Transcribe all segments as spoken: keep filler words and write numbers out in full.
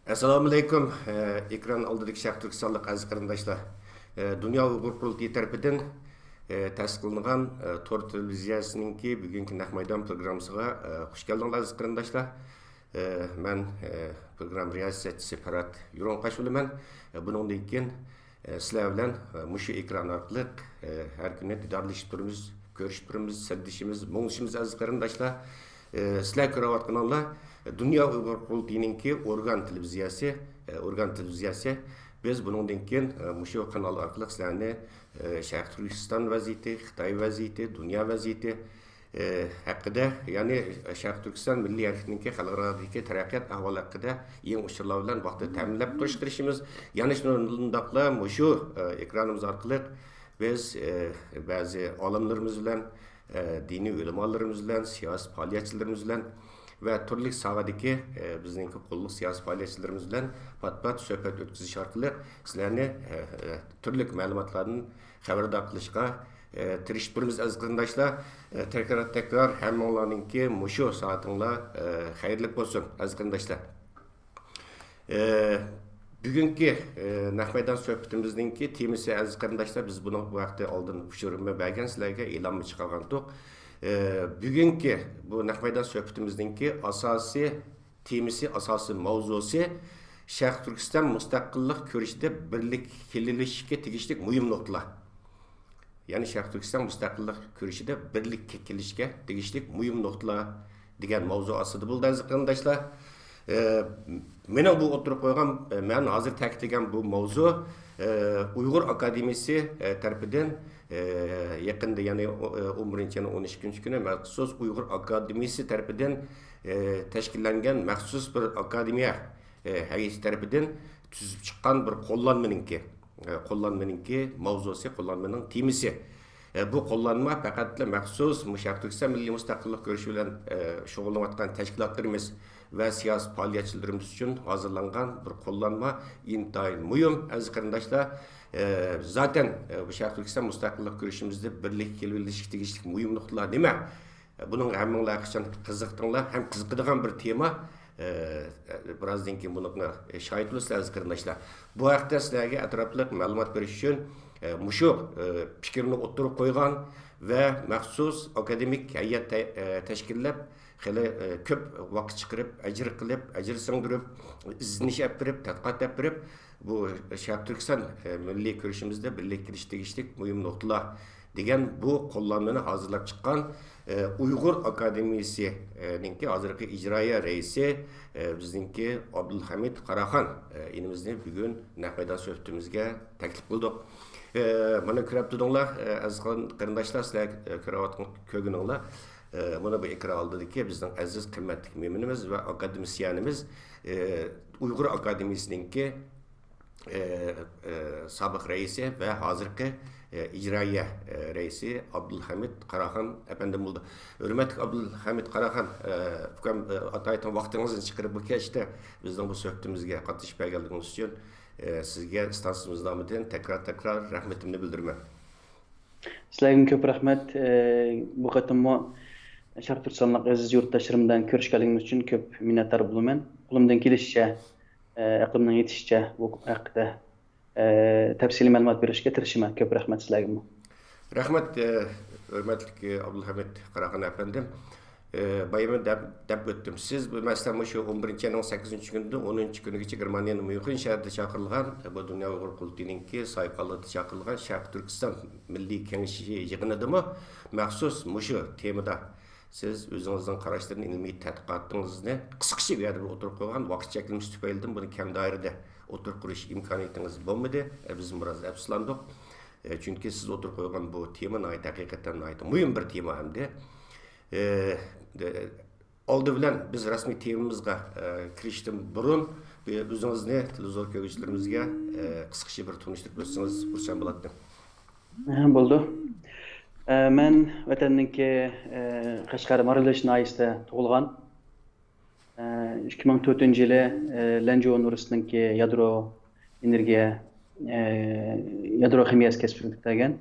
ئەسسالامۇئەلەيكۇم، ئېكران ئالدىدىكى شەرقىي تۈركىستانلىق ئەزىز قېرىنداشلار. دۇنيا ئۇيغۇر قۇرۇلتىيى تەرىپىدىن تەسىس قىلىنغان تور تېلېۋىزىيەسىنىڭكى بۈگۈنكى نەق مەيدان پروگراممىسىغا خۇش كەلدىڭلار، ئەزىز قېرىنداشلار. مەن پروگرامما رىياسەتچىسى پەرھات يۇرۇڭقاش بولىمەن. بۇنىڭدىن كېيىن سىلەر بىلەن مۇشۇ ئېكران ئارقىلىق ھەر كۈنى دىدارلىشىپ تۇرىمىز، كۆرۈشۈپ تۇرىمىز، سىردىشىمىز، مۇڭدىشىمىز، ئەزىز قېرىنداشلار. سىلەر كۆرۈۋاتقىنىڭلار دۇنيا ئۇيغۇر قۇرۇلتىيىنىڭكى ئورگان تېلېۋىزىيەسى، ئورگان تېلېۋىزىيەسى. بىز بۇنىڭدىن كېيىن مۇشۇ قانال ئارقىلىق سىلەرنى شەرقىي تۈركىستان ۋەزىيىتى، خىتاي ۋەزىيىتى، دۇنيا ۋەزىيىتى، ئى، ھەققىدە، يەنى شەرقىي تۈركىستان مىللىي ھەرىكىتىنىڭكى خەلقئارادىكى تەرەققىيات ئەھۋالى ھەققىدە يېڭى ئۇچۇرلار بىلەن ۋاقتىدا تەمىنلەپ تۇرۇشقا تىرىشىمىز. يەنە شۇنداقلا مۇشۇ، ئى، ئېكرانىمىز ئارقىلىق بىز، ئى، بەزى ئالىملىرىمىز بىلەن، ئى، دىنىي ئۆلىمالىرىمىز بىلەن، سىياسىي پائالىيەتچىلىرىمىز بىلەن ۋە تۈرلۈك ساھەدىكى، ئى، بىزنىڭكى قوللۇق سىياسىي پائالىيەتچىلىرىمىز بىلەن پات-پات سۆھبەت ئۆتكۈزۈش ئارقىلىق سىلەرنى، ئى، ئى، تۈرلۈك مەلۇماتلاردىن خەۋەردار قىلىشقا، ئە، تىرىشىپ تۇرىمىز، ئەزىز قېرىنداشلار. ئە، تەكرار، تەكرار ھەممىڭلارنىڭكى مۇشۇ سائىتىڭلار، ئە، خەيرلىك بولسۇن، ئەزىز قېرىنداشلار. ئە، بۈگۈنكى، ئە، نەق مەيدان سۆھبىتىمىزنىڭكى تېمىسى، ئەزىز قېرىنداشلار، بىز بۇنىڭ بۇ ھەقتە ئالدىن ئۇچۇرنى بەرگەن سىلەرگە، ئېلانمۇ چىقارغانتۇق. ئە، بۈگۈنكى بۇ نەق مەيدان سۆھبىتىمىزنىڭكى ئاساسىي تېمىسى، ئاساسىي ماۋزۇسى شەرقىي تۈركىستان مۇستەقىللىق كۈرىشىدە بىرلىككە كېلىۋېلىشكە تېگىشلىك مۇھىم نۇقتىلار. يەنى شەرقىي تۈركىستان مۇستەقىللىق كۈرىشىدە بىرلىككە كېلىشكە تېگىشلىك مۇھىم نۇقتىلار دېگەن ماۋزۇ ئاستىدا بولدى، ئەزىز قېرىنداشلار. ئە، مېنىڭ بۇ ئوتتۇرىغا قويغان، ئە، مەن ھازىر تەكىتلىگەن بۇ ماۋزۇ، ئە، ئۇيغۇر ئاكادېمىيىسى، ئە، تەرىپىدىن، ئە، يېقىندا، يەنى ئو-، ئە، ئون بىرىنچى ئاينىڭ ئون ئىككىنچى كۈنى مەخسۇس ئۇيغۇر ئاكادېمىيىسى تەرىپىدىن، ئە، تەشكىللەنگەن مەخسۇس بىر ئاكادېمىيە، ئە، ھەيئىتى تەرىپىدىن تۈزۈپ چىققان بىر قوللانمىنىڭكى، ئە، قوللانمىنىڭكى ماۋزۇسى، قوللانمىنىڭ تېمىسى. ئە، بۇ قوللانما پەقەتلا مەخسۇس مۇشۇ شەرقىي تۈركىستان مىللىي مۇستەقىللىق كۈرىشى بىلەن، ئە، شۇغۇللىنىۋاتقان تەشكىلاتلىرىمىز ۋە سىياسىي پائالىيەتچىلىرىمىز ئۈچۈن ھازىرلانغان بىر قوللانما، ئىنتايىن مۇھىم، ئەزىز قېرىنداشلار. ئە، زاتەن، ئە، بۇ شەرقىي تۈركىستان مۇستەقىللىق كۈرىشىمىزدە بىرلىككە كېلىۋېلىشكە تېگىشلىك مۇھىم نۇقتىلار نېمە؟ بۇنىڭغا ھەممىڭلار قىزىقتىڭلار ھەم قىزىقىدىغان بىر تېما. ئە، بىرازدىن كېيىن بۇنىڭغا شاھىت بولىسىلەر، ئەزىز قېرىنداشلار. بۇ ھەقتە سىلەرگە ئەتراپلىق مەلۇمات بېرىش ئۈچۈن، ئە، مۇشۇ، ئە، پىكىرنى ئوتتۇرىغا قويغان ۋە مەخسۇس ئاكادېمىك ھەيئەت تە-، ئە، تەشكىللەپ، خېلى، ئە، كۆپ ۋاقىت چىقىرىپ، ئەجىر قىلىپ، ئەجىر سىڭدۈرۈپ، ئىزدىنىش ئەپ بېرىپ، تەتقىقات ئەپ بېرىپ، بۇ شەرقىي تۈركىستان، ئە، مىللىي كۈرىشىمىزدە بىرلىككە كېلىشكە تېگىشلىك مۇھىم نۇقتىلار دېگەن بۇ قوللانمىنى ھازىرلاپ چىققان، ئە، ئۇيغۇر ئاكادېمىيىسىنىڭكى ھازىرقى ئىجرائىيە رەئىسى، ئە، بىزنىڭكى ئابدۇلھەمىد قاراخان، ئە، ئىنىمىزنى بۈگۈن نەق مەيدان سۆھبىتىمىزگە تەكلىپ قىلدۇق. ئە، مانا كۆرۈپ تۇردۇڭلار، ئە، ئەزىز قېرىنداشلار، سىلەر، ئە، كۆرۈۋاتقان، كۆرگىنىڭلار، ئە، مانا بۇ ئېكران ئالدىدىكى بىزنىڭ ئەزىز قىممەتلىك مېھمىنىمىز ۋە ئاكادېمىسىيەنىمىز، ئە، ئۇيغۇر ئاكادېمىيىسىنىڭكى ئى، ئى، سابىق رەئىسى ۋە ھازىرقى، ئى، ئىجرائىيە، ئى، رەئىسى ئابدۇلھەمىد قاراخان ئەپەندىم بولدى. ھۆرمەتلىك ئابدۇلھەمىد قاراخان، ئى، ئۇكام، ئى، ئاتايتىن ۋاقتىڭىزنى چىقىرىپ بۇ كەچتە بىزنىڭ بۇ سۆھبىتىمىزگە قاتنىشىپ بەرگەنلىكىڭىز ئۈچۈن، ئى، سىزگە ئىستانسىمىز نامىدىن تەكرار، تەكرار رەھمىتىمنى بىلدۈرىمەن. سىلەرگىمۇ كۆپ رەھمەت. ئى، بۇ قېتىممۇ شەرقىي تۈركىستانلىق ئەزىز يۇرتداشلىرىم بىلەن كۆرۈشكەنلىكىم ئۈچۈن كۆپ مىننەتدار بولىمەن. قولۇمدىن كېلىشىچە، ئە، ئەقلىمنىڭ يېتىشىچە بۇ ھەقتە، ئە، تەپسىلىي مەلۇمات بېرىشكە تىرىشىمەن. كۆپ رەھمەت سىلەرگىمۇ. رەھمەت، ئە، ھۆرمەتلىك، ئە، ئابدۇلھەمىد قاراخان ئەپەندىم. ئە، بايىمۇ دەپ، دەپ ئۆتتۈم. سىز بۇ، مەسىلەن، مۇشۇ ئون بىرىنچى ئاينىڭ سەككىزىنچى كۈنىدىن ئونىنچى كۈنىگىچە گېرمانىيەنىڭ ميۇنخېن شەھىرىدە چاقىرىلغان، بۇ دۇنيا ئۇيغۇر قۇرۇلتىيىنىڭكى ساھىبخانلىقىدا چاقىرىلغان شەرقىي تۈركىستان مىللىي كېڭىشى يىغىنىدىمۇ مەخسۇس مۇشۇ تېمىدا سىز ئۆزىڭىزنىڭ قاراشلىرىنى، ئىلمىي تەتقىقاتىڭىزنى قىسقىچە بۇ يەردە بىر ئوتتۇرىغا قويغان، ۋاقىت چەكلىمىسى تۈپەيلىدىن بۇنى كەڭ دائىرىدە ئوتتۇرىغا قويۇش ئىمكانىيىتىڭىز بولمىدى. ئە، بىزمۇ بىراز ئەپسۇسلاندۇق. ئە، چۈنكى سىز ئوتتۇرىغا قويغان بۇ تېما ناھايىتى ھەقىقەتەن ناھايىتى مۇھىم بىر تېما ئەمدى. ئە، ئە، ئالدى بىلەن بىز رەسمىي تېمىمىزغا، ئە، كىرىشتىن بۇرۇن، بۇ ئۆزىڭىزنى تېلېۋىزور كۆرگۈچىلىرىمىزگە، ئە، قىسقىچە بىر تونۇشتۇرۇپ ئۆتسىڭىز خۇرسەن بولاتتىم. ئەھە، بولىدۇ. ئە، مەن ۋەتەننىڭكى، ئە، قەشقەر مارالبېشى ناھىيەسىدە تۇغۇلغان. ئە، ئىككى مىڭ تۆتىنچى يىلى، ئە، لەنجۇ ئۇنىۋېرسىتېتىنىڭكى يادرو ئېنېرگىيە، ئە، يادرو خىمىيەسى كەسپىنى پۈتتۈرگەن.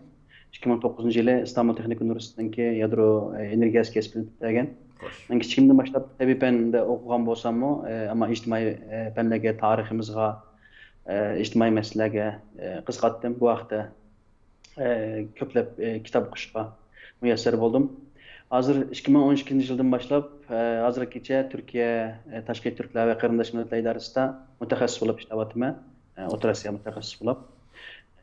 ئىككى مىڭ توققۇزىنچى يىلى ئىستانبۇل تېخنىك ئۇنىۋېرسىتېتىنىڭكى يادرو، ئە، ئېنېرگىيەسى كەسپىنى پۈتتۈرگەن. خوش. مەن كىچىكىمدىن باشلاپ تەبىئىي پەندە ئوقۇغان بولساممۇ، ئە، ئەمما ئىجتىمائىي، ئە، پەنلەرگە، تارىخىمىزغا، ئە، ئىجتىمائىي مەسىلىلەرگە، ئە، قىزىقاتتىم. بۇ ھەقتە، ئە، كۆپلەپ، ئە، كىتاب ئوقۇشقا مۇيەسسەر بولدۇم. ھازىر ئىككى مىڭ ئون ئىككىنچى يىلدىن باشلاپ، ئە، ھازىرغىچە تۈركىيە، ئە، تاشقى تۈركلەر ۋە قېرىنداش مىللەتلەر ئىدارىسىدا مۇتەخەسسىس بولۇپ ئىشلەۋاتىمەن. ئە، ئوتتۇرا ئاسىيا مۇتەخەسسىسى بولۇپ.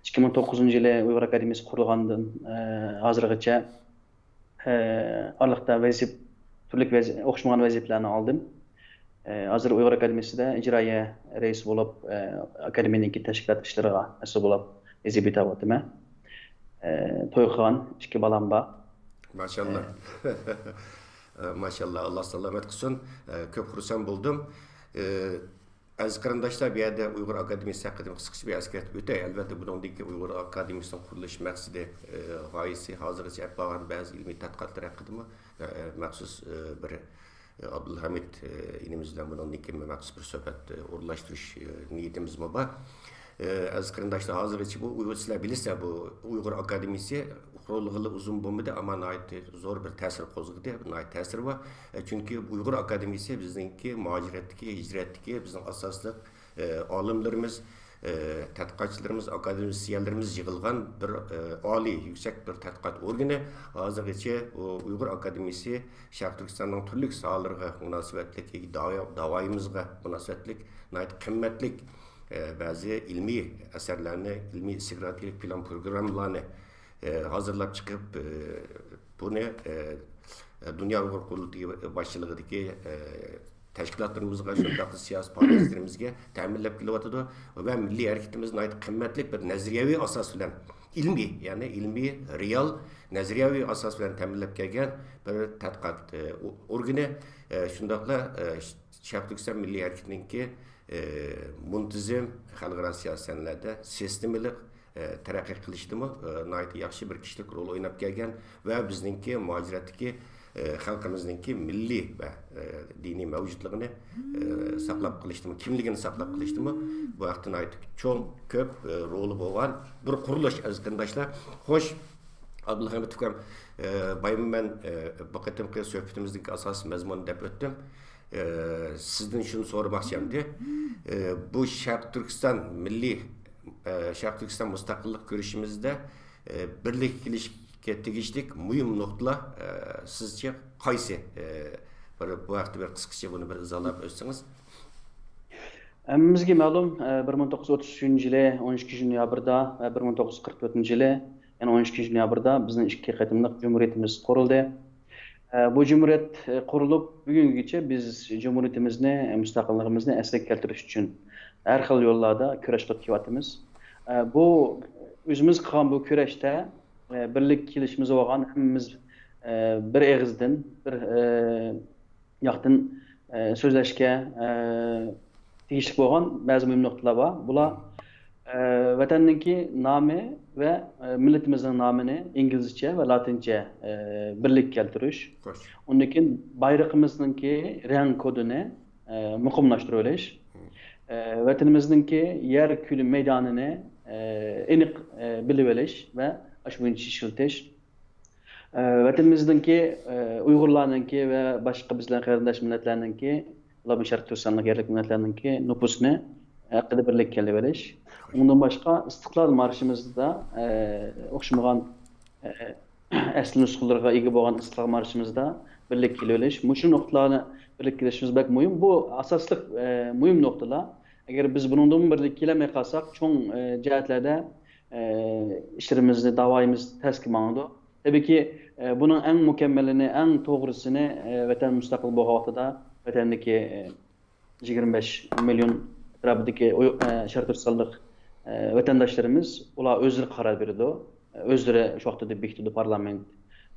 ئىككى مىڭ توققۇزىنچى يىلى ئۇيغۇر ئاكادېمىيىسى قۇرۇلغاندىن، ئە، ھازىرغىچە ئارىلىقتا ۋەزىپ-، تۈرلۈك ۋەزى-، ئوخشىمىغان ۋەزىپىلەرنى ئالدىم. ھازىر ئۇيغۇر ئاكادېمىيىسىدە ئىجرائىيە رەئىسى بولۇپ، ئاكادېمىيەنىڭكى تەشكىلات ئىشلىرىغا مەسئۇل بولۇپ ۋەزىپە ئۆتەۋاتىمەن. توي قىلغان ئىككى بالام بار. ماشاللا. ماشاللا، ئاللا سالامەت قىلسۇن. كۆپ خۇرسەن بولدۇم. ئەزىز قېرىنداشلار، بۇ يەردە ئۇيغۇر ئاكادېمىيىسى ھەققىدە قىسقىچە بىر ئەسكەرتىپ ئۆتەي. ئەلۋەتتە، بۇنىڭدىن كېيىن ئۇيغۇر ئاكادېمىيىسىنىڭ قۇرۇلۇش مەقسىتى، ئە، غايىسى، ھازىرغىچە ئېلىپ بارغان بەزى ئىلمىي تەتقىقاتلار ھەققىدىمۇ، ئە، ئە، مەخسۇس، ئە، بىر، ئە، ئابدۇلھەمىد، ئە، ئىنىمىز بىلەن بۇنىڭدىن كېيىن مەخسۇس بىر سۆھبەت، ئە، ئورۇنلاشتۇرۇش، ئە، نىيىتىمىزمۇ بار. ئە، ئەزىز قېرىنداشلار، ھازىرغىچە بۇ ئۇيغۇر، سىلەر بىلىسىلەر، بۇ ئۇيغۇر ئاكادېمىيىسى قۇرۇلغىلى ئۇزۇن بولمىدى، ئەمما ناھايىتى زور بىر تەسىر قوزغىدى، ناھايىتى تەسىرى بار. ئە، چۈنكى ئۇيغۇر ئاكادېمىيىسى بىزنىڭكى مۇھاجىرەتتىكى، ھىجرەتتىكى بىزنىڭ ئاساسلىق، ئە، ئالىملىرىمىز، ئە، تەتقىقاتچىلىرىمىز، ئاكادېمىسىيەنلىرىمىز يىغىلغان بىر، ئە، ئالىي، يۈكسەك بىر تەتقىقات ئورگىنى. ھازىرغىچە ئۇ ئۇيغۇر ئاكادېمىيىسى شەرقىي تۈركىستاننىڭ تۈرلۈك ساھەلىرىگە مۇناسىۋەتلىك، داۋا-، داۋايىمىزغا مۇناسىۋەتلىك ناھايىتى قىممەتلىك، ئە، بەزى ئىلمىي ئەسەرلەرنى، ئىلمىي ئىستراتېگىيەلىك پىلان پروگراممىلارنى، ئە، ھازىرلاپ چىقىپ، ئە، بۇنى، ئە، دۇنيا ئۇيغۇر قۇرۇلتىيى باشچىلىقىدىكى، ئە، تەشكىلاتلىرىمىزغا، شۇنداقلا سىياسىي پائالىيەتچىلىرىمىزگە تەمىنلەپ كېلىۋاتىدۇ ۋە مىللىي ھەرىكىتىمىز ناھايىتى قىممەتلىك بىر نەزەرىيەۋى ئاساس بىلەن، ئىلمىي، يەنى ئىلمىي، رېئال، نەزەرىيەۋى ئاساس بىلەن تەمىنلەپ كەلگەن بىر تەتقىقات، ئە، ئورگىنى، ئە، شۇنداقلا، ئە، شەرقىي تۈركىستان مىللىي ھەرىكىتىنىڭكى، ئە، مۇنتىزىم خەلقئارا سىياسىي سەھنىلەردە سىستېمىلىق، ئە، تەرەققىي قىلىشىدىمۇ، ئە، ناھايىتى ياخشى بىر كىشىلىك رول ئويناپ كەلگەن ۋە بىزنىڭكى مۇھاجىرەتتىكى، ئە، خەلقىمىزنىڭكى مىللىي ۋە، ئە، دىنىي مەۋجۇتلۇقىنى، ئە، ساقلاپ قېلىشتىمۇ، كىملىكىنى ساقلاپ قېلىشتىمۇ، بۇ ھەقتە ناھايىتى چوڭ، كۆپ، ئە، رولى بولغان بىر قۇرۇلۇش، ئەزىز قېرىنداشلار. خوش، ئابدۇلھەمىت ئۇكام، ئە، بايام مەن، ئە، بۇ قېتىمقى سۆھبىتىمىزنىڭكى ئاساسىي مەزمۇنى دەپ ئۆتتۈم. ئە، سىزدىن شۇنى سورىماقچى ئەمدى. ئە، بۇ شەرقىي تۈركىستان مىللىي، ئە، شەرقىي تۈركىستان مۇستەقىللىق كۈرىشىمىزدە، ئە، بىرلىككە كېلىشكە تېگىشلىك مۇھىم نۇقتىلار، ئە، سىزچە قايسى؟ ئە، بىر بۇ ھەقتە بىر قىسقىچە بۇنى بىر ئىزاھلاپ ئۆتسىڭىز. ھەممىمىزگە مەلۇم، ئە، بىر مىڭ توققۇز يۈز ئوتتۇز ئۈچىنچى يىلى ئون ئىككىنچى نويابىردا ۋە بىر مىڭ توققۇز يۈز قىرىق تۆتىنچى يىلى يەنە ئون ئىككىنچى نويابىردا بىزنىڭ ئىككى قېتىملىق جۇمھۇرىيىتىمىز قۇرۇلدى. ئە، بۇ جۇمھۇرىيەت، ئە، قۇرۇلۇپ بۈگۈنگىچە بىز جۇمھۇرىيىتىمىزنى، ئە، مۇستەقىللىقىمىزنى ئەسلىگە كەلتۈرۈش ئۈچۈن ھەر خىل يوللاردا كۈرەش قىلىپ كېلىۋاتىمىز. ئە، بۇ ئۆزىمىز قىلغان بۇ كۈرەشتە، ئە، بىرلىككە كېلىشىمىز بولغان ھەممىمىز، ئە، بىر ئېغىزدىن، بىر، ئە، ياقتىن، ئە، سۆزلەشكە، ئە، تېگىشلىك بولغان بەزى مۇھىم نۇقتىلار بار. بۇلار، ئە، ۋەتەننىڭكى نامى ۋە، ئە، مىللىتىمىزنىڭ نامىنى ئىنگلىزچە ۋە لاتىنچە، ئە، بىرلىككە كەلتۈرۈش. خوش. ئۇندىن كېيىن بايرىقىمىزنىڭكى رەڭ كودىنى، ئە، مۇقىملاشتۇرۇۋېلىش. مم. ئە، ۋەتىنىمىزنىڭكى يەر كۈلى مەيدانىنى، ئە، ئېنىق، ئە، بىلىۋېلىش ۋە ئاشۇ بويىچە ئىشلىتىش. ئە، ۋەتىنىمىزنىڭكى، ئە، ئۇيغۇرلارنىڭكى ۋە باشقا بىز بىلەن قېرىنداش مىللەتلەرنىڭكى، بۇلار بۇ شەرقىي تۈركىستانلىق يەرلىك مىللەتلەرنىڭكى نوپۇسىنى ھەققىدە بىرلىككە كېلىۋېلىش. ئۇنىڭدىن باشقا ئىستىقلال مارشىمىزدا، ئە، ئوخشىمىغان، ئە، ئەسلى نۇسخىلىرىغا ئىگە بولغان ئىستىقلال مارشىمىزدا بىرلىككە كېلىۋېلىش. مۇشۇ نۇقتىلارنى بىرلىككە كېلىشىمىز بەك مۇھىم. بۇ ئاساسلىق، ئە، مۇھىم نۇقتىلار. ئەگەر بىز بۇنىڭدىنمۇ بىرلىككە كېلەلمەي قالساق، چوڭ، ئە، جەھەتلەردە، ئە، ئىشلىرىمىزنى، داۋايىمىز تەسكە ماڭىدۇ. تەبىئىيكى، ئە، بۇنىڭ ئەڭ مۇكەممىلىنى، ئەڭ توغرىسىنى، ئە، ۋەتەن مۇستەقىل بولغان ۋاقتىدا ۋەتەندىكى، ئە، يىگىرمە بەش مىليون ئەتراپىدىكى ئۇي-، ئە، شەرقىي تۈركىستانلىق، ئە، ۋەتەنداشلىرىمىز، ئۇلار ئۆزلىرى قارار بېرىدۇ. ئۆزلىرى شۇ ۋاقتىدا بېكىتىدۇ پارلامېنت،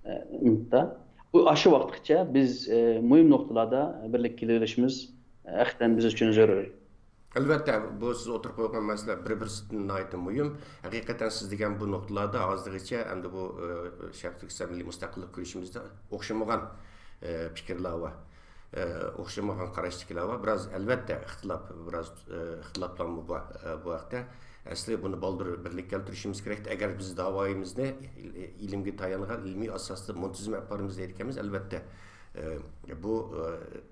ئە، ئىنتتا. بۇ، ئاشۇ ۋاقىتقىچە بىز، ئە، مۇھىم نۇقتىلاردا بىرلىككە كېلىۋېلىشىمىز، ئە، ھەقىقەتەن بىز ئۈچۈن زۆرۈر. ئەلۋەتتە، بۇ سىز ئوتتۇرىغا قويغان مەسىلە بىر-بىرسىدىن ناھايىتى مۇھىم. ھەقىقەتەن سىز دېگەن بۇ نۇقتىلاردا ھازىرغىچە ئەمدى بۇ، ئە، شەرقىي تۈركىستان مىللىي مۇستەقىللىق كۈرىشىمىزدە ئوخشىمىغان، ئە، پىكىرلەر بار. ئە، ئوخشىمىغان قاراشتىكىلەر بار. بىراز، ئەلۋەتتە، ئىختىلاپ، بىراز، ئە، ئىختىلاپلارمۇ بار، ئە، بۇ ھەقتە. ئەسلى بۇنى بالدۇر بىرلىككە كەلتۈرۈشىمىز كېرەك. ئەگەر بىز داۋايىمىزنى ئىلىمگە تايانغان، ئىلمىي ئاساستا مۇنتىزىم ئېلىپ بارىمىز دەيدىكەنمىز، ئەلۋەتتە، ئە، بۇ،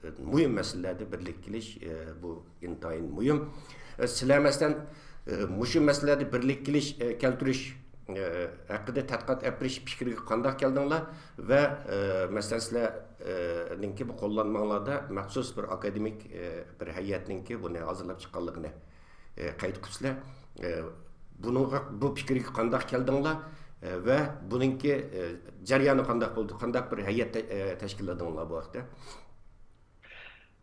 ئە، مۇھىم مەسىلىلەردە بىرلىككە كېلىش، ئە، بۇ ئىنتايىن مۇھىم. ئە، سىلەر، مەسىلەن، ئە، مۇشۇ مەسىلىلەردە بىرلىككە كېلىش، ئە، كەلتۈرۈش، ئە، ھەققىدە تەتقىقات ئېلىپ بېرىش پىكرىگە قانداق كەلدىڭلار؟ ۋە، ئە، مەسىلەن، سىلەرنىڭكى بۇ قوللانماڭلاردا مەخسۇس بىر ئاكادېمىك، ئە، بىر ھەيئەتنىڭكى بۇنى ھازىرلاپ چىققانلىقىنى، ئە، قەيت قىپسىلەر. ئە، بۇنىڭغا، بۇ پىكىرگە قانداق كەلدىڭلار؟ ئە، ۋە بۇنىڭكى، ئە، جەريانى قانداق بولدى؟ قانداق بىر ھەيئەت تە-، ئە، تەشكىللىدىڭلار بۇ ھەقتە؟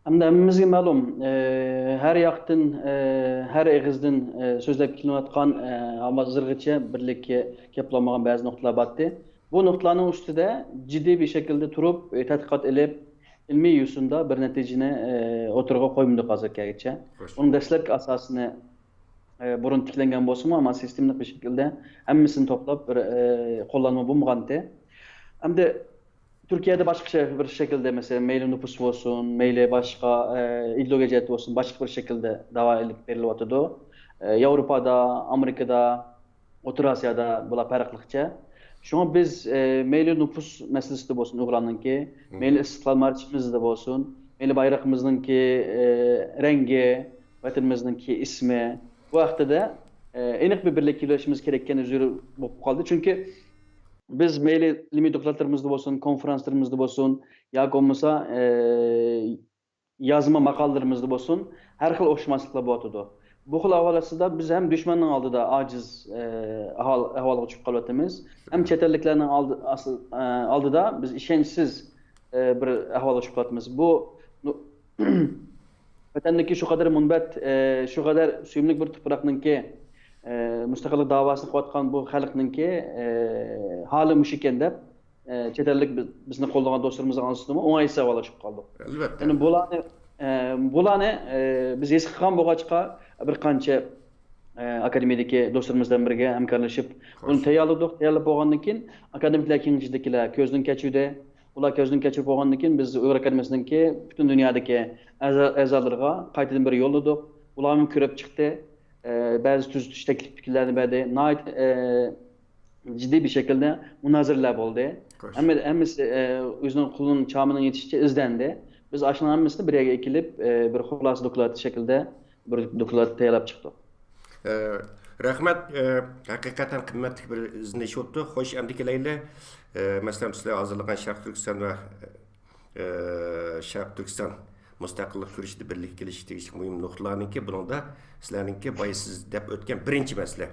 ئەمدى ھەممىمىزگە مەلۇم، ئە، ھەر ياقتىن، ئە، ھەر ئېغىزدىن، ئە، سۆزلەپ كېلىنىۋاتقان، ئە، ھازىرغىچە بىرلىككە كەپ بولالمىغان بەزى نۇقتىلار بارتى. بۇ نۇقتىلارنىڭ ئۈستىدە جىددىي بىر شەكىلدە تۇرۇپ، ئە، تەتقىقات ئېلىپ، ئىلمىي يوسۇندا بىر نەتىجىنى، ئە، ئوتتۇرىغا قويمىدۇق ھازىرغىچە. خوش. ئۇنىڭ دەسلەپكى ئاساسىنى، ئە، بۇرۇن تىكلەنگەن بولسىمۇ، ئەمما سىستېمىلىق بىر شەكىلدە ھەممىسىنى توپلاپ بىر، ئە، قوللانما بولمىغانتى. ئەمدى تۈركىيەدە باشقىچە بىر شەكىلدە، مەسىلەن، مەيلى نوپۇس بولسۇن، مەيلى باشقا، ئە، ئىدېئولوگىيە جەھەتتە بولسۇن، باشقا بىر شەكىلدە داۋا ئېلىپ بېرىلىۋاتىدۇ. ئە، ياۋروپادا، ئامېرىكىدا، ئوتتۇرا ئاسىيادا بۇلار پەرقلىقچە. شۇڭا بىز، ئە، مەيلى نوپۇس مەسىلىسىدە بولسۇن ئۇيغۇرلارنىڭكى، مەيلى ئىستىقلال مارشىمىزدا بولسۇن، مەيلى بايرىقىمىزنىڭكى، ئە، رەڭگى، ۋەتىنىمىزنىڭكى ئىسمى، بۇ ھەقتىدە، ئە، ئېنىق بىر بىرلىككە كېلىشىمىز كېرەككەن زۆرۈر بولۇپ قالدى. چۈنكى بىز مەيلى ئىلمىي دوكلاتلىرىمىزدا بولسۇن، كونفېرانسلىرىمىزدا بولسۇن، ياكى بولمىسا، ئە، يازما ماقالىلىرىمىزدا بولسۇن، ھەر خىل ئوخشىماسلىقلار بولۇۋاتىدۇ. بۇ خىل ئەھۋال ئاستىدا بىز ھەم دۈشمەننىڭ ئالدىدا ئاجىز، ئە، ئەھۋال-، ئەھۋالغا چۈشۈپ قېلىۋاتىمىز، ھەم چەت ئەللىكلەرنىڭ ئالدى-، ئاس-، ئە، ئالدىدا بىز ئىشەنچسىز، ئە، بىر ئەھۋالغا چۈشۈپ قېلىۋاتىمىز. بۇ نۇ-، ۋەتەندىكى شۇ قەدەر مۇنبەت، ئە، شۇ قەدەر سۆيۈملۈك بىر تۇپراقنىڭكى، ئە، مۇستەقىللىق داۋاسىنى قىلىۋاتقان بۇ خەلقنىڭكى، ئە، ھالى مۇشۇ ئىكەن دەپ، ئە، چەت ئەللىك بىز-، بىزنى قوللىغان دوستلىرىمىزنىڭ ئارىسىدىمۇ ئوڭايسىز ئەھۋالغا چۈشۈپ قالدۇق. ئەلۋەتتە. يەنى بۇلارنى، ئە، بۇلارنى، ئە، بىز ھېس قىلغان بولغاچقا، بىر قانچە، ئە، ئاكادېمىيەدىكى دوستلىرىمىز بىلەن بىرگە ھەمكارلىشىپ، بۇنى تەييارلىدۇق. تەييارلاپ بولغاندىن كېيىن، ئاكادېمىكلار كېڭىشىدىكىلەر كۆزدىن كەچۈردى. ئۇلار كۆزدىن كەچۈرۈپ بولغاندىن كېيىن، بىز ئۇيغۇر ئاكادېمىيەسىنىڭكى پۈتۈن دۇنيادىكى ئەزا-، ئەزالىرىغا قايتىدىن بىر يوللىدۇق. ئۇلارمۇ كۆرۈپ چىقتى. ئە، بەزى تۈزىتىش تەكلىپ پىكىرلەرنى بەردى. ناھايىتى، ئە، جىددىي بىر شەكىلدە مۇنازىرىلەر بولدى. خوش. ھەممە-، ھەممىسى، ئە، ئۆزىنىڭ قولىنىڭ چامىنىڭ يېتىشىچە ئىزدەندى. بىز ئاشۇنىڭ ھەممىسىنى بىر يەرگە ئېكىلىپ، ئە، بىر خۇلاسە دوكلات شەكلىدە بىر دوكلات تەييارلاپ چىقتۇق. ئە، رەھمەت، ئە، ھەقىقەتەن قىممەتلىك بىر ئىزدىنىش بوپتۇ. خوش، ئەمدى كېلەيلى. ئە، مەسىلەن، سىلەر ھازىرلىغان شەرقىي تۈركىستان ۋە، ئە، شەرقىي تۈركىستان مۇستەقىللىق كۈرىشىدە بىرلىككە كېلىشكە تېگىشلىك مۇھىم نۇقتىلارنىڭكى، بۇنىڭدا سىلەرنىڭكى بايا سىز دەپ ئۆتكەن بىرىنچى مەسىلە.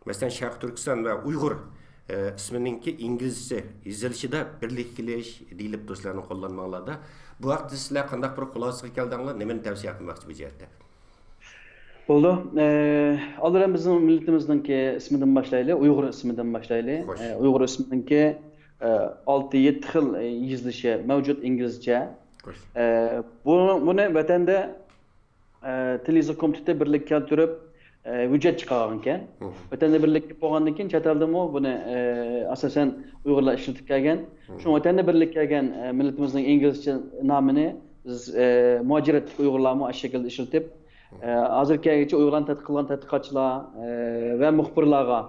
مەسىلەن، شەرقىي تۈركىستان ۋە ئۇيغۇر، ئە، ئىسمىنىڭكى ئىنگلىزچە يېزىلىشىدا بىرلىككە كېلىش دېيىلىپتۇ سىلەرنىڭ قوللانماڭلاردا. بۇ ھەقتە سىلەر قانداق بىر خۇلاسىگە كەلدىڭلار؟ نېمىنى تەۋسىيە قىلماقچى بۇ جەھەتتە؟ بولىدۇ. ئە، ئالدى بىلەن بىزنىڭ مىللىتىمىزنىڭكى ئىسمىدىن باشلايلى، ئۇيغۇر ئىسمىدىن باشلايلى. خوش. ئە، ئۇيغۇر ئىسمىنىڭكى، ئە، ئالتە، يەتتە خىل، ئە، يېزىلىشى مەۋجۇت ئىنگلىزچە. خوش. ئە، بۇ-، بۇنى ۋەتەندە، ئە، تىل يېزىق كومىتېتى بىرلىككە كەلتۈرۈپ، ئە، ھۆججەت چىقارغانىكەن. ھىم. ۋەتەندە بىرلىككە بولغاندىن كېيىن چەت ئەلدىمۇ بۇنى، ئە، ئاساسەن ئۇيغۇرلار ئىشلىتىپ كەلگەن. ھىم. شۇڭا ۋەتەندە بىرلىككە كەلگەن، ئە، مىللىتىمىزنىڭ ئىنگلىزچە نامىنى بىز، ئە، مۇھاجىرەتتىكى ئۇيغۇرلارمۇ ئاشۇ شەكىلدە ئىشلىتىپ، ئە، ھازىرغا كەلگۈچە ئۇيغۇرلارنى تەتقىق قىلغان تەتقىقاتچىلار، ئە، ۋە مۇخبىرلارغا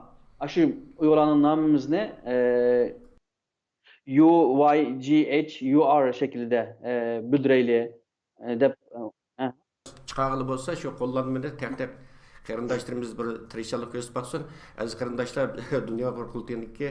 ئاشۇ ئۇيغۇرلارنىڭ نامىمىزنى، ئە، يۇ ۋاي جى ئېيچ يۇ ئار شەكلىدە، ئە، بىلدۈرەيلى، ئە، دەپ، ئە، چىقارغىلى بولسا، شۇ قوللانمىنى تەق-تەق قېرىنداشلىرىمىز بىر تىرىشچانلىق كۆرسىتىپ باقسۇن. ئەزىز قېرىنداشلار، دۇنيا ئۇيغۇر قۇرۇلتىيىنىڭكى،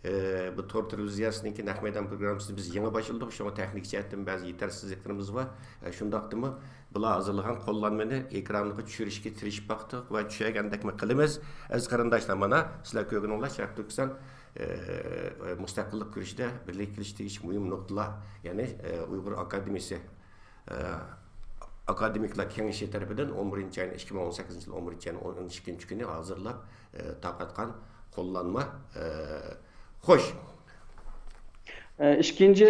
ئە، بۇ تور تېلېۋىزىيەسىنىڭكى نەق مەيدان پروگراممىسىنى بىز يېڭى باشلىدۇق. شۇڭا تېخنىك جەھەتتىن بەزى يېتەرسىزلىكلىرىمىز بار. ئە، شۇنداقتىمۇ بۇلار ھازىرلىغان قوللانمىنى ئېكرانغا چۈشۈرۈشكە تىرىشىپ باقتۇق ۋە چۈشۈرگەندەكمۇ قىلىمىز. ئەزىز قېرىنداشلار، مانا سىلەر كۆرگىنىڭلار، شەرقىي تۈركىستان، ئە، مۇستەقىللىق كۈرىشىدە بىرلىككە كېلىشكە تېگىشلىك مۇھىم نۇقتىلار، يەنى، ئە، ئۇيغۇر ئاكادېمىيىسى، ئە، ئاكادېمىكلار كېڭىشى تەرىپىدىن ئون بىرىنچى ئاينىڭ، ئىككى مىڭ ئون سەككىزىنچى يىل ئون بىرىنچى ئاينىڭ ئون ئىككىنچى كۈنى ھازىرلاپ، ئە، تارقاتقان قوللانما. ئە، خوش. ئە، ئىككىنچى،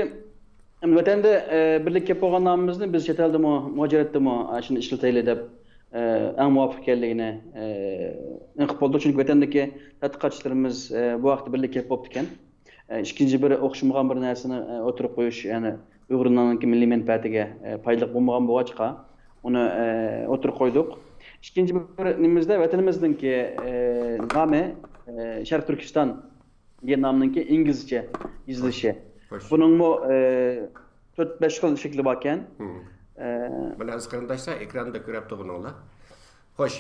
ۋەتەندە، ئە، بىرلىككە كەپ بولغان نامىمىزنى بىز چەت ئەلدىمۇ، مۇھاجىرەتتىمۇ، ئە، شۇنى ئىشلىتەيلى دەپ، ئە، ئەڭ مۇۋاپىق ئىكەنلىكىنى، ئە، ئېنىق بولدۇق. چۈنكى ۋەتەندىكى تەتقىقاتچىلىرىمىز، ئە، بۇ ھەقتە بىرلىككە كەپ بوپتىكەن. ئە، ئىككىنچى بىر ئوخشىمىغان بىر نەرسىنى، ئە، ئوتتۇرىغا قويۇش، يەنى ئۇيغۇرلارنىڭكى مىللىي مەنپەئەتىگە، ئە، پايدىلىق بولمىغان بولغاچقا، ئۇنى، ئە، ئوتتۇرىغا قويدۇق. ئىككىنچى بىر نېمىمىزدە ۋەتىنىمىزنىڭكى، ئە، نامى، ئە، شەرقىي تۈركىستان دېگەن نامنىڭكى ئىنگلىزچە يېزىلىشى. خوش. بۇنىڭمۇ، ئە، تۆت بەش خىل شەكلى باركەن. مم. ئە، مانا ئەزىز قېرىنداشلار، ئېكراندا كۆرۈپ تۇرغىنىڭلار. خوش.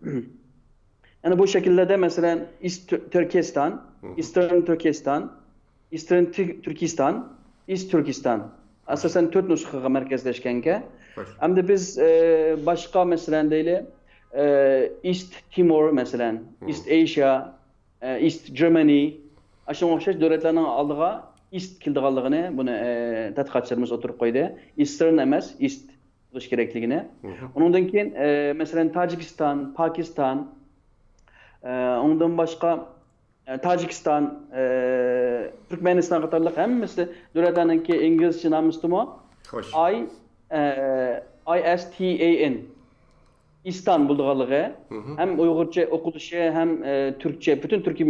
يەنى بۇ شەكىللەردە، مەسىلەن، ئىست تۈركىستان، مم. ئىستېرن تۈركىستان، ئىستېرن تۈ- تۈركىستان، ئىست تۈركىستان. ئاساسەن تۆت نۇسخىغا مەركەزلەشكەنكەن. خوش. ئەمدى بىز ئە، باشقا، مەسىلەن، دەيلى، ئە، ئىست تىمور، مەسىلەن، مم. ئىست ئېشىيا، ئە، ئىست جېرمانى، ئاشۇنىڭغا ئوخشاش دۆلەتلەرنىڭ ئالدىغا ئىست كېلىدىغانلىقىنى بۇنى ئە، تەتقىقاتچىلىرىمىز ئوتتۇرىغا قويدى. ئىستېرن ئەمەس، ئىست بولۇش كېرەكلىكىنى. مم. ئۇنىڭدىن كېيىن، ئە، مەسىلەن، تاجىكىستان، پاكىستان، ئە، ئۇنىڭدىن باشقا، ئە، تاجىكىستان، ئە، تۈركمەنىستان قاتارلىق ھەممىسى دۆلەتلەرنىڭكى ئىنگلىزچە نامىسىدىمۇ خوش. ئاي، ئە، ئاي ئېس تى ئېي ئېن، ئىستان بولىدىغانلىقى، مم. ھەم ئۇيغۇرچە ئوقۇلۇشى، ھەم ئە، تۈركچە، پۈتۈن تۈركىي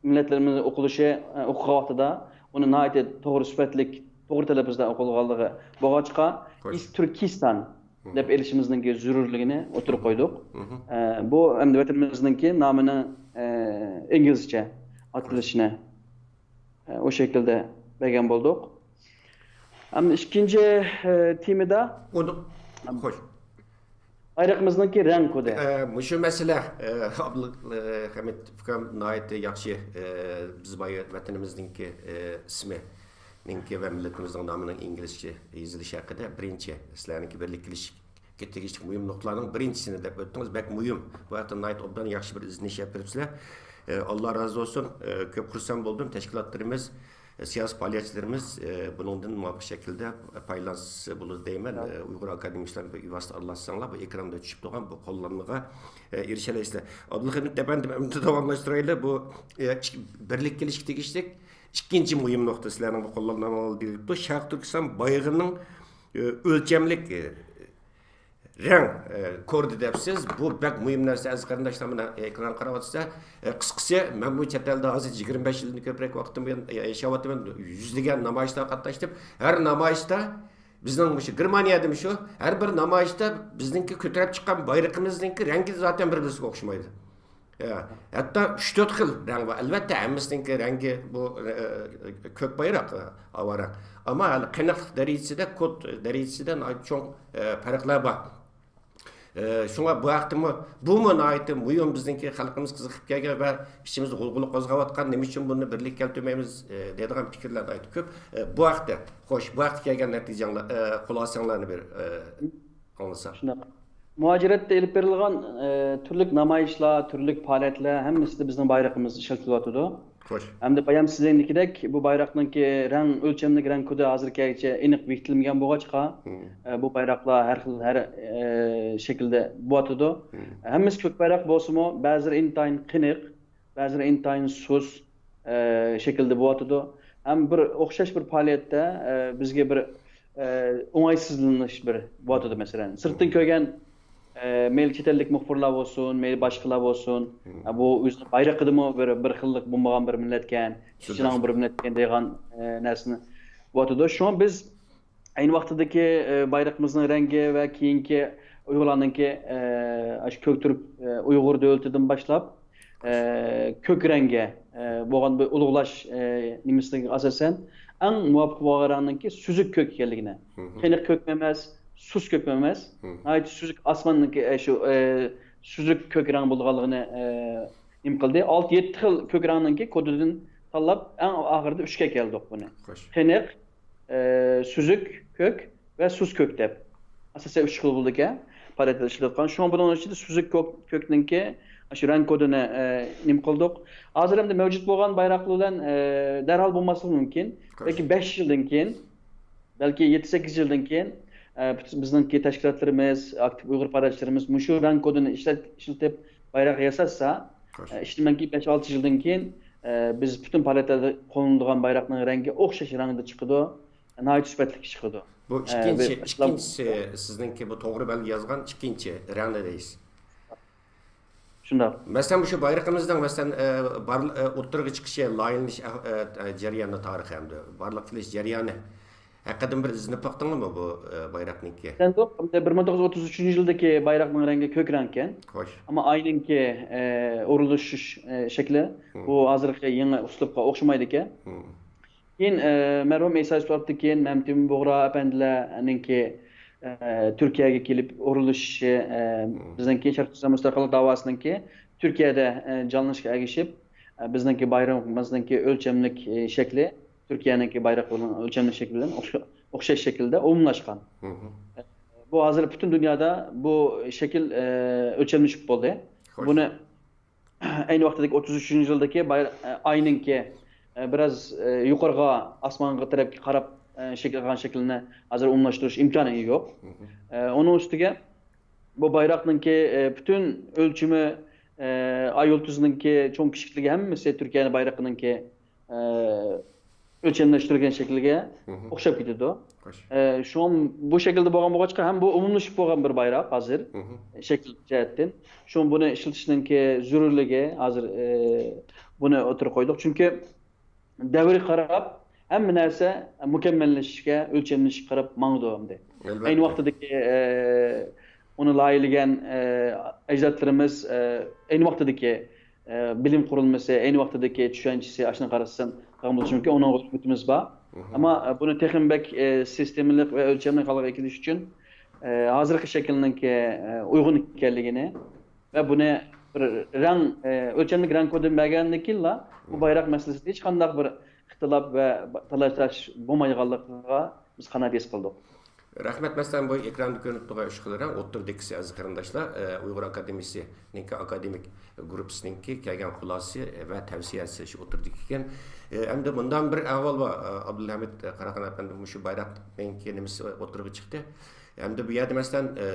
مىللەتلىرىمىز ئوقۇلۇشى، ئە، ئوقۇغان ۋاقتىدا ئۇنى ناھايىتى توغرا سۈپەتلىك، توغرا تەلەپپۇزدا ئوقۇلغانلىقى بولغاچقا، خوش. ئىست تۈركىستان مم. دەپ ئېلىشىمىزنىڭكى زۆرۈرلۈكىنى ئوتتۇرىغا قويدۇق. مم. ئە، بۇ ئەمدى ۋەتىنىمىزنىڭكى نامىنى ئە، ئىنگلىزچە ئاتىلىشىنى ئە، ئۇ شەكىلدە بەرگەن بولدۇق. ئەمدى ئىككىنچى ئە، تېمىدا ئۇنى خوش. بايرىقىمىزنىڭكى رەڭ كودى. ئە، مۇشۇ مەسىلە، ئە، ئابدۇل ئە، ھەمىد ئۇكام ناھايىتى ياخشى، ئە، بىز بايا ۋەتىنىمىزنىڭكى ئە، ئىسمىنىڭكى ۋە مىللىتىمىزنىڭ نامىنىڭ ئىنگلىزچە يېزىلىشى ھەققىدە بىرىنچى سىلەرنىڭكى بىرلىككە كېلىشكە تېگىشلىك مۇھىم نۇقتىلارنىڭ بىرىنچىسىنى دەپ ئۆتتىڭىز. بەك مۇھىم. بۇ ھەقتە ناھايىتى ئوبدان ياخشى بىر ئىزدىنىش ئېلىپ بېرىپسىلەر. ئە، ئاللا رازى بولسۇن. ئە، كۆپ خۇرسەن بولدۇم. تەشكىلاتلىرىمىز، ئە، سىياسىي پائالىيەتچىلىرىمىز، ئە، بۇنىڭدىن مۇۋاپىق شەكىلدە پايدىلانسا بولىدۇ دەيمەن. ئە، ئۇيغۇر ئاكادېمىيە ئىشلىرىنى بىۋاسىتە ئارىلاشساڭلار، بۇ ئېكراندا چۈشۈپ تۇرغان بۇ قوللانمىغا ئە، ئېرىشەلەيسىلەر. ئابدۇلخېمىت ئەپەندىم، ئەمدى داۋاملاشتۇرايلى. بۇ ئە، ئىك- بىرلىككە كېلىشكە تېگىشلىك ئىككىنچى مۇھىم نۇقتا سىلەرنىڭ بۇ قوللانمىڭىزدا دېيىلىپتۇ، شەرقىي تۈركىستان بايرىقىنىڭ ئە، ئۆلچەملىك ئە، رەڭ ئە، كودى دەپسىز. بۇ بەك مۇھىم نەرسە، ئەزىز قېرىنداشلار، مانا ئېكران قاراۋاتىسىلەر. ئە، قىسقىسى، مەن بۇ چەت ئەلدە ھازىر يىگىرمە بەش يىلدىن كۆپرەك ۋاقىتتىن بۇيان ياشاۋاتىمەن، يۈزلىگەن نامايىشلارغا قاتناشتىم. ھەر نامايىشتا بىزنىڭ مۇشۇ گېرمانىيەدىمۇ شۇ، ھەر بىر نامايىشتا بىزنىڭكى كۆتۈرۈپ چىققان بايرىقىمىزنىڭكى رەڭگى زاتەن بىر-بىرسىگە ئوخشىمايدۇ. يا، ھەتتا ئۈچ-تۆت خىل رەڭ بار. ئەلۋەتتە، ھەممىسىنىڭكى رەڭگى بۇ، ئە، كۆك بايراق، ئاۋا رەڭ. ئەمما ھەل-، قېنىقلىق دەرىجىسىدە، كود دەرىجىسىدە ناھايىتى چوڭ، ئە، پەرقلەر بار. ئە، شۇڭا بۇ ھەقتىمۇ، بۇمۇ ناھايىتى مۇھىم، بىزنىڭكى خەلقىمىز قىزىقىپ كەلگەن ۋە ئىچىمىزدە غۇلغۇلا قوزغاۋاتقان، نېمە ئۈچۈن بۇنى بىرلىككە كەلتۈرمەيمىز، ئە، دەيدىغان پىكىرلەر ناھايىتى كۆپ. ئە، بۇ ھەقتە، خوش، بۇ ھەقتە كەلگەن نەتىجەڭلار، ئە، خۇلاسەڭلارنى بىر، ئە، ئاڭلىساق. شۇنداق. مۇھاجىرەتتە ئېلىپ بېرىلغان، ئە، تۈرلۈك نامايىشلار، تۈرلۈك پائالىيەتلەر ھەممىسىدە بىزنىڭ بايرىقىمىز ئىشلىتىلىۋاتىدۇ. خوش. ئەمدى بايام سىز دېگەندەك، بۇ بايراقنىڭكى رەڭ، ئۆلچەملىك رەڭ كودى ھازىرغىچە ئېنىق بېكىتىلمىگەن بولغاچقا، مم. ئە، بۇ بايراقلار ھەر خىل، ھەر، ئە، شەكىلدە بولۇۋاتىدۇ. مم. ھەممىسى كۆك بايراق بولسىمۇ، بەزىلىرى ئىنتايىن قېنىق، بەزىلىرى ئىنتايىن سۇس، ئە، شەكىلدە بولۇۋاتىدۇ. ھەم بىر ئوخشاش بىر پائالىيەتتە، ئە، بىزگە بىر، ئە، ئوڭايسىزلىنىش بىر بولۇۋاتىدۇ، مەسىلەن. سىرتتىن كۆرگەن، ئە، مەيلى چەت ئەللىك مۇخبىرلار بولسۇن، مەيلى باشقىلار بولسۇن، ئە، بۇ ئۆزىنىڭ بايرىقىدىمۇ بىر، بىر خىللىق بولمىغان بىر مىللەتكەن، ئىچىنىڭ بىر مىللەتكەن دەيدىغان، ئە، نەرسىنى بولۇۋاتىدۇ. شۇڭا بىز ئەينى ۋاقتىدىكى، ئە، بايرىقىمىزنىڭ رەڭگى ۋە كېيىنكى ئۇيغۇرلارنىڭكى، ئە، ئاشۇ كۆك تۈرك، ئە، ئۇيغۇر دۆلىتىدىن باشلاپ، ئە، كۆك رەڭگە، ئە، بولغان بىر ئۇلۇغلاش، ئە، نېمىسىگە ئاساسەن، ئەڭ مۇۋاپىق بولغان رەڭنىڭكى سۈزۈك كۆك ئىكەنلىكىنى. قېنىق كۆكمۇ ئەمەس، سۇس كۆكمۇ ئەمەس، ناھايىتى سۈزۈك ئاسماننىڭكى، ئە، شۇ، ئە، سۈزۈك كۆك رەڭ بولىدىغانلىقىنى، ئە، نېمە قىلدى. ئالتە، يەتتە خىل كۆك رەڭنىڭكى كودىدىن تاللاپ، ئەڭ ئاخىرىدا ئۈچكە كەلدۇق بۇنى. خوش. قېنىق، ئە، سۈزۈك كۆك ۋە سۇس كۆك دەپ ئاساسەن ئۈچ خىل بولىدىكەن. پائالىيەتلەر ئىشلىتىلىۋاتقان. شۇڭا بۇنىڭ ئىچىدە سۈزۈك كۆك-، كۆكنىڭكى شۇ رەڭ كودىنى، ئە، نېمە قىلدۇق. ھازىر ئەمدى مەۋجۇت بولغان بايراقلار بىلەن، ئە، دەرھال بولماسلىقى مۇمكىن. بەلكى بەش يىلدىن كېيىن، بەلكى يەتتە، سەككىز يىلدىن كېيىن، ئە، بىز-، بىزنىڭكى تەشكىلاتلىرىمىز، ئاكتىپ ئۇيغۇر پائالىيەتچىلىرىمىز مۇشۇ رەڭ كودىنى ئىشلەت-، ئىشلىتىپ بايراق ياساتسا، ئە، ئىشىنىمەنكى، بەش-ئالتە يىلدىن كېيىن، ئە، بىز پۈتۈن پائالىيەتلەردە قوللىنىدىغان بايراقنىڭ رەڭگى ئوخشاش رەڭدە چىقىدۇ. ناھايىتى سۈپەتلىك چىقىدۇ. بۇ ئىككىنچى، ئىككىنچىسى، سىزنىڭكى بۇ توغرا بەلگە يازغان ئىككىنچى رەڭنى دەيسىز. شۇنداق. مەسىلەن، مۇشۇ بايرىقىمىزنىڭ، مەسىلەن، ئە، بار-، ئە، ئوتتۇرىغا چىقىشى، لايىھەلىنىش، ئە، ئە، جەريانى، تارىخى ھەمدە بارلىققا كېلىش جەريانى ھەققىدىن بىر ئىزدىنىپ باقتىڭلارمۇ بۇ، ئە، بايراقنىڭكى؟ بىر مىڭ توققۇز يۈز ئوتتۇز ئۈچىنچى يىلدىكى بايراقنىڭ رەڭگى كۆك رەڭكەن. خوش. ئەمما ئاينىڭكى، ئە، ئورۇنلىشىش، ئە، شەكلى بۇ ھازىرقى يېڭى ئۇسلۇبقا ئوخشىمايدىكەن. كېيىن، ئە، مەرھۇم ئىسا يۈسۈپ ئابدىكىن، مەمتىمىن بۇغرا ئەپەندىلەرنىڭكى، ئە، تۈركىيەگە كېلىپ ئورۇنلىشىشى، ئە، بىزنىڭكى شەرقىي تۈركىستان مۇستەقىللىق داۋاسىنىڭكى تۈركىيەدە، ئە، جانلىنىشقا ئەگىشىپ، ئە، بىزنىڭكى بايرىقىمىزنىڭكى ئۆلچەملىك، ئە، شەكلى تۈركىيەنىڭكى بايرىقى بىلەن ئۆلچەملىك شەكلى بىلەن ئوخشا-، ئوخشاش شەكىلدە ئومۇملاشقان. بۇ ھازىر پۈتۈن دۇنيادا بۇ شەكىل، ئە، ئۆلچەملىشىپ بولدى. بۇنى ئەينى ۋاقتىدىكى ئوتتۇز ئۈچىنچى يىلدىكى باير-، ئاينىڭكى، بىراز يۇقىرىغا، ئاسمانغا تەرەپكە قاراپ شەكىل ئالغان شەكلىنى ھازىر ئومۇملاشتۇرۇش ئىمكانى يوق. ئۇنىڭ ئۈستىگە بۇ بايراقنىڭكى پۈتۈن ئۆلچىمى، ئاي يۇلتۇزنىڭكى چوڭ كىچىكلىكى ھەممىسى تۈركىيە بايرىقىنىڭكى ئۆلچەملەشتۈرگەن شەكلىگە ئوخشاپ كېتىدۇ. شۇڭا بۇ شەكىلدە بولغان بولغاچقا، ھەم بۇ ئومۇملىشىپ بولغان بىر بايراق ھازىر، شەكىل جەھەتتىن. شۇڭا بۇنى ئىشلىتىشنىڭكى زۆرۈرلۈكى ھازىر، بۇنى ئوتتۇرىغا قويدۇق. چۈنكى دەۋرگە قاراپ ھەممە نەرسە مۇكەممەللىشىشكە، ئۆلچەملىشىشكە قاراپ ماڭىدۇ ئەمدى. ئەينى ۋاقتىدىكى، ئۇنى لايىھەلىگەن، ئەجدادلىرىمىز، ئەينى ۋاقتىدىكى ئە، بىلىم قۇرۇلمىسى، ئەينى ۋاقتىدىكى چۈشەنچىسى ئاشۇنى قارىسىڭ قالغان بولۇشى مۇمكىن. ئۇنىڭغا ھۆرمىتىمىز بار. ئەمما، ئە، بۇنى تېخىمۇ بەك، ئە، سىستېمىلىق ۋە ئۆلچەملىك ھالغا كېلىش ئۈچۈن، ئە، ھازىرقى شەكىلنىڭكى، ئە، ئۇيغۇن ئىكەنلىكىنى ۋە بۇنى بىر رەڭ، ئە، ئۆلچەملىك رەڭ كودىنى بەرگەندىن كېيىنلا بۇ بايراق مەسىلىسىدە ھېچقانداق بىر ئىختىلاپ ۋە تالاش-تارتىش بولمايدىغانلىقىغا بىز قانائەت ھېس قىلدۇق. رەھمەت. مەسىلەن، بۇ ئېكراندا كۆرۈنۈپ تۇرغان ئۈچ خىل رەڭ، ئوتتۇرىدىكىسى ئەزىز قېرىنداشلار، ئە، ئۇيغۇر ئاكادېمىيىسىنىڭكى ئاكادېمىك گۇرۇپپىسىنىڭكى كەلگەن خۇلاسىسى ۋە تەۋسىيەسى شۇ ئوتتۇرىدىكى ئىكەن. ئە، ئەمدى مۇنداق بىر ئەھۋال بار، ئە، ئابدۇلھەمىد قاراخان ئەپەندى مۇشۇ بايراقنىڭكى نېمىسى ئوتتۇرىغا چىقتى. ئەمدى بۇ يەردە، مەسىلەن، ئە،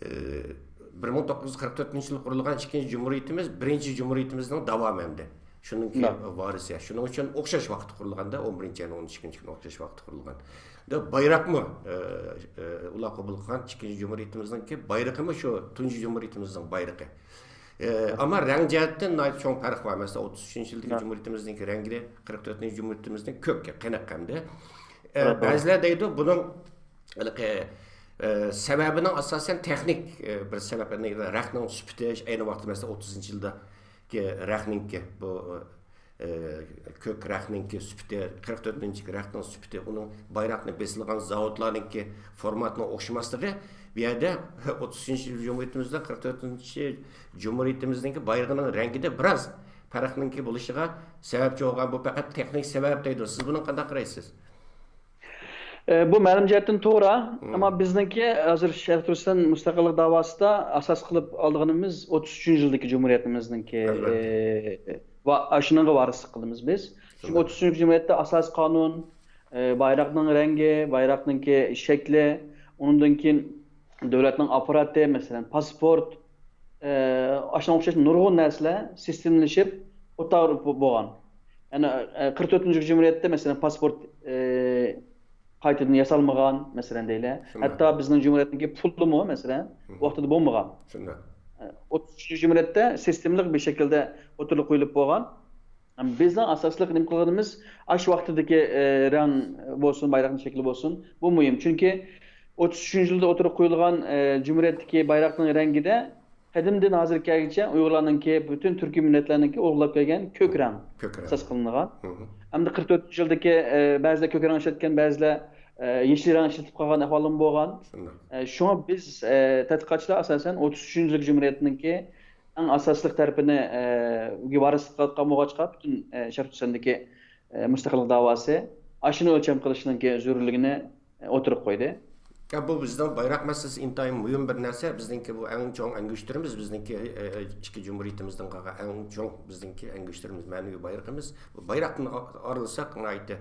ئە، بىر مىڭ توققۇز يۈز قىرىق تۆتىنچى يىلى قۇرۇلغان ئىككىنچى جۇمھۇرىيىتىمىز بىرىنچى جۇمھۇرىيىتىمىزنىڭ داۋامى ئەمدى. شۇنىڭكى ۋارىسى. شۇنىڭ ئۈچۈن ئوخشاش ۋاقىتتا قۇرۇلغاندا، ئون بىرىنچى ئاينىڭ ئون ئىككىنچى كۈنى ئوخشاش ۋاقىتتا قۇرۇلغان. دە، بايراقمۇ، ئە، ئە، ئۇلار قوبۇل قىلغان ئىككىنچى جۇمھۇرىيىتىمىزنىڭكى بايرىقىمۇ شۇ تۇنجى جۇمھۇرىيىتىمىزنىڭ بايرىقى. ئە، ئەمما رەڭ جەھەتتىن ناھايىتى چوڭ پەرق بار. مەسىلەن، ئوتتۇز ئۈچىنچى يىلدىقى جۇمھۇرىيىتىمىزنىڭكى رەڭگى، قىرىق تۆتىنچى جۇمھۇرىيىتىمىزنىڭ كۆك، قېنىق ئەمدى. ئە، بەزىلەر دەيدۇ، بۇنىڭ ھېلىقى، ئە، سەۋەبىنىڭ ئاساسەن تېخنىك، ئە، بىر سەۋەبىنى، رەختنىڭ سۈپىتى، ئەينى ۋاقىتتا، مەسىلەن، ئوتتۇزىنچى يىلدىكى رەختنىڭكى، بۇ، ئە، كۆك رەختنىڭكى سۈپىتى، قىرىق تۆتىنچى رەختنىڭ سۈپىتى، ئۇنىڭ بايراقنى بېسىلغان زاۋۇتلارنىڭكى فورماتىنىڭ ئوخشىماسلىقى، بۇ يەردە ئوتتۇز ئۈچىنچى يىل جۇمھۇرىيىتىمىزدە قىرىق تۆتىنچى جۇمھۇرىيىتىمىزنىڭكى بايرىقىنىڭ رەڭگىدە بىراز پەرقنىڭكى بولۇشىغا سەۋەبچى بولغان، بۇ پەقەت تېخنىك سەۋەب دەيدۇ. سىز بۇنىڭغا قانداق قارايسىز؟ ئە، بۇ مەلۇم جەھەتتىن توغرا. ئەمما بىزنىڭكى ھازىر شەرقىي تۈركىستان مۇستەقىللىق داۋاسىدا ئاساس قىلىپ ئالىدىغىنىمىز ئوتتۇز ئۈچىنچى يىلدىكى جۇمھۇرىيىتىمىزنىڭكى، ئە، ۋە ئاشۇنىڭغا ۋارىسلىق قىلىمىز بىز. چۈنكى ئوتتۇز ئۈچىنچى جۇمھۇرىيەتتە ئاساسىي قانۇن، ئە، بايراقنىڭ رەڭگى، بايراقنىڭكى شەكلى، ئۇنىڭدىن كېيىن دۆلەتنىڭ ئاپپاراتى، مەسىلەن، پاسپورت، ئە، ئاشۇنىڭغا ئوخشاش نۇرغۇن نەرسىلەر سىستېمىلىشىپ ئوتتۇرىغا بولغان. يەنى، ئە، قىرىق تۆتىنچى جۇمھۇرىيەتتە، مەسىلەن، پاسپورت، ئە، قايتىدىن ياسالمىغان، مەسىلەن، دەيلى. ھەتتا بىزنىڭ جۇمھۇرىيەتنىڭكى پۇلىمۇ، مەسىلەن، ۋاقتىدا بولمىغان. ئە، ئوتتۇز ئۈچىنچى جۇمھۇرىيەتتە سىستېمىلىق بىر شەكىلدە ئوتتۇرىغا قويۇلۇپ بولغان. بىزنىڭ ئاساسلىق نېمە قىلغىنىمىز، ئاشۇ ۋاقتىدىكى، ئە، رەڭ بولسۇن، بايراقنىڭ شەكلى بولسۇن، بۇ مۇھىم. چۈنكى ئوتتۇز ئۈچىنچى يىلدا ئوتتۇرىغا قويۇلغان، ئە، جۇمھۇرىيەتتىكى بايراقنىڭ رەڭگىدە قەدىمدىن ھازىرغا كەلگۈچە ئۇيغۇرلارنىڭكى، پۈتۈن تۈركىي مىللەتلەرنىڭكى ئوتتۇرىغا قويۇلغان كۆك رەڭ ئاساس قىلىنغان. ئەمدى قىرىق تۆتىنچى يىلدىكى، ئە، بەزىلەر كۆك رەڭ ئىشلەتكەن، بەزىلەر، ئە، يېشىل رەڭ ئىشلىتىپ قالغان ئەھۋالمۇ بولغان. ئە، شۇڭا بىز، ئە، تەتقىقاتچىلار ئاساسەن ئوتتۇز ئۈچىنچى يىللىق جۇمھۇرىيەتنىڭكى ئەڭ ئاساسلىق تەرىپىنى، ئە، گە ۋارىسلىق قىلىۋاتقان بولغاچقا، پۈتۈن، ئە، شەرقىي تۈركىستاندىكى، ئە، مۇستەقىللىق داۋاسى ئاشۇنى ئۆلچەم قىلىشنىڭكى زۆرۈرلۈكىنى، ئە، ئوتتۇرىغا قويدى. يا، بۇ بىزنىڭ بايراق مەسىلىسى ئىنتايىن مۇھىم بىر نەرسە. بىزنىڭكى بۇ ئەڭ چوڭ ئەڭگۈشتىرىمىز، بىزنىڭكى، ئە، ئە، ئىككى جۇمھۇرىيىتىمىزدىن قالغان ئەڭ چوڭ بىزنىڭكى ئەڭگۈشتىرىمىز، مەنىۋى بايرىقىمىز. بۇ بايراقتىن ئا-، ئايرىلساق، ناھايىتى،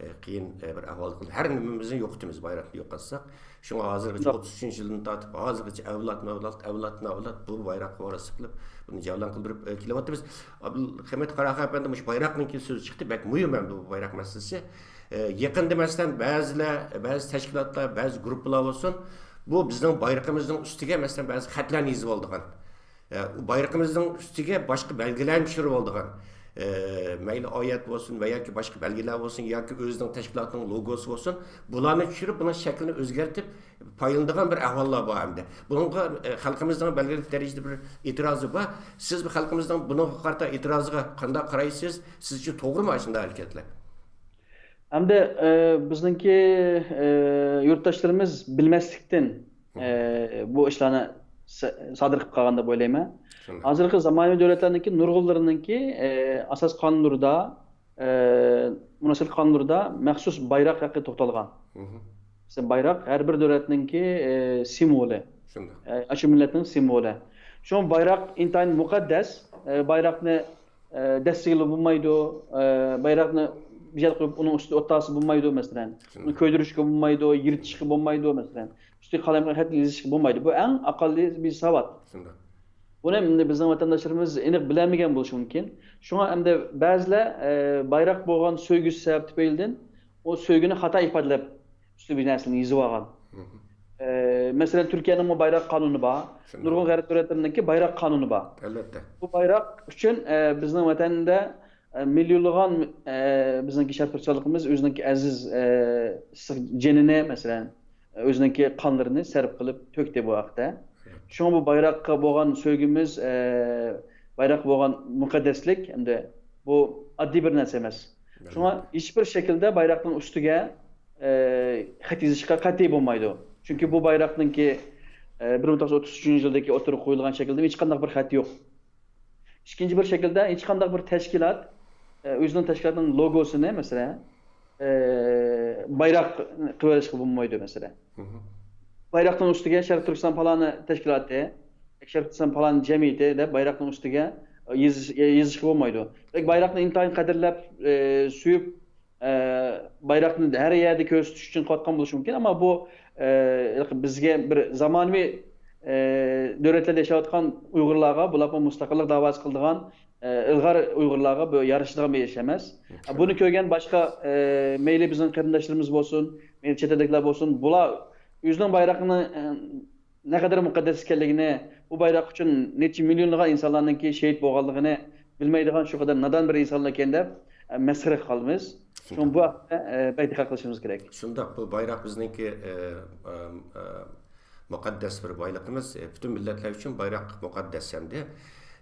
ئە، قىيىن، ئە، بىر ئەھۋالغا، ھەر نېمىمىزنى يوقىتىمىز، بايراقنى يوقاتساق. شۇڭا ھازىرغىچە ئوتتۇز ئۈچىنچى يىلدىن تارتىپ ھازىرغىچە ئەۋلادمۇ ئەۋلاد، ئەۋلادمۇ ئەۋلاد بۇ بايراققا ۋارىسلىق قىلىپ، بۇنى جەۋلان قىلدۇرۇپ، ئە، كېلىۋاتىمىز. ئابدۇلھەمىد قاراخان ئەپەندى، مۇشۇ بايراقنىڭكى سۆزى چىقتى، بەك مۇھىم ھەم بۇ بايراق مەسىلىسى. ئە، يېقىندا، مەسىلەن، بەزىلەر، بەزى تەشكىلاتلار، بەزى گۇرۇپپىلار بولسۇن، بۇ بىزنىڭ بايرىقىمىزنىڭ ئۈستىگە، مەسىلەن، بەزى خەتلەرنى يېزىۋالىدىغان. ئە، بايرىقىمىزنىڭ ئۈستىگە باشقا بەلگىلەرنى چۈشۈرۈۋالىدىغان. ئە، مەيلى ئايەت بولسۇن ۋە ياكى باشقا بەلگىلەر بولسۇن ياكى ئۆزىنىڭ تەشكىلاتىنىڭ لوگوسى بولسۇن، بۇلارنى چۈشۈرۈپ، بۇنىڭ شەكلىنى ئۆزگەرتىپ پايلىنىدىغان بىر ئەھۋاللار بار ئەمدى. بۇنىڭغا، ئە، خەلقىمىزنىڭ بەلگىلىك دەرىجىدە بىر ئېتىرازى بار. سىز بۇ خەلقىمىزنىڭ بۇنىڭغا قارىتا ئېتىرازىغا قانداق قارايسىز؟ سىزچە توغرىمۇ ئاشۇنداق ھەرىكەتلەر؟ ھەمدە، ئە، بىزنىڭكى، ئە، يۇرتداشلىرىمىز بىلمەسلىكتىن، ئە، بۇ ئىشلارنى سا-، سادىر قىلىپ قالغان دەپ ئويلايمەن. ھازىرقى زامانىۋى دۆلەتلەرنىڭكى نۇرغۇنلىرىنىڭكى، ئە، ئاساس قانۇنلىرىدا، ئە، مۇناسىۋەت قانۇنلىرىدا مەخسۇس بايراق ھەققى توختالغان. مەسىلەن، بايراق ھەر بىر دۆلەتنىڭكى، ئە، سىمۋولى. ئە، ئاشۇ مىللەتنىڭ سىمۋولى. شۇڭا بايراق ئىنتايىن مۇقەددەس. ئە، بايراقنى، ئە، دەسسىگىلى بولمايدۇ. ئە، بايراقنى بىر يەرگە قويۇپ، ئۇنىڭ ئۈستىدە ئوت تارتسا بولمايدۇ، مەسىلەن. ئۇنى كۆيدۈرۈشكە بولمايدۇ، يىرتىشقا بولمايدۇ، مەسىلەن. ئۈستىگە قەلەم خەت يېزىشقا بولمايدۇ. بۇ ئەڭ ئەقەللىي بىر ساۋات. بۇنى ئەمدى بىزنىڭ ۋەتەنداشلىرىمىز ئېنىق بىلەلمىگەن بولۇشى مۇمكىن. شۇڭا ئەمدى بەزىلەر، ئە، بايراق بولغان سۆيگۈسى سەۋەب تۈپەيلىدىن ئۇ سۆيگۈنى خاتا ئىپادىلەپ، ئۈستىگە بىر نەرسىنى يېزىۋالغان. ئە، مەسىلەن، تۈركىيەنىڭمۇ بايراق قانۇنى بار. نۇرغۇن غەرب دۆلەتلىرىنىڭكى بايراق قانۇنى بار. بۇ بايراق ئۈچۈن، ئە، بىزنىڭ ۋەتەندە، ئە، مىليونلىغان، ئە، بىزنىڭكى شەرقىي تۈركىستانلىقىمىز ئۆزىنىڭكى ئەزىز، ئە، ئىسسىق جېنىنى، مەسىلەن، ئۆزىنىڭكى قانلىرىنى سەرپ قىلىپ تۆكتى بۇ ھەقتە. شۇڭا بۇ بايراققا بولغان سۆيگۈمىز، ئە، بايراققا بولغان مۇقەددەسلىك ئەمدى بۇ ئاددىي بىر نەرسە ئەمەس. شۇڭا ھېچبىر شەكىلدە بايراقنىڭ ئۈستىگە، ئە، خەت يېزىشقا قەتئىي بولمايدۇ. چۈنكى بۇ بايراقنىڭكى، ئە، بىر مىڭ توققۇز يۈز ئوتتۇز ئۈچىنچى يىلدىكى ئوتتۇرىغا قويۇلغان شەكىلدىن ھېچقانداق بىر خەت يوق. ئىككىنچى بىر شەكىلدە ھېچقانداق بىر تەشكىلات، ئە، ئۆزىنىڭ تەشكىلاتىنىڭ لوگوسىنى، مەسىلەن، ئە، بايراق قىلىۋېلىشقا بولمايدۇ، مەسىلەن. بايراقنىڭ ئۈستىگە شەرقىي تۈركىستان پالانى تەشكىلاتى، شەرقىي تۈركىستان پالانى جەمئىيىتى دەپ بايراقنىڭ ئۈستىگە يېزىش-، يېزىشقا بولمايدۇ. بەلكى بايراقنى ئىنتايىن قەدىرلەپ، ئە، سۆيۈپ، ئە، بايراقنى ھەر يەردە كۆرسىتىش ئۈچۈن قىلىۋاتقان بولۇشى مۇمكىن، ئەمما بۇ، ئە، بىزگە بىر زامانىۋى، ئە، دۆلەتلەردە ياشاۋاتقان ئۇيغۇرلارغا، بولۇپمۇ مۇستەقىللىق داۋاسى قىلىدىغان، ئە، ئىلغار ئۇيغۇرلارغا بۇ يارىشىدىغان بىر ئىش ئەمەس. بۇنى كۆرگەن باشقا، ئە، مەيلى بىزنىڭ قېرىنداشلىرىمىز بولسۇن، مەيلى چەت ئەلدىكىلەر بولسۇن، بۇلار ئۆزىنىڭ بايرىقىنى، ئە، نەقەدەر مۇقەددەس ئىكەنلىكىنى، بۇ بايراق ئۈچۈن نەچچە مىليونلىغان ئىنسانلارنىڭكى شېھىت بولغانلىقىنى بىلمەيدىغان شۇ قەدەر نادان بىر ئىنسانلار ئىكەن دەپ، ئە، مەسخىرە قىلىمىز. شۇڭا بۇ ھەقتە، ئە، بەك دىققەت قىلىشىمىز كېرەك. شۇنداق، بۇ بايراق بىزنىڭكى، ئە، ئە، ئە، مۇقەددەس بىر بايلىقىمىز. ئە، پۈتۈن مىللەتلەر ئۈچۈن بايراق مۇقەددەس ئەمدى.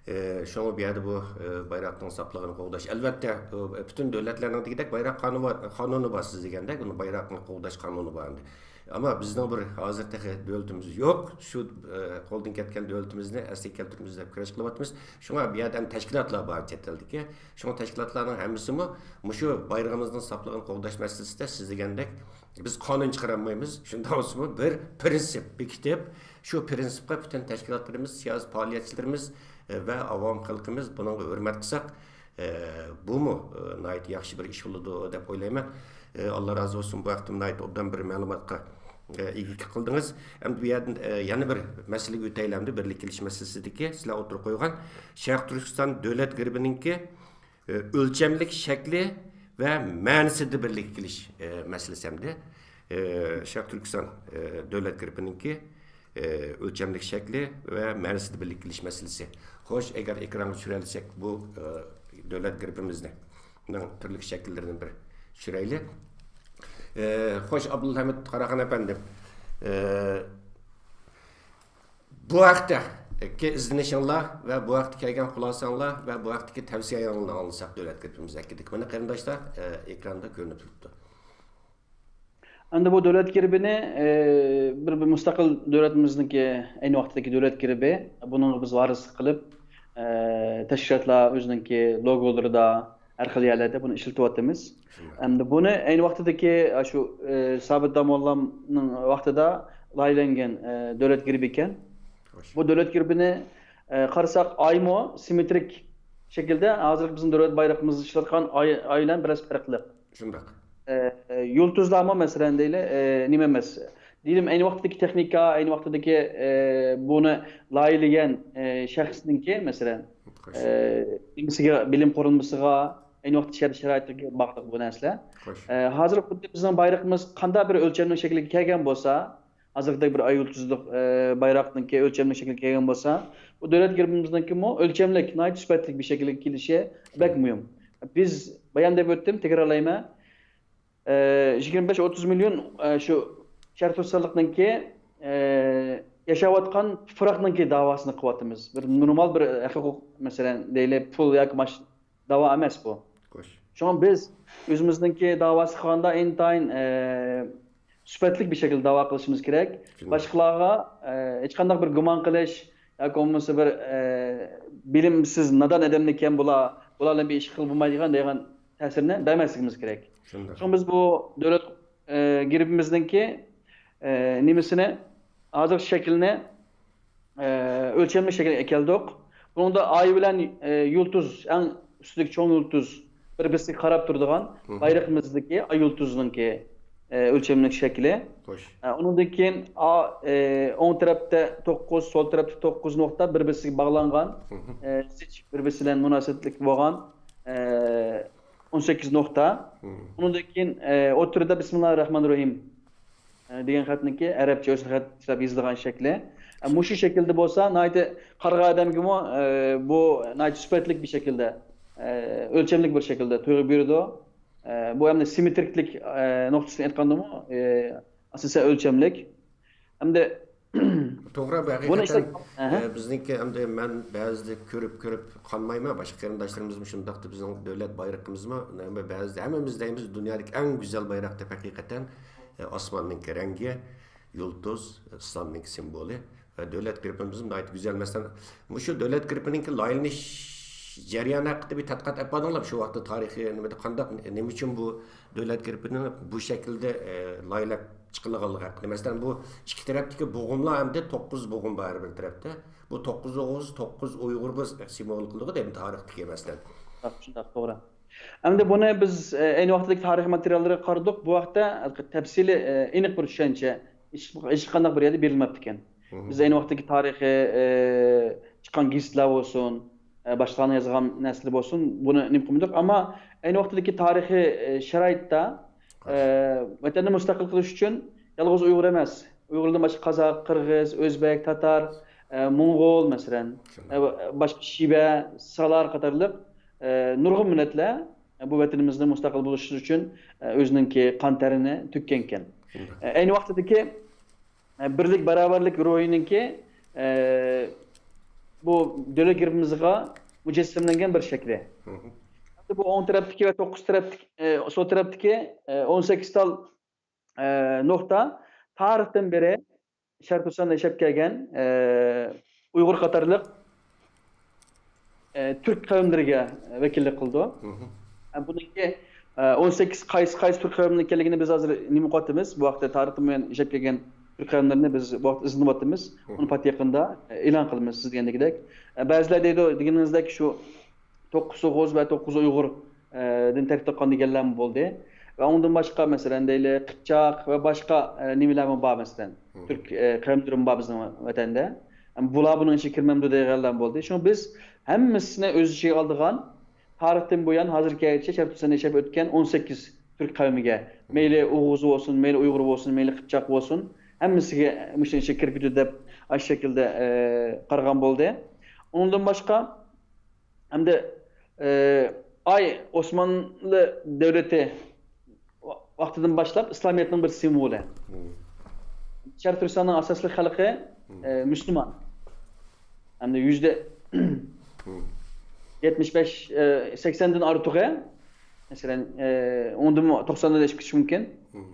ئە، شۇڭا بۇ يەردە بۇ، ئە، بايراقنىڭ ساپلىقىنى قوغداش. ئەلۋەتتە، ئۇ، پۈتۈن دۆلەتلەرنىڭ دېگۈدەك بايراق قانۇنى بار، قانۇنى بار، سىز دېگەندەك، ئۇنى بايراقنى قوغداش قانۇنى بار ئەمدى. ئەمما بىزنىڭ بىر ھازىر تېخى دۆلىتىمىز يوق. شۇ، ئە، قولدىن كەتكەن دۆلىتىمىزنى ئەسلىگە كەلتۈرىمىز دەپ كۈرەش قىلىۋاتىمىز. شۇڭا بۇ يەردە ھەم تەشكىلاتلار بار چەت ئەلدىكى. شۇڭا تەشكىلاتلارنىڭ ھەممىسىمۇ مۇشۇ بايرىقىمىزنىڭ ساپلىقىنى قوغداش مەسىلىسىدە سىز دېگەندەك بىز قانۇن چىقىرالمايمىز. شۇنداق بولسىمۇ بىر پرىنسىپ بېكىتىپ، شۇ پرىنسىپقا پۈتۈن تەشكىلاتلىرىمىز، سىياسىي پائالىيەتچىلىرىمىز، ئە، ۋە ئاۋام خەلقىمىز بۇنىڭغا ھۆرمەت قىلساق، ئە، بۇمۇ، ئە، ناھايىتى ياخشى بىر ئىش بولىدۇ دەپ ئويلايمەن. ئە، ئاللا رازى بولسۇن، بۇ ھەقتە ناھايىتى ئوبدان بىر مەلۇماتقا، ئە، ئىگىلىك قىلدىڭىز. ئەمدى بۇ يەردىن، ئە، يەنە بىر مەسىلىگە ئۆتەيلى، ئەمدى بىرلىك كېلىش مەسىلىسىدىكى سىلەر ئوتتۇرىغا قويغان شەرقىي تۈركىستان دۆلەت گېربىنىڭكى، ئە، ئۆلچەملىك شەكلى ۋە مەنىسىدە بىرلىككە كېلىش، ئە، مەسىلىسى ئەمدى. ئە، شەرقىي تۈركىستان، ئە، دۆلەت گېربىنىڭكى، ئە، ئۆلچەملىك شەكلى ۋە مەنىسىدە بىرلىككە كېلىش مەسىلىسى. خوش، ئەگەر ئېكرانغا چۈشۈرەلىسەك بۇ، ئە، دۆلەت گېربىمىزنىڭ تۈرلۈك شەكىللىرىدىن بىر چۈشۈرەيلى. ئە، خوش، ئابدۇلھەمىد قاراخان ئەپەندىم. ئە، بۇ ھەقتىكى ئىزدىنىشىڭلار ۋە بۇ ھەقتە كەلگەن خۇلاسەڭلار ۋە بۇ ھەقتىكى تەۋسىيەڭلارنى ئاڭلىساق دۆلەت گېربىمىز ھەققىدىكى. مانا قېرىنداشلار، ئە، ئېكراندا كۆرۈنۈپ تۇرۇپتۇ. ئەمدى بۇ دۆلەت گېربىنى، ئە، بىر، بىر مۇستەقىل دۆلىتىمىزنىڭكى ئەينى ۋاقىتتىكى دۆلەت گېربى. بۇنىڭغا بىز ۋارىسلىق قىلىپ، ئە، تەشكىلاتلار ئۆزىنىڭكى لوگولىرىدا، ھەر خىل يەرلەردە بۇنى ئىشلىتىۋاتىمىز. ئەمدى بۇنى ئەينى ۋاقتىدىكى، ئە، شۇ، ئە، سابىت داموللامنىڭ ۋاقتىدا لايىھەلەنگەن، ئە، دۆلەت گېربى ئىكەن. بۇ دۆلەت گېربىنى، ئە، قارىساق، ئايمۇ سىممېترىك شەكىلدە ھازىرقى بىزنىڭ دۆلەت بايرىقىمىزدا ئىشلەتكەن ئاي، ئاي بىلەن بىراز پەرقلىق. شۇنداق. ئە، ئە، يۇلتۇزلارمۇ، مەسىلەن، دەيلى، ئە، نېمە ئەمەس. دېيلىم، ئەينى ۋاقتىدىكى تېخنىكا، ئەينى ۋاقتىدىكى، ئە، بۇنى لايىھەلىگەن، ئە، شەخسنىڭكى، مەسىلەن، ئە، نېمىسىگە، بىلىم قۇرۇلمىسىغا، ئەينى ۋاقىتتا شەرت-شارائىتىغا باغلىق بۇ نەرسىلەر. ئە، ھازىر خۇددى بىزنىڭ بايرىقىمىز قانداق بىر ئۆلچەمنىڭ شەكلىگە كەلگەن بولسا، ھازىرقىدەك بىر ئاي يۇلتۇزلۇق، ئە، بايراقنىڭكى ئۆلچەملىك شەكلىگە كەلگەن بولسا، بۇ دۆلەت گېربىمىزنىڭكىمۇ ئۆلچەملىك، ناھايىتى سۈپەتلىك بىر شەكىلگە كېلىشى بەك مۇھىم. بىز بايام دەپ ئۆتتۈم، تەكرارلايمەن. ئە، يىگىرمە بەش ئوتتۇز مىليون، ئە، شۇ شەرقىي تۈركىستانلىقنىڭكى، ئە، ياشاۋاتقان تۇپراقنىڭكى داۋاسىنى قىلىۋاتىمىز. بىر نورمال بىر ھەق-ھوقۇق، مەسىلەن، دەيلى، پۇل ياكى ماش داۋا ئەمەس بۇ. خوش. شۇڭا بىز ئۆزىمىزنىڭكى داۋاسى قىلغاندا ئىنتايىن، ئە، سۈپەتلىك بىر شەكىلدە داۋا قىلىشىمىز كېرەك. شۇنداق. باشقىلارغا، ئە، ھېچقانداق بىر گۇمان قىلىش ياكى بولمىسا بىر، ئە، بىلىمسىز، نادان ئادەممىكەن بۇلار، بۇلار بىلەن بىر ئىش قىلغىلى بولمايدىغان دەيدىغان تەسىرنى بەرمەسلىكىمىز كېرەك. شۇنداق. شۇڭا بىز بۇ دۆلەت، ئە، گېربىمىزنىڭكى، ئە، نېمىسىنى، ھازىرقى شەكلىنى، ئە، ئۆلچەملىك شەكىلگە كەلدۇق. بۇنىڭدا ئاي بىلەن، ئە، يۇلتۇز، ئەڭ ئۈستىدىكى چوڭ يۇلتۇز بىر-بىرسىگە قاراپ تۇرىدىغان، مھم. بايرىقىمىزدىكى ئاي يۇلتۇزنىڭكى، ئە، ئۆلچەملىك شەكلى. خوش. ئە، ئۇنىڭدىن كېيىن ئا-، ئە، ئوڭ تەرەپتە توققۇز، سول تەرەپتە توققۇز نۇقتا بىر-بىرسىگە باغلانغان، مھم. ئە، زىچ بىر-بىرسى بىلەن مۇناسىۋەتلىك بولغان، ئە، ئون سەككىز نۇقتا. مھم. ئۇنىڭدىن كېيىن، ئە، ئوتتۇرىدا بىسمىللاھىررەھمانىررەھىم. ئە، دېگەن خەتنىڭكى ئەرەبچە ئۆسۈر خەت ئىشلەپ يېزىلغان شەكلى. ئە، مۇشۇ شەكىلدە بولسا ناھايىتى قارىغان ئادەمگىمۇ، ئە، بۇ ناھايىتى سۈپەتلىك بىر شەكىلدە، ئە، ئۆلچەملىك بىر شەكىلدە تۇيغۇ بېرىدۇ. ئە، بۇ ئەمدى سىممېترىكلىك، ئە، نۇقتىسىدىن ئېيتقاندىمۇ، ئە، ئاساسەن ئۆلچەملىك. ئەمدى توغرا، بۇ بۇنى ھەقىقەتەن، ئىشلەپ، ئەھە. ئە، بىزنىڭكى ئەمدى مەن بەزىدە كۆرۈپ، كۆرۈپ قانمايمەن، باشقا قېرىنداشلىرىمىزمۇ شۇنداقتا بىزنىڭ دۆلەت بايرىقىمىزمۇ، بەزىدە ھەممىمىز دەيمىز، دۇنيادىكى ئەڭ گۈزەل بايراق دەپ ھەقىقەتەن، ئە، ئاسماننىڭكى رەڭگى، يۇلتۇز، ئىسلامنىڭكى سىمۋولى، ۋە دۆلەت گېربىمىزمۇ ناھايىتى گۈزەل. مەسىلەن، مۇشۇ دۆلەت گېربىنىڭكى لايىھەلىنىش جەريانى ھەققىدە بىر تەتقىقات ئېلىپ باردىڭلارمۇ؟ شۇ ۋاقىتتا تارىخىي نېمىدە قانداق، نېمە ئۈچۈن بۇ دۆلەت گېربىنى بۇ شەكىلدە، ئە، لايىھەلەپ چىقىلغانلىقى ھەققىدە. مەسىلەن، بۇ ئىككى تەرەپتىكى بوغۇملار ھەمدە توققۇز بوغۇم بار ھەر بىر تەرەپتە. بۇ توققۇز ئوغۇز، توققۇز ئۇيغۇرغا سىمۋول قىلىدىغۇ دەيمەن تارىختىكى، مەسىلەن. شۇنداق، شۇنداق، توغرا. ئەمدى بۇنى بىز، ئە، ئەينى ۋاقىتتىكى تارىخىي ماتېرىياللارغا قارىدۇق. بۇ ھەقتە تەپسىلىي، ئە، ئېنىق بىر چۈشەنچە ھېچ، ھېچقانداق بىر يەردە بېرىلمەپتىكەن. مھم. بىز ئەينى ۋاقىتتىكى تارىخىي، ئە، چىققان گېزىتلەر بولسۇن، ئە، باشقىلارنىڭ يازغان نەرسىلىرى بولسۇن، بۇنى نېمە قىلمىدۇق. ئەمما ئەينى ۋاقىتتىكى تارىخىي، ئە، شارائىتتا، ئە، ۋەتەننى مۇستەقىل قىلىش ئۈچۈن يالغۇز ئۇيغۇر ئەمەس، ئۇيغۇردىن باشقا قازاق، قىرغىز، ئۆزبەك، تاتار، ئە، موڭغۇل، مەسىلەن، شۇنداق. ئە، باشقا شىبە، سالار قاتارلىق، ئە، نۇرغۇن مىللەتلەر بۇ ۋەتىنىمىزنى مۇستەقىل بولۇشى ئۈچۈن، ئە، ئۆزىنىڭكى قان تەرىنى تۆككەنىكەن. شۇنداق. ئە، ئەينى ۋاقتىدىكى، ئە، بىرلىك، باراۋەرلىك روھىنىڭكى، ئە، بۇ دۆلەت گېربىمىزغا مۇجەسسەملەنگەن بىر شەكلى. مھم. بۇ ئوڭ تەرەپتىكى ۋە توققۇز تەرەپتىكى، ئە، سول تەرەپتىكى، ئە، ئون سەككىز تال، ئە، نۇقتا تارىختىن بېرى شەرقىي تۈركىستاندا ياشاپ كەلگەن، ئە، ئۇيغۇر قاتارلىق، ئە، تۈرك قەۋملىرىگە ۋەكىللىك قىلىدۇ. مھم. ئە، بۇنىڭكى، ئە، ئون سەككىز قايسى، قايسى تۈرك قەۋمىنىڭ ئىكەنلىكىنى بىز ھازىر نېمە قىلىۋاتىمىز؟ بۇ ھەقتە تارىختىن بۇيان ياشاپ كەلگەن تۈرك قەۋملىرىنى بىز بۇ ۋاقىتتا ئىزدىنىۋاتىمىز. مھم. ئۇنى پات يېقىندا، ئە، ئېلان قىلىمىز سىز دېگەندەكدەك. ئە، بەزىلەر دەيدۇ، دېگىنىڭىزدەك شۇ توققۇز ئوغۇز ۋە توققۇز ئۇيغۇر، ئە، دىن تەركىب تاپقان دېگەنلەرمۇ بولدى. ۋە ئۇنىڭدىن باشقا، مەسىلەن، دەيلى، قىپچاق ۋە باشقا، ئە، نېمىلەرمۇ بار، مەسىلەن، مھم. تۈرك، ئە، قەۋملىرىمۇ بار بىزنىڭ ۋەتەندە. ئەم، بۇلار بۇنىڭ ئىچىگە كىرمەمدۇ دېگەنلەرمۇ بولدى. شۇڭا بىز ھەممىسىنى ئۆز ئىچىگە ئالىدىغان، تارىختىن بۇيان ھازىرغىچە شەرقىي تۈركىستاندا ياشاپ ئۆتكەن ئون سەككىز تۈرك قەۋمىگە، مەيلى ئوغۇز بولسۇن، مەيلى ئۇيغۇر بولسۇن، مەيلى قىپچاق بولسۇن، ھەممىسىگە مۇشۇنىڭ ئىچىگە كىرگۈدە دەپ، ئاشۇ شەكىلدە، ئە، قارىغان بولدى. ئۇنىڭدىن باشقا، ئەمدى، ئە، ئاي ئوسمانلى دۆلىتى ۋا-، ۋاقتىدىن باشلاپ ئىسلامىيەتنىڭ بىر سىمۋولى. مم. شەرقىي تۈركىستاننىڭ ئاساسلىق خەلقى، مم. ئە، مۇسۇلمان. ئەمدى يۈزدە مم. يەتمىش بەش، ئە، سەكسەندىن ئارتۇقى، مەسىلەن، ئە، ئۇندىنمۇ توقساندىن ئېشىپ كېتىشى مۇمكىن. مم.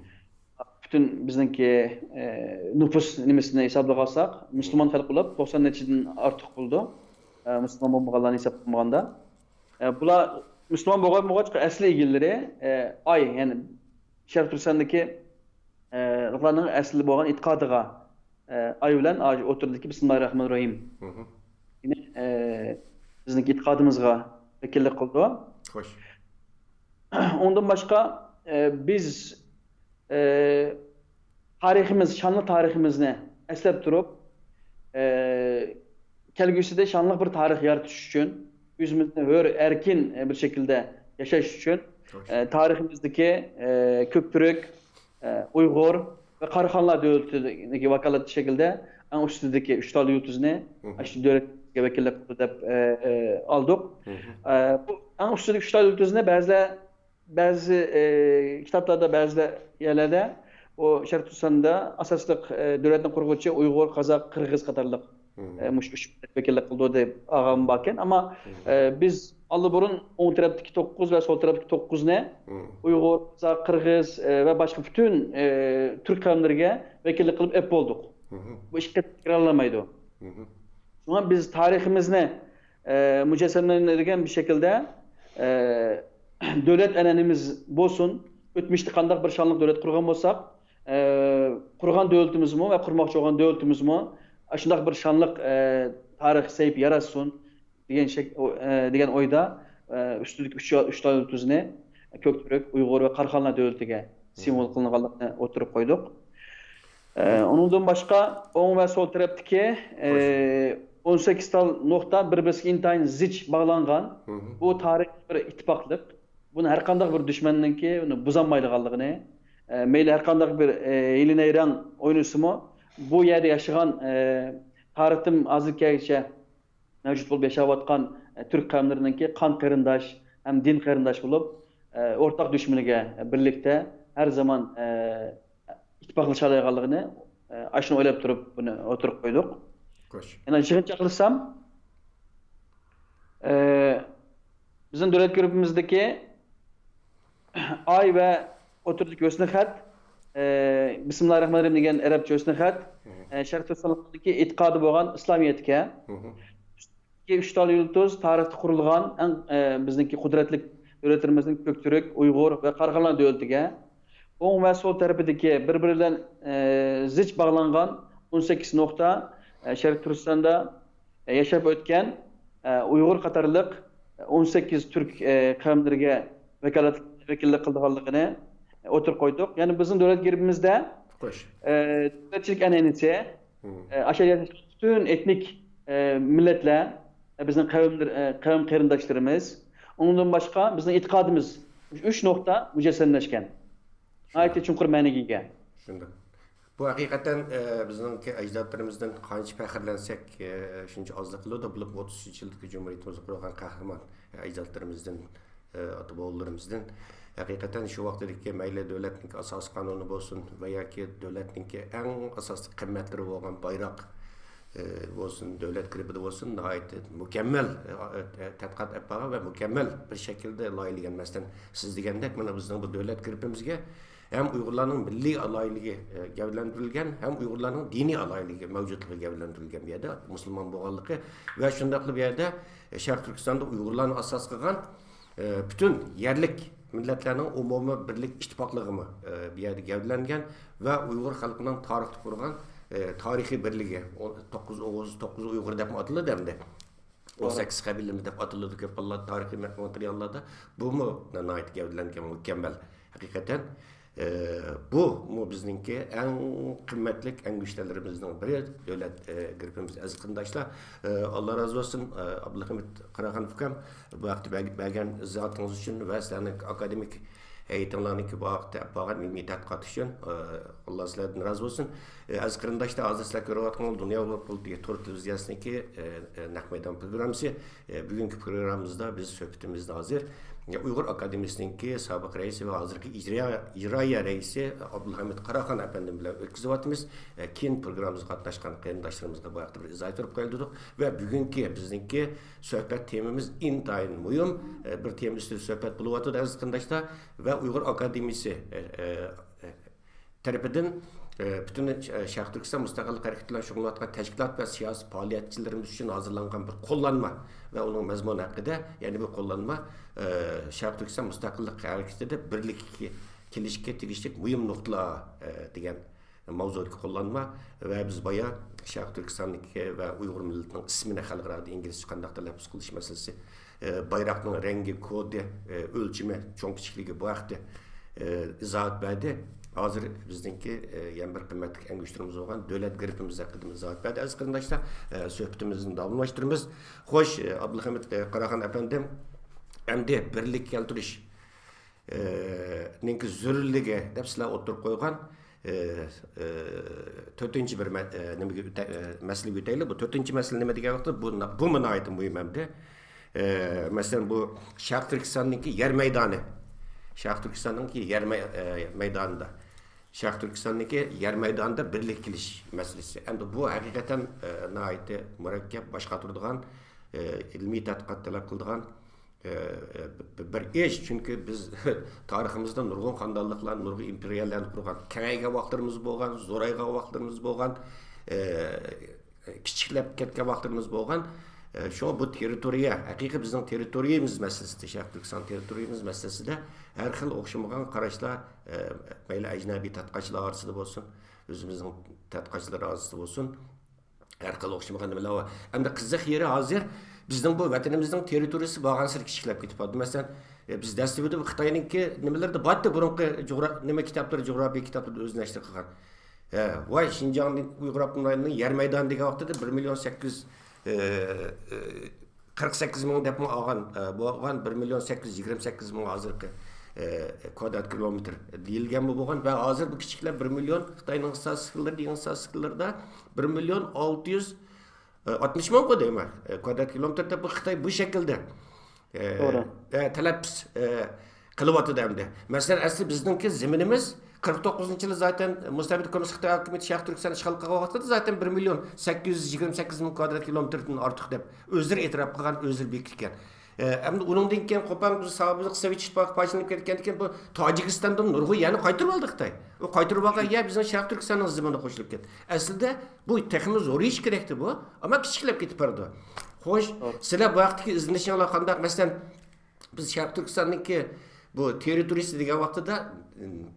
پۈتۈن بىزنىڭكى، ئە، نوپۇس نېمىسىنى ھېسابلىغان بولساق، مم. مۇسۇلمان خەلق بولۇپ توقسان نەچچىدىن ئارتۇق بولىدۇ. ئە، مۇسۇلمان بولمىغانلارنى ھېساب قىلمىغاندا. ئە، بۇلار مۇسۇلمان بولغان بولغاچقا ئەسلى ئىگىلىرى، ئە، ئاي، يەنى شەرقىي تۈركىستاندىكى، ئە، خەلقلەرنىڭ ئەسلى بولغان ئېتىقادىغا، ئە، ئاي بىلەن ئا-، ئوتتۇرىدىكى بىسمىللاھىررەھمانىررەھىم. مم. يەنى، ئە، بىزنىڭكى ئېتىقادىمىزغا ۋەكىللىك قىلىدۇ. خوش. ئۇندىن باشقا، ئە، بىز، ئە، تارىخىمىز، شانلىق تارىخىمىزنى ئەسلەپ تۇرۇپ، ئە، كەلگۈسىدە شانلىق بىر تارىخ يارىتىش ئۈچۈن، ئۆزىمىزنى ھۆر، ئەركىن، ئە، بىر شەكىلدە ياشاش ئۈچۈن، خوش. ئە، تارىخىمىزدىكى، ئە، كۆكتۈرك، ئە، ئۇيغۇر ۋە قاراخانلار دۆلىتىدىكى ۋاكالەتلىك شەكىلدە ئەڭ ئۈستىدىكى ئۈچ تال يۇلتۇزنى مم. ئاشۇ دۆلەتكە ۋەكىللىك قىلىدۇ دەپ، ئە، ئە، ئالدۇق. مم. ئە، بۇ ئەڭ ئۈستىدىكى ئۈچ تال يۇلتۇزنى بەزىلەر بەزى، ئى، كىتابلاردا، بەزى يەرلەردە ئۇ شەرقىي تۈركىستاندا ئاساسلىق، ئى، دۆلەتنى قۇرغۇچى ئۇيغۇر، قازاق، قىرغىز قاتارلىق ئە، مۇشۇ ئۈچ مىللەت ۋەكىللىك قىلىدۇ دەپ ئالغان باركەن. ئەمما، ئە، بىز ئاللىبۇرۇن ئوڭ تەرەپتىكى توققۇز ۋە سول تەرەپتىكى توققۇزنى ئۇيغۇر، قازاق، قىرغىز، ئە، ۋە باشقا پۈتۈن، ئە، تۈرك قەۋملىرىگە ۋەكىللىك قىلىپ ئېلىپ بولدۇق. بۇ ئىككى قېتىم تەكرارلانمايدۇ. شۇڭا بىز تارىخىمىزنى، ئە، مۇجەسسەملەندۈرگەن بىر شەكىلدە، ئە، دۆلەت ئەنئەنىمىز بولسۇن، ئۆتمۈشتە قانداق بىر شانلىق دۆلەت قۇرغان بولساق، ئە، قۇرغان دۆلىتىمىزمۇ ۋە قۇرماقچى بولغان دۆلىتىمىزمۇ ئاشۇنداق بىر شانلىق، ئە، تارىخ سەھىپە ياراتسۇن دېگەن شەك-، ئو-، ئە، دېگەن ئويدا، ئە، ئۈستىدىكى ئۈچ، ئۈچ تال يۇلتۇزنى كۆك تۈرك، ئۇيغۇر ۋە قاراخانلار دۆلىتىگە سىمۋول قىلىنغانلىقىنى ئوتتۇرىغا قويدۇق. ئە، ئۇنىڭدىن باشقا ئوڭ ۋە سول تەرەپتىكى، ئە، ئون سەككىز تال نۇقتا بىر-بىرسىگە ئىنتايىن زىچ باغلانغان. بۇ تارىخىي بىر ئىتتىپاقلىق. بۇنى ھەر قانداق بىر دۈشمەننىڭكى بۇنى بۇزالمايدىغانلىقىنى، ئە، مەيلى ھەر قانداق بىر، ئە، ھىيلە-نەيرەڭ ئوينىسىمۇ، بۇ يەردە ياشىغان، ئە، تارىختىن ھازىرغىچە مەۋجۇت بولۇپ ياشاۋاتقان، ئە، تۈرك قەۋملىرىنىڭكى قان قېرىنداش ھەم دىن قېرىنداش بولۇپ، ئە، ئورتاق دۈشمىنىگە، ئە، بىرلىكتە ھەر زامان، ئە، ئىتتىپاقلىشالايدىغانلىقىنى، ئە، ئاشۇنى ئويلاپ تۇرۇپ بۇنى ئوتتۇرىغا قويدۇق. خوش. يەنە يىغىنچاقلىسام، ئە، بىزنىڭ دۆلەت گېربىمىزدىكى ئاي ۋە ئوتتۇرىدىكى ھۆسنى خەت، ئە، بىسمىللاھىررەھمانىررەھىم دېگەن ئەرەبچە ھۆسنى خەت، ئە، شەرقىي تۈركىستانلىقتىكى ئېتىقادى بولغان ئىسلامىيەتكە، ئۈچ تال يۇلتۇز تارىختا قۇرۇلغان ئەڭ، ئە، بىزنىڭكى قۇدرەتلىك دۆلەتلىرىمىزنىڭ كۆك تۈرك، ئۇيغۇر ۋە قاراخانلار دۆلىتىگە، ئوڭ ۋە سول تەرىپىدىكى بىر-بىرى بىلەن، ئە، زىچ باغلانغان ئون سەككىز نۇقتا، ئە، شەرقىي تۈركىستاندا، ئە، ياشاپ ئۆتكەن، ئە، ئۇيغۇر قاتارلىق ئون سەككىز تۈرك، ئە، قەۋملىرىگە ۋاكالەت-، ۋەكىللىك قىلىدىغانلىقىنى ئوتتۇرىغا قويدۇق. يەنى بىزنىڭ دۆلەت گېربىمىزدە، خوش. ئە، دۆلەتچىلىك ئەنئەنىسى، ئە، ئاشۇ يەردە پۈتۈن ئېتنىك، ئە، مىللەتلەر، ئە، بىزنىڭ قەۋملىرى، ئە، قەۋم قېرىنداشلىرىمىز. ئۇنىڭدىن باشقا بىزنىڭ ئېتىقادىمىز ئۈچ نۇقتا مۇجەسسەملەشكەن. ناھايىتى چوڭقۇر مەنىگە ئىگە. شۇنداق. بۇ ھەقىقەتەن، ئە، بىزنىڭكى ئەجدادلىرىمىزدىن قانچە پەخىرلەنسەك، ئە، شۇنچە ئازلىق قىلىدۇ. بولۇپ ئوتتۇز ئۈچ يىلدىكى جۇمھۇرىيىتىمىزنى قۇرغان قەھرىمان ئەجدادلىرىمىزدىن، ئاتا-بوۋىلىرىمىزدىن ھەقىقەتەن شۇ ۋاقتىدىكى مەيلى دۆلەتنىڭكى ئاساسىي قانۇنى بولسۇن ۋە ياكى دۆلەتنىڭكى ئەڭ ئاساسلىق قىممەتلىرى بولغان بايراق، ئە، بولسۇن، دۆلەت گېربىدە بولسۇن، ناھايىتى مۇكەممەل، ئە، ئە، تەتقىقات ئېلىپ بارغان ۋە مۇكەممەل بىر شەكىلدە لايىھەلىگەن. مەسىلەن، سىز دېگەندەك، مانا بىزنىڭ بۇ دۆلەت گېربىمىزگە ھەم ئۇيغۇرلارنىڭ مىللىي ئالاھىدىلىكى، ئە، گەۋدىلەندۈرۈلگەن، ھەم ئۇيغۇرلارنىڭ دىنىي ئالاھىدىلىكى، مەۋجۇتلۇقى گەۋدىلەندۈرۈلگەن بۇ يەردە مۇسۇلمان بولغانلىقى ۋە شۇنداقلا بۇ يەردە، ئە، شەرقىي تۈركىستاندا ئۇيغۇرلارنى ئاساس قىلغان، ئە، پۈتۈن يەرلىك مىللەتلەرنىڭ ئومۇمىي بىرلىك ئىتتىپاقلىقىمۇ، ئە، بۇ يەردە گەۋدىلەنگەن ۋە ئۇيغۇر خەلقىنىڭ تارىختا قۇرغان، ئە، تارىخىي بىرلىكى، ئون، توققۇز ئوغۇز، توققۇز ئۇيغۇر دەپمۇ ئاتىلىدۇ ئەمدى. ئون سەككىز قەبىلىمىز دەپ ئاتىلىدۇ كۆپ بالىلار تارىخىي ماتېرىياللاردا. بۇمۇ ناھايىتى گەۋدىلەنگەن، مۇكەممەل. ھەقىقەتەن، ئە، بۇمۇ بىزنىڭكى ئەڭ قىممەتلىك، ئەڭ گۈزەللىرىمىزنىڭ بىرى، دۆلەت، ئە، گېربىمىز. ئەزىز قېرىنداشلار، ئە، ئاللا رازى بولسۇن، ئە، ئابدۇلھەمىت قاراخان ئۇكام، بۇ ھەقتە بەر-، بەرگەن ئىزاھاتىڭىز ئۈچۈن ۋە سىلەرنىڭ ئاكادېمىك ھەيئىتىڭلارنىڭكى بۇ ھەقتە ئەپ بارغان ئىلمىي تەتقىقات ئۈچۈن، ئە، ئاللا سىلەردىن رازى بولسۇن. ئە، ئەزىز قېرىنداشلار، ھازىر سىلەر كۆرۈۋاتقان دۇنيا ئۇيغۇر قۇرۇلتىيى تور تېلېۋىزىيەسىنىڭكى، ئە، ئە، نەق مەيدان پروگراممىسى. ئە، بۈگۈنكى پروگراممىمىزدا بىز سۆھبىتىمىزنى ھازىر، ئە، ئۇيغۇر ئاكادېمىيىسىنىڭكى سابىق رەئىسى ۋە ھازىرقى ئىجرا-، ئىجرائىيە رەئىسى ئابدۇلھەمىد قاراخان ئەپەندىم بىلەن ئۆتكۈزۈۋاتىمىز. ئە، كېيىن پروگراممىمىزغا قاتناشقان قېرىنداشلىرىمىزغا بۇ ھەقتە بىر ئىزاھ بېرىپ قويايلى دېدۇق. ۋە بۈگۈنكى بىزنىڭكى سۆھبەت تېمىمىز ئىنتايىن مۇھىم، ئە، بىر تېما ئۈستىدە سۆھبەت بولۇۋاتىدۇ، ئەزىز قېرىنداشلار. ۋە ئۇيغۇر ئاكادېمىيىسى، ئە، ئە، ئە، تەرىپىدىن، ئە، پۈتۈن، ئە، شەرقىي تۈركىستان مۇستەقىللىق ھەرىكىتى بىلەن شۇغۇللىنىۋاتقان تەشكىلات ۋە سىياسىي پائالىيەتچىلىرىمىز ئۈچۈن ھازىرلانغان بىر قوللانما ۋە ئۇنىڭ مەزمۇنى ھەققىدە، يەنى بۇ قوللانما، ئە، شەرقىي تۈركىستان مۇستەقىللىق ھەرىكىتىدە بىرلىككە كېلىشكە تېگىشلىك مۇھىم نۇقتىلار، ئە، دېگەن ماۋزۇدىكى قوللانما ۋە بىز بايا شەرقىي تۈركىستاندىكى ۋە ئۇيغۇر مىللىتىنىڭ ئىسمىنى خەلقئارادا ئىنگلىزچە قانداق تەلەپپۇز قىلىش مەسىلىسى، ئە، بايراقنىڭ رەڭگى، كودى، ئە، ئۆلچىمى، چوڭ كىچىكلىكى بۇ ھەقتە، ئە، ئىزاھات بەردى. ھازىر بىزنىڭكى، ئە، يەنە بىر قىممەتلىك ئەڭگۈشتىرىمىز بولغان دۆلەت گېربىمىز ھەققىدە ئىزاھات بەردى. ئەزىز قېرىنداشلار، ئە، سۆھبىتىمىزنى داۋاملاشتۇرىمىز. خوش، ئە، ئابدۇلھەمىد، ئە، قاراخان ئەپەندىم، ئەمدى بىرلىك كەلتۈرۈش، ئە، نىڭكى زۆرۈرلۈكى دەپ سىلەر ئوتتۇرىغا قويغان، ئە، ئە، تۆتىنچى بىر مە-، ئە، نېمىگە ئۆتە-، ئە، مەسىلىگە ئۆتەيلى. بۇ تۆتىنچى مەسىلە نېمە دېگەن ۋاقىتتا، بۇ نا-، بۇمۇ ناھايىتى مۇھىم ئەمدى. ئە، مەسىلەن، بۇ شەرقىي تۈركىستاننىڭكى يەر مەيدانى. شەرقىي تۈركىستاننىڭكى يەر مەي-، ئە، مەيدانىدا. شەرقىي تۈركىستاندىكى يەر مەيدانىدا بىرلىككە كېلىش مەسىلىسى. ئەمدى بۇ ھەقىقەتەن، ئە، ناھايىتى مۇرەككەپ، باش قاتۇرىدىغان، ئە، ئىلمىي تەتقىقات تەلەپ قىلىدىغان، ئە، ئە، بىر ئىش. چۈنكى بىز تارىخىمىزدا نۇرغۇن خاندانلىقلارنى، نۇرغۇن ئىمپېرىيەلەرنى قۇرغان، كېڭەيگەن ۋاقىتلىرىمىز بولغان، زورايغان ۋاقىتلىرىمىز بولغان، ئە، كىچىكلەپ كەتكەن ۋاقىتلىرىمىز بولغان. ئە، شۇڭا بۇ تېررىتورىيە، ھەقىقىي بىزنىڭ تېررىتورىيىمىز مەسىلىسىدە، شەرقىي تۈركىستان تېررىتورىيىمىز مەسىلىسىدە ھەر خىل ئوخشىمىغان قاراشلار، ئە، مەيلى ئەجنەبىي تەتقىقاتچىلار ئارىسىدا بولسۇن، ئۆزىمىزنىڭ تەتقىقاتچىلار ئارىسىدا بولسۇن، ھەر خىل ئوخشىمىغان نېمىلەر بار. ئەمدى قىزىق يېرى، ھازىر بىزنىڭ بۇ ۋەتىنىمىزنىڭ تېررىتورىيىسى بارغانسېرى كىچىكلەپ كېتىپ بارىدۇ. مەسىلەن، ئە، بىز دەسلىپىدە خىتاينىڭكى نېمىلىرىدە بارتى، بۇرۇنقى جۇغرا-، نېمە كىتابلىرى، جۇغراپىيە كىتابلىرىدا ئۆزى نەشر قىلغان. ھە، ۋاي، شىنجاڭنىڭ ئۇيغۇر ئاپتونوم رايونىنىڭ يەر مەيدانى دېگەن ۋاقتىدا بىر مىليون سەككىز يۈز، ئە، ئە، قىرىق سەككىز مىڭ دەپمۇ ئالغان، ئە، بولغان، بىر مىليون سەككىز يۈز يىگىرمە سەككىز مىڭ ھازىرقى، ئە، كۋادرات كىلومېتىر دېيىلگەنمۇ بولغان ۋە ھازىر بۇ كىچىكلەپ بىر مىليون، خىتاينىڭ ئىستاتىستىكىلىرى دېگەن ئىستاتىستىكىلىرىدا بىر مىليون ئالتە يۈز ئاتمىش مىڭغۇ دەيمەن، ئە، كۋادرات كىلومېتىر دەپ بۇ خىتاي بۇ شەكىلدە، ئە، توغرا. ئە، تەلەپپۇز، ئە، قىلىۋاتىدۇ ئەمدى. مەسىلەن، ئەسلى بىزنىڭكى زېمىنىمىز قىرىق توققۇزىنچى يىلى زاتەن مۇستەبىت كوممۇنىست خىتاي ھاكىمىيىتى شەرقىي تۈركىستان ئىشغال قىلغان ۋاقتىدا زاتەن بىر مىليون سەككىز يۈز يىگىرمە سەككىز مىڭ كۋادرات كىلومېتىردىن ئارتۇق دەپ ئۆزلىرى ئېتىراپ قىلغان، ئۆزلىرى بېكىتكەن. ئە، ئەمدى ئۇنىڭدىن كېيىن قوپال بۇ سابىق سوۋېت ئىتتىپاقى پارچىلىنىپ كەتكەندىن كېيىن بۇ تاجىكىستاندىن نۇرغۇن يەرنى قايتۇرۇپ ئالدى خىتاي. ئۇ قايتۇرۇپ ئالغان يەر بىزنىڭ شەرقىي تۈركىستاننىڭ زېمىنىغا قوشۇلۇپ كەتتى. ئەسلىدە بۇ تېخىمۇ زورىيىشى كېرەكتى بۇ. ئەمما كىچىكلەپ كېتىپ بارىدۇ. خوش، توغرا. سىلەر بۇ ھەقتىكى ئىزدىنىشىڭلار قانداق؟ مەسىلەن، بىز شەرقىي تۈركىستاننىڭكى بۇ تېررىتورىيىسى دېگەن ۋاقتىدا، م،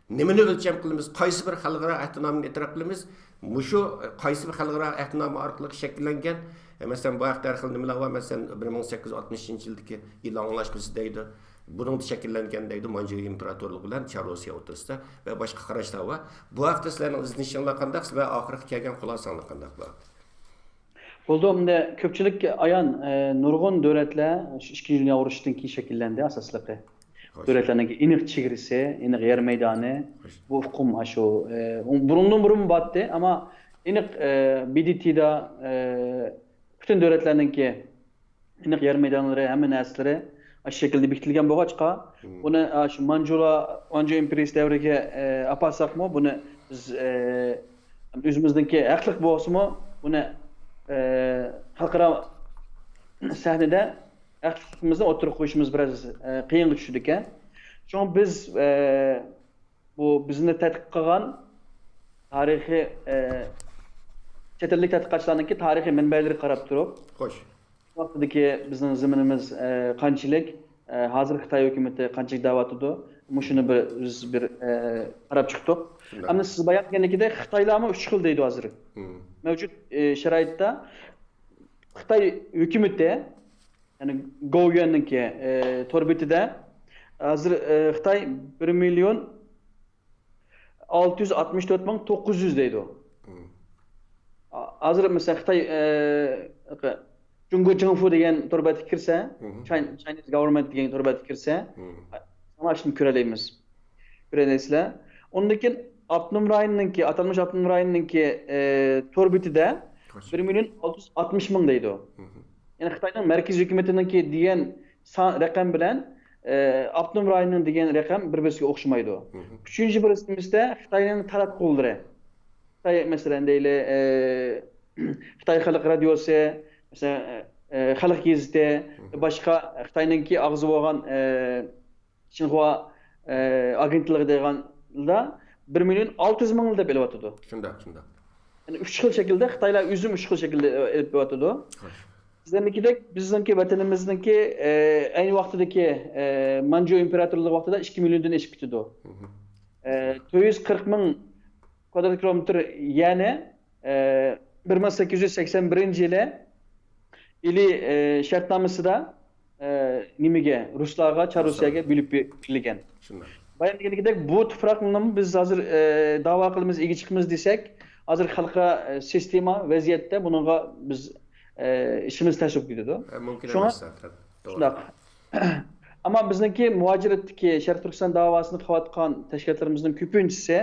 نېمىنى ئۆلچەم قىلىمىز؟ قايسى بىر خەلقئارا ئەھدىنامىنى ئېتىراپ قىلىمىز؟ مۇشۇ قايسى بىر خەلقئارا ئەھدىنامە ئارقىلىق شەكىللەنگەن، مەسىلەن، بۇ ھەقتە ھەر خىل نېمىلەر بار. مەسىلەن، بىر مىڭ سەككىز يۈز ئاتمىشىنچى يىلدىكى ئىلان ئاڭلاشمىسى دەيدۇ. بۇنىڭدا شەكىللەنگەن دەيدۇ، مانجۇرىيە ئىمپېراتورلۇقى بىلەن چار روسىيە ئوتتۇرىسىدا ۋە باشقا قاراشلار بار. بۇ ھەقتە سىلەرنىڭ ئىزدىنىشىڭلار قانداق ۋە ئاخىرقى كەلگەن خۇلاسەڭلار قانداق بۇ ھەقتە؟ بولدى، ئەمدى كۆپچىلىككە ئايان، ئە، نۇرغۇن دۆلەتلەر شۇ ئىككىنچى دۇنيا ئۇرۇشىدىن كېيىن شەكىللەندى ئاساسلىقى. خوش. دۆلەتلەرنىڭكى ئېنىق چېگرىسى، ئېنىق يەر مەيدانى، خوش. بۇ ئۇقۇم ئاشۇ، ئە، بۇرۇندىن بۇرۇن بارتتى، ئەمما ئېنىق، ئە، بى دى تىدا، ئە، پۈتۈن دۆلەتلەرنىڭكى ئېنىق يەر مەيدانلىرى، ھەممە نەرسىلىرى ئاشۇ شەكىلدە بېكىتىلگەن بولغاچقا، مم. بۇنى، ئاشۇ مانجۇلار، مانجۇ ئىمپېرىيىسى دەۋرىگە، ئە، ئاپارساقمۇ، بۇنى بىز، ئە، ئۆزىمىزنىڭكى ھەقلىق بولسىمۇ، بۇنى، ئە، خەلقئارا سەھنىدە ھەقلىقىمىزنى ئوتتۇرىغا قويۇشىمىز بىراز، ئە، قىيىنغا چۈشىدىكەن. شۇڭا بىز، ئە، بۇ بىزنى تەتقىق قىلغان تارىخىي، ئە، چەت ئەللىك تەتقىقاتچىلارنىڭكى تارىخىي مەنبەلىرىگە قاراپ تۇرۇپ، خوش. ۋاقتىدىكى بىزنىڭ زېمىنىمىز، ئە، قانچىلىك، ئە، ھازىر خىتاي ھۆكۈمىتى قانچىلىك دەۋاتىدۇ، مۇشۇنى بىر، بىز بىر، ئە، قاراپ چىقتۇق. شۇنداق. ئەمدى سىز بايان دېگەندىكىدەك خىتايلارمۇ ئۈچ خىل دەيدۇ ھازىر. مم. مەۋجۇت، ئە، شارائىتتا خىتاي ھۆكۈمىتى، يەنى گوۋۇيۈەننىڭكى، ئە، تور بېتىدە ھازىر، ئە، خىتاي بىر مىليون ئالتە يۈز ئاتمىش تۆت مىڭ توققۇز يۈز دەيدۇ. مم. ھازىر مەسىلەن خىتاي، ئە، جۇڭگو جىڭفۇ دېگەن تور بەتكە كىرسە، مم. Chin-، Chinese Government دېگەن تور بەتكە كىرسە، مم. ساڭا شۇنى كۆرەلەيمىز. كۆرەلەيسىلەر. ئۇندىن كېيىن ئاپتونوم رايوننىڭكى، ئاتالمىش ئاپتونوم رايوننىڭكى، ئە، تور بېتىدە بىر مىليون ئالتە يۈز ئاتمىش مىڭ دەيدۇ. مم. يەنى خىتاينىڭ مەركىزىي ھۆكۈمىتىنىڭكى دېگەن سان، رەقەم بىلەن، ئە، ئاپتونوم رايوننىڭ دېگەن رەقەم بىر-بىرسىگە ئوخشىمايدۇ. مم. ئۈچىنچى بىر نېمىسىدە خىتاينىڭ تاراتقۇلىرى. خىتاي، مەسىلەن، دەيلى، ئە، خىتاي خەلق رادىيوسى، مەسىلەن، ئە، خەلق گېزىتى، مم. باشقا خىتاينىڭكى ئاغزى بولغان، ئە، شىنخۇا، ئە، ئاگېنتلىقى دېگەندە بىر مىليون ئالتە يۈز مىڭ دەپ ئېلىۋاتىدۇ. شۇنداق، شۇنداق. يەنى ئۈچ خىل شەكىلدە، خىتايلار ئۆزىمۇ ئۈچ خىل شەكىلدە ئېلىپ بېرىۋاتىدۇ. خوش. بىزلەرنىڭكىدەك، بىزنىڭكى ۋەتىنىمىزنىڭكى، ئە، ئەينى ۋاقتىدىكى، ئە، مانجۇ ئىمپېراتورلۇقى ۋاقتىدا ئىككى مىليوندىن ئېشىپ كېتىدۇ. مم. ئە، تۆت يۈز قىرىق مىڭ كۋادرات كىلومېتىر يەرنى، ئە، بىر مىڭ سەككىز يۈز سەكسەن بىرىنچى يىلى ئىلى، ئە، شەرتنامىسىدا، ئە، نېمىگە، رۇسلارغا، چار روسىيەگە بۆلۈپ بېرىلگەن. شۇنداق. بايان دېگەندەك، بۇ تۇپراقنىمۇ بىز ھازىر، ئە، داۋا قىلىمىز، ئىگە چىقىمىز دېسەك، ھازىر خەلقئارا، ئە، سىستېما، ۋەزىيەتتە بۇنىڭغا بىز، ئە، ئىشىمىز تەس بولۇپ كېتىدۇ. ئە، مۇمكىن شۇڭا ئەمەس زاتەن. توغرا. شۇنداق. ئەمما بىزنىڭكى مۇھاجىرەتتىكى شەرقىي تۈركىستان داۋاسىنى قىلىۋاتقان تەشكىلاتلىرىمىزنىڭ كۆپىنچىسى،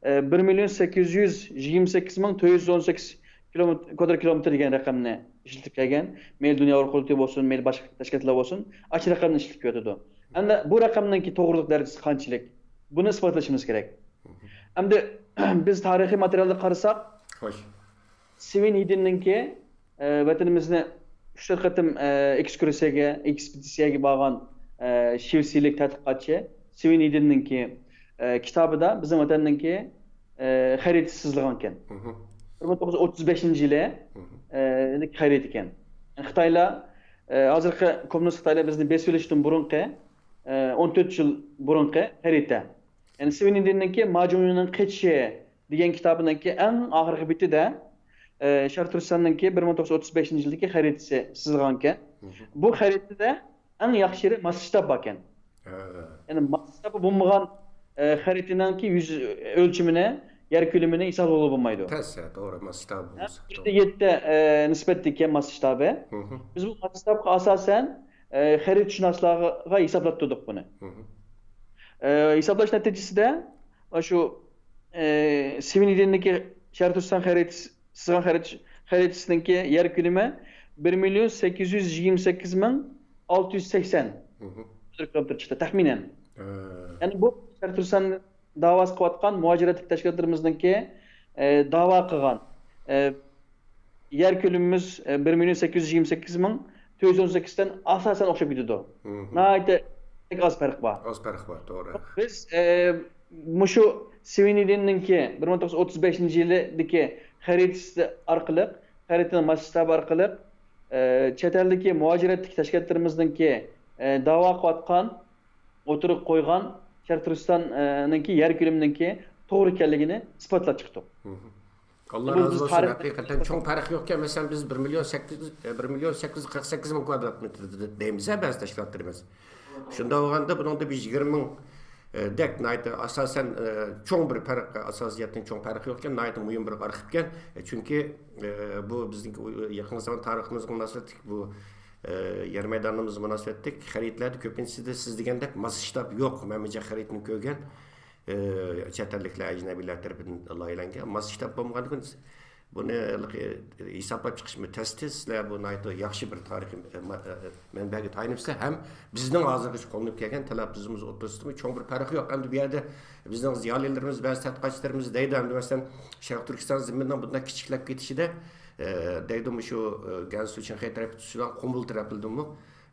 ئە، بىر مىليون سەككىز يۈز يىگىرمە سەككىز مىڭ تۆت يۈز ئون سەككىز كىلومېتىر، كۋادرات كىلومېتىر دېگەن رەقەمنى ئىشلىتىپ كەلگەن. مەيلى دۇنيا ئۇيغۇر قۇرۇلتىيى بولسۇن، مەيلى باشقا تەشكىلاتلار بولسۇن، ئاشۇ رەقەمنى ئىشلىتىپ كېلىۋاتىدۇ. ئەمدى بۇ رەقەمنىڭكى توغرىلىق دەرىجىسى قانچىلىك؟ بۇنى ئىسپاتلىشىمىز كېرەك. ئەمدى بىز تارىخىي ماتېرىيالغا قارىساق، خوش. سۋېن ھېدىننىڭكى، ئە، ۋەتىنىمىزنى ئۈچ تۆت قېتىم، ئە، ئېكسكۇرسىيەگە، ئېكسپېدىتسىيەگە بارغان، ئە، شىۋېتسىيىلىك تەتقىقاتچى سۋېن ھېدىننىڭكى، ئە، كىتابىدا بىزنىڭ ۋەتەننىڭكى، ئە، خەرىتىسى سىزىلغانىكەن. مهم. بىر مىڭ توققۇز يۈز ئوتتۇز بەشىنچى يىلى، مهم. ئە، خەرىتە ئىكەن. خىتايلار، ئە، ھازىرقى كوممۇنىست خىتايلار بىزنى بېسىۋېلىشتىن بۇرۇنقى، ئە، ئون تۆت يىل بۇرۇنقى خەرىتە. يەنى سۋېن ھېدىننىڭكى ماجۇڭيۈنىڭ قېچىشى دېگەن كىتابىنىڭكى ئەڭ ئاخىرقى بېتىدە، ئە، شەرقىي تۈركىستاننىڭكى بىر مىڭ توققۇز يۈز ئوتتۇز بەشىنچى يىلدىكى خەرىتىسى سىزىلغانىكەن. مهم. بۇ خەرىتىدە ئەڭ ياخشى يېرى ماسشتاب باركەن. ھە. يەنى ماسشتابى بولمىغان، ئە، خەرىتىنىڭكى يۈز ئۆلچىمىنى، يەر كۆلىمىنى ھېسابلىغىلى بولمايدۇ. تەس، ھە، توغرا، ماسشتابى بولمىسا. يەتتە، يەتتە، ئە، نىسبەتتىكى ماسشتابى. مهم. بىز بۇ ماسشتابقا ئاساسەن، ئە، خەرىتىشۇناسلارغا ھېسابلاپ تۇردۇق بۇنى. مهم. ئە، ھېسابلاش نەتىجىسىدە شۇ، ئە، سۋېن ھېدىننىڭكى شەرقىي تۈركىستان خەرىتىسى، سىزغان خەرىتە-، خەرىتىسىنىڭكى يەر كۆلىمى بىر مىليون سەككىز يۈز يىگىرمە سەككىز مىڭ ئالتە يۈز سەكسەن مهم. كىلومېتىر چىقتى، تەخمىنەن. ھە. يەنى بۇ شەرقىي تۈركىستان داۋاسى قىلىۋاتقان مۇھاجىرەتلىك تەشكىلاتلىرىمىزنىڭكى، ئە، داۋا قىلغان، ئە، يەر كۆلىمىمىز، ئە، بىر مىليون سەككىز يۈز يىگىرمە سەككىز مىڭ تۆت يۈز ئون سەككىزدىن ئاساسەن ئوخشاپ كېتىدۇ. مهم. ناھايىتى ئاز پەرق بار. ئاز پەرق بار، توغرا. بىز، ئە، مۇشۇ سۋېن ھېدىننىڭكى بىر مىڭ توققۇز يۈز ئوتتۇز بەشىنچى يىلىدىكى خەرىتىسى ئارقىلىق، خەرىتىنىڭ ماسشتابى ئارقىلىق، ئە، چەت ئەلدىكى مۇھاجىرەتلىك تەشكىلاتلىرىمىزنىڭكى، ئە، داۋا قىلىۋاتقان، ئوتتۇرىغا قويغان شەرقىي تۈركىستاننىڭكى يەر كۆلۈمىنىڭكى توغرا ئىكەنلىكىنى ئىسپاتلاپ چىقتۇق. مهم. ئاللا بۇ رازى بىز بولسۇن، تارىخ ھەقىقەتەن چوڭ پەرق يوقكەن. مەسىلەن، بىز بىر مىليون سەككىز، بىر مىليون سەككىز يۈز قىرىق سەككىز مىڭ كۋادرات مېتىر دەيمىز ھە، بەزى تەشكىلاتلىرىمىز. شۇنداق بولغاندا بۇنىڭدا بىر يىگىرمە مىڭ، ئە، دەك ناھايىتى ئاساسەن، ئە، چوڭ بىر پەرق، ئاساسىي جەھەتتىن چوڭ پەرق يوقكەن، ناھايىتى مۇھىم بىر ئارخىپكەن. ئە، چۈنكى، ئە، بۇ بىزنىڭكى ئۇ-، يېقىنقى زامان تارىخىمىزغا مۇناسىۋەتلىك بۇ، ئە، يەر مەيدانىمىزغا مۇناسىۋەتلىك خەرىتىلەردە كۆپىنچىسىدە سىز دېگەندەك ماسشتاب يوق. مەن بۇ خەرىتىنى كۆرگەن. ئە، چەت ئەللىكلەر، ئەجنەبىيلەر تەرىپىدىن لايىھەلەنگەن ماسشتاب بولمىغاندىكىن بۇنى ھېلىقى ھېسابلاپ چىقىشمۇ تەستە. سىلەر بۇ ناھايىتى ياخشى بىر تارىخىي، ئە، ما-، ئە، مەنبەگە تايىنىپسىلەر ھەم بىزنىڭ ھازىرغىچە قوللىنىپ كەلگەن تەلەپپۇزىمىز ئوتتۇرىسىدىمۇ چوڭ بىر پەرق يوق. ئەمدى بۇ يەردە بىزنىڭ زىيالىيلىرىمىز، بەزى تەتقىقاتچىلىرىمىز دەيدۇ، ئەمدى مەسىلەن، شەرقىي تۈركىستان زېمىنىنىڭ بۇنداق كىچىكلەپ كېتىشىدە، ئە، دەيدۇ، مۇشۇ، ئە، گەنسۇ چىڭخەي تەرەپى تۇتۇشىدىغان قۇمۇل تەرەپىدىنمۇ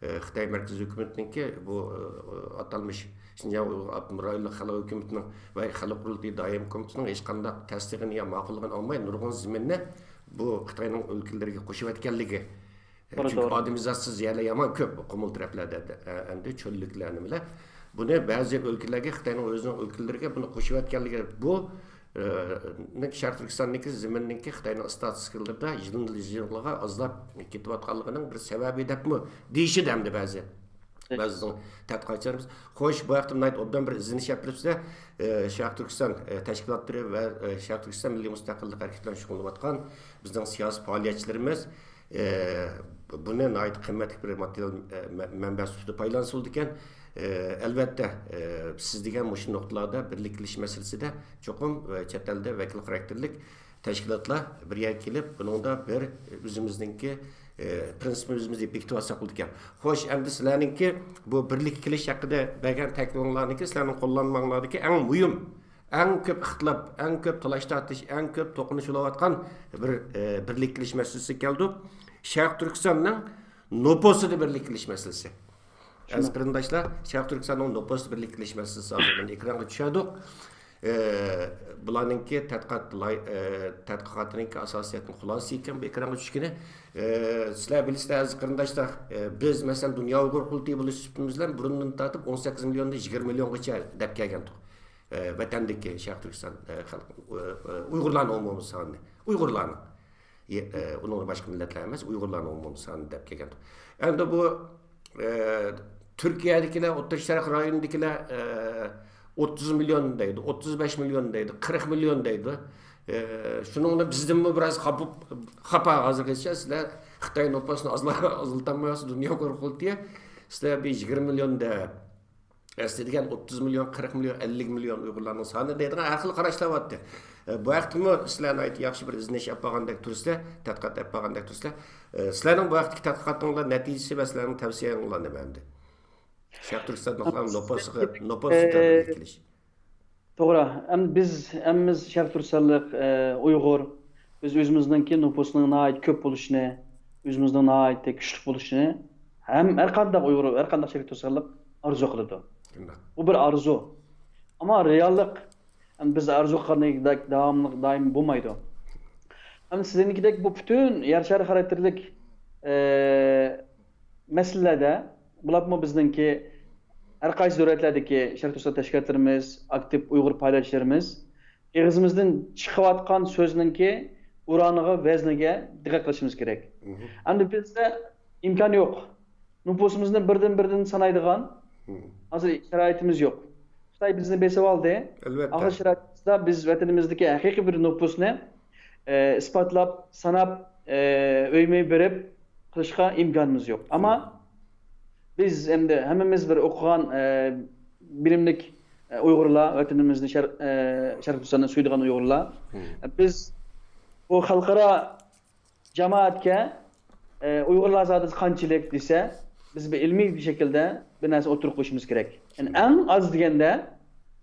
ئى، خىتاي مەركىزىي ھۆكۈمىتىنىڭكى بۇ، ئى، ئاتالمىش شىنجاڭ ئۇيغۇر ئاپتونوم رايونلۇق خەلق ھۆكۈمىتىنىڭ ۋە خەلق قۇرۇلتىيى دائىمىي كومىتېتىنىڭ ھېچقانداق تەستىقىنى يا ماقۇللۇقىنى ئالماي، نۇرغۇن زېمىننى بۇ خىتاينىڭ ئۆلكىلىرىگە قوشۇۋەتكەنلىكى. ئى، توغرا، چۈنكى توغرا. ئادىمىي زاتسىز يەرلەر يامان كۆپ قۇمۇل تەرەپلەردە، ئە، ئەمدى چۆللۈكلەر نېمىلەر. بۇنى بەزى ئۆلكىلەرگە، خىتاينىڭ ئۆزىنىڭ ئۆلكىلىرىگە بۇنى قوشۇۋەتكەنلىكى بۇ، ئى، نىڭ شەرقىي تۈركىستاندىكى زېمىننىڭكى خىتاينىڭ ئىستاتىستىكىلىرىدا يىلدىن يىلغا ئازلاپ كېتىۋاتقانلىقىنىڭ بىر سەۋەبى دەپمۇ دېيىشىدۇ ئەمدى بەزى، بەزى بىزنىڭ تەتقىقاتچىلىرىمىز. خوش، بۇ ھەقتە ناھايىتى ئوبدان بىر ئىزدىنىش ئېلىپ بېرىپسىلەر. ئى، شەرقىي تۈركىستان، ئى، تەشكىلاتلىرى ۋە، ئى، شەرقىي تۈركىستان مىللىي مۇستەقىللىق ھەرىكىتى بىلەن شۇغۇللىنىۋاتقان بىزنىڭ سىياسىي پائالىيەتچىلىرىمىز، ئى، بۇنى ناھايىتى قىممەتلىك بىر ماتېرىيال، ئى، مە-، مەنبە سۈپىتىدە پايدىلانسا بولىدىكەن. ئى، ئەلۋەتتە، ئى، سىز دېگەن مۇشۇ نۇقتىلاردا بىرلىك كېلىش مەسىلىسىدە چوقۇم، ئى، چەت ئەلدە ۋەكىل خاراكتېرلىك تەشكىلاتلار بىر يەرگە كېلىپ، بۇنىڭدا بىر ئۆزىمىزنىڭكى، ئى، پرىنسىپىمىزنى بېكىتىۋالساق بولىدىكەن. خوش، ئەمدى سىلەرنىڭكى بۇ بىرلىككە كېلىش ھەققىدە بەرگەن تەكلىپىڭلارنىڭكى، سىلەرنىڭ قوللانماڭلاردىكى ئەڭ مۇھىم، ئەڭ كۆپ ئىختىلاپ، ئەڭ كۆپ تالاش-تارتىش، ئەڭ كۆپ توقۇنۇش بولۇۋاتقان بىر، ئى، بىرلىككە كېلىش مەسىلىسىگە كەلدۇق. شەرقىي تۈركىستاننىڭ نوپۇسىدا بىرلىككە كېلىش مەسىلىسى. ئەزىز قېرىنداشلار، شەرقىي تۈركىستاننىڭ نوپۇستا بىرلىككە كېلىش مەسىلىسى ھازىر مانا ئېكرانغا چۈشۈردۇق. ئى، بۇلارنىڭكى تەتقىقات لاي-، ئى، تەتقىقاتىنىڭكى ئاساسىيەتنىڭ خۇلاسىسى ئىكەن بۇ ئېكرانغا چۈشكىنى. ئى، سىلەر بىلىسىلەر، ئەزىز قېرىنداشلار، ئى، بىز، مەسىلەن، دۇنيا ئۇيغۇر قۇرۇلتىيى بولۇش سۈپىتىمىز بىلەن بۇرۇندىن تارتىپ ئون سەككىز مىليوندىن يىگىرمە مىليونغىچە دەپ كەلگەنتۇق. ئى، ۋەتەندىكى شەرقىي تۈركىستان، ئى، خەلق، ئى، ئى، ئۇيغۇرلارنىڭ ئومۇمىي سانىنى. ئۇيغۇرلارنىڭ. ئى، ئى، ئۇنىڭدا باشقا مىللەتلەر ئەمەس، ئۇيغۇرلارنىڭ ئومۇمىي سانى دەپ كەلگەن. ئەمدى بۇ، ئى، تۈركىيەدىكىلەر، ئوتتۇرا شەرق رايونىدىكىلەر، ئى، ئوتتۇز مىليون دەيدۇ، ئوتتۇز بەش مىليون دەيدۇ، قىرىق مىليون دەيدۇ. ئى، شۇنىڭ بىلەن بىزدىنمۇ بىراز خاپا، خاپا ھازىرغىچە سىلەر خىتاي نوپۇسىنى ئازلا-، ئازلىتالمايۋاتسىز، دۇنيا ئۇيغۇر قۇرۇلتىيى. سىلەر بىر يىگىرمە مىليون دەپ، ئەسلى دېگەن ئوتتۇز مىليون، قىرىق مىليون، ئەللىك مىليون ئۇيغۇرلارنىڭ سانى دەيدىغان ھەر خىل قاراش بارتتى. ئە، بۇ ھەقتىمۇ سىلەر ناھايىتى ياخشى بىر ئىزدىنىش ئېلىپ بارغاندەك تۇرسىلەر، تەتقىقات ئېلىپ بارغاندەك تۇرسىلەر. ئە، سىلەرنىڭ بۇ ھەقتىكى تەتقىقاتىڭلار نەتىجىسى ۋە سىلەرنىڭ تەۋسىيەڭلار نېمە ئەمدى؟ شەرقىي تۈركىستان نوپۇسىغا، نوپۇس ئۈستىدە بىرلىككە كېلىش. توغرا. ئەمدى بىز ھەممىمىز شەرقىي تۈركىستانلىق، ئە، ئۇيغۇر. بىز ئۆزىمىزنىڭكى نوپۇسنىڭ ناھايىتى كۆپ بولۇشىنى، ئۆزىمىزنىڭ ناھايىتى كۈچلۈك بولۇشىنى، ھەم ھەر قانداق ئۇيغۇر، ھەر قانداق شەرقىي تۈركىستانلىق ئارزۇ قىلىدۇ. شۇنداق. بۇ بىر ئارزۇ. ئەمما رېئاللىق، ئەمدى بىز ئارزۇ قىلغاندەك داۋاملىق، دائىم بولمايدۇ. ئەمدى سىزنىڭكىدەك بۇ پۈتۈن يەر شارى خاراكتېرلىك، ئە، مەسىلىلەردە، بولۇپمۇ بىزنىڭكى ھەر قايسى دۆلەتلەردىكى شەرقىي تۈركىستان تەشكىلاتلىرىمىز، ئاكتىپ ئۇيغۇر پائالىيەتچىلىرىمىز ئېغىزىمىزدىن چىقىۋاتقان سۆزنىڭكى ئورانىغا، ۋەزنىگە دىققەت قىلىشىمىز كېرەك. مهم. ئەمدى بىزدە ئىمكان يوق. نوپۇسىمىزنى بىردىن-بىردىن سانايدىغان مهم. ھازىر شارائىتىمىز يوق. خىتاي بىزنى بېسىۋالدى. ئەلۋەتتە. ئاخىر شارائىتىمىزدا بىز ۋەتىنىمىزدىكى ھەقىقىي بىر نوپۇسنى، ئە، ئىسپاتلاپ، ساناپ، ئە، ئۆيمۇ بېرىپ قىلىشقا ئىمكانىمىز يوق. ئەمما بىز ئەمدى ھەممىمىز بىر ئوقۇغان، ئە، بىلىملىك، ئە، ئۇيغۇرلار، ۋەتىنىمىزنى، شەر-، ئە، شەرقىي تۈركىستاننى سۆيىدىغان ئۇيغۇرلار. مم. بىز بۇ خەلقئارا جامائەتكە، ئە، ئۇيغۇرلار زادى قانچىلىك دېسە، بىز بىر ئىلمىي بىر شەكىلدە بىر نەرسە ئوتتۇرىغا قويۇشىمىز كېرەك. يەنى ئەڭ ئاز دېگەندە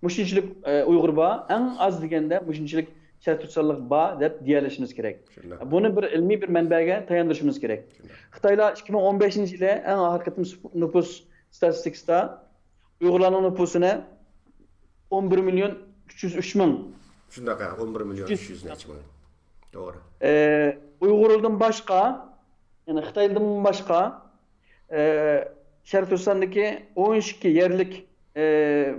مۇشۇنچىلىك، ئە، ئۇيغۇر بار، ئەڭ ئاز دېگەندە مۇشۇنچىلىك شەرقىي تۈركىستانلىق بار دەپ دېيەلىشىمىز كېرەك. شۇنداق. بۇنى بىر ئىلمىي بىر مەنبەگە تاياندۇرۇشىمىز كېرەك. شۇنداق. خىتايلار ئىككى مىڭ ئون بەشىنچى يىلى ئەڭ ئاخىرقى قېتىم نوپۇس ئىستاتىستىكىسىدا ئۇيغۇرلارنىڭ نوپۇسىنى ئون بىر مىليون ئۈچ يۈز ئۈچ مىڭ. شۇنداق، ھە، ئون بىر مىليون ئۈچ يۈز نەچچە مىڭ. توغرا. ئە، ئۇيغۇردىن باشقا، يەنى خىتايدىن باشقا، ئە، شەرقىي تۈركىستاندىكى ئون ئىككى يەرلىك، ئە،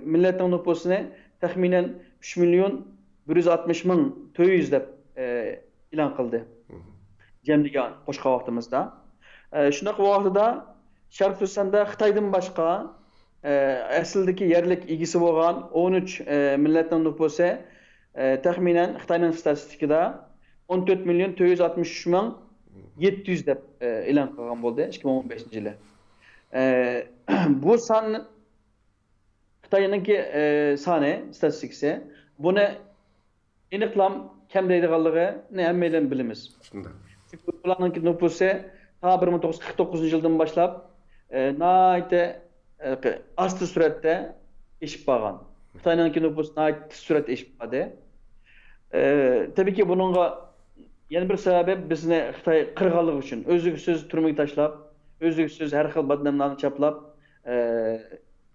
مىللەتنىڭ نوپۇسىنى تەخمىنەن ئۈچ مىليون بىر يۈز ئاتمىش مىڭ تۆت يۈز دەپ، ئە، ئېلان قىلدى. مهم. جەملىگەن قوشقان ۋاقتىمىزدا. ئە، شۇنداق ۋاقتىدا شەرقىي تۈركىستاندا خىتايدىن باشقا، ئە، ئەسلىدىكى يەرلىك ئىگىسى بولغان ئون ئۈچ، ئە، مىللەتنىڭ نوپۇسى، ئە، تەخمىنەن خىتاينىڭ ئىستاتىستىكىدا ئون تۆت مىليون تۆت يۈز ئاتمىش ئۈچ مىڭ يەتتە يۈز دەپ، ئە، ئېلان قىلغان بولدى ئىككى مىڭ ئون بەشىنچى يىلى. ئە، بۇ سان خىتاينىڭكى، ئە، سانى، ئىستاتىستىكىسى. بۇنى ئېنىقلام كەم دەيدىغانلىقىنى ھەممەيلەن بىلىمىز. شۇنداق. چۈنكى ئۇلارنىڭكى نوپۇسى تا بىر مىڭ توققۇز يۈز قىرىق توققۇزىنچى يىلدىن باشلاپ، ئە، ناھايىتى، ئە، ئاستا سۈرئەتتە ئېشىپ بارغان. خىتاينىڭكى نوپۇسى ناھايىتى تېز سۈرئەتتە ئېشىپ باردى. ئە، تەبىئىيكى، بۇنىڭغا يەنە بىر سەۋەبى بىزنى خىتاي قىرغانلىقى ئۈچۈن، ئۈزلۈكسىز تۈرمىگە تاشلاپ، ئۈزلۈكسىز ھەر خىل بادناملارنى چاپلاپ، ئە،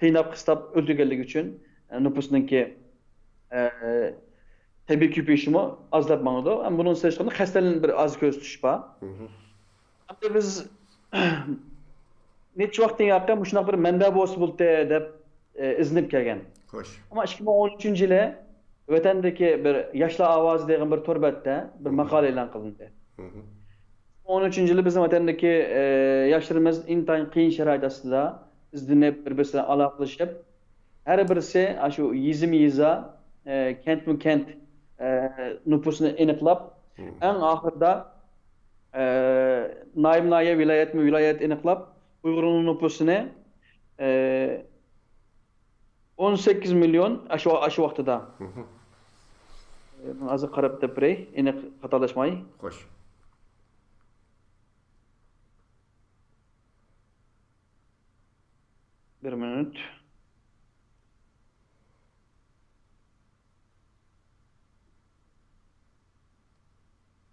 قىيناپ، قىستاپ ئۆلتۈرگەنلىكى ئۈچۈن، ئە، نوپۇسنىڭكى، ئە، تەبىئىي كۆپىيىشىمۇ ئازلاپ ماڭىدۇ. ھەم بۇنىڭ سېلىشقاندا خەستەلىكنى بىر ئاز كۆزىتىش بار. مهم. ئەمدى بىز نەچچە ۋاقىتتىن ياقى مۇشۇنداق بىر مەنبە بولسا بولاتتى دەپ، ئە، ئىزدىنىپ كەلگەن. خوش. ئەمما ئىككى مىڭ ئون ئۈچىنچى يىلى ۋەتەندىكى بىر ياشلار ئاۋازى دېگەن بىر تور بەتتە بىر ماقالە ئېلان قىلىندى. مهم. ئون ئۈچىنچى يىلى بىزنىڭ ۋەتەندىكى، ئە، ياشلىرىمىز ئىنتايىن قىيىن شارائىت ئاستىدا ئىزدىنىپ، بىر-بىرسى بىلەن ئالاقىلىشىپ، ھەر بىرسى ئاشۇ يېزىمۇ يېزا، ئە، كەنتمۇ كەنت، ئە، نوپۇسىنى ئېنىقلاپ، مم. ئەڭ ئاخىرىدا، ئە، ناھىيەمۇ ناھىيە، ۋىلايەتمۇ ۋىلايەت ئېنىقلاپ، ئۇيغۇرنىڭ نوپۇسىنى، ئە، ئون سەككىز مىليون، ئاشۇ، ئاشۇ ۋاقتىدا. مم. ئە، ھازىر قاراپ دەپ بېرەي، ئېنىق خاتالاشماي. خوش. بىر مىنۇت.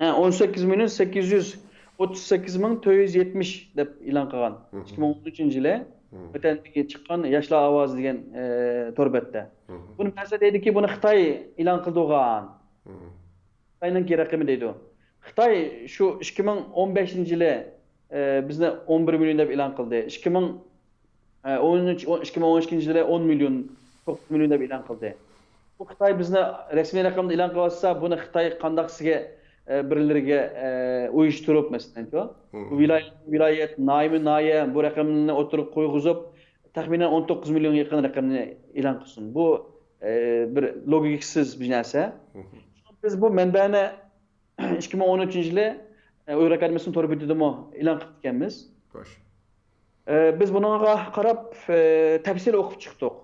ھە، ئون سەككىز مىليون سەككىز يۈز ئوتتۇز سەككىز مىڭ تۆت يۈز يەتمىش دەپ ئېلان قىلغان. مم. ئىككى مىڭ ئون ئۈچىنچى يىلى مم. ۋەتەندىكى چىققان ياشلار ئاۋازى دېگەن، ئە، تور بەتتە. مم. بۇنى بەزىلەر دەيدۇكى، بۇنى خىتاي ئېلان قىلدۇرغان. مم. خىتاينىڭكى رەقىمى دەيدۇ. خىتاي شۇ ئىككى مىڭ ئون بەشىنچى يىلى، ئە، بىزنى ئون بىر مىليون دەپ ئېلان قىلدى. ئىككى مىڭ، ئە، ئون ئۈچ، ئون، ئىككى مىڭ ئون ئىككىنچى يىلى ئون مىليون، توققۇز مىليون دەپ ئېلان قىلدى. بۇ خىتاي بىزنى رەسمىي رەقەمدە ئېلان قىلىۋاتسا، بۇنى خىتاي قانداقسىگە، ئە، بىرلىرىگە، ئە، ئۇيۇشتۇرۇپ، مەسىلەن، شۇ، مم. بۇ ۋىلايەت، ۋىلايەت، ناھىيە، ناھىيە بۇ رەقەمنى ئوتتۇرىغا قويغۇزۇپ، تەخمىنەن ئون توققۇز مىليونغا يېقىن رەقەمنى ئېلان قىلسۇن. بۇ، ئە، بىر لوگىكىسىز بىر نەرسە. مم. بىز بۇ مەنبەنى ئىككى مىڭ ئون ئۈچىنچى يىلى، ئە، ئۇيغۇر ئاكادېمىيەسىنىڭ تور بېتىدىمۇ ئېلان قىلىپ كەتكەنمىز. خوش. ئە، بىز بۇنىڭغا قاراپ، ئە، تەپسىلىي ئوقۇپ چىقتۇق.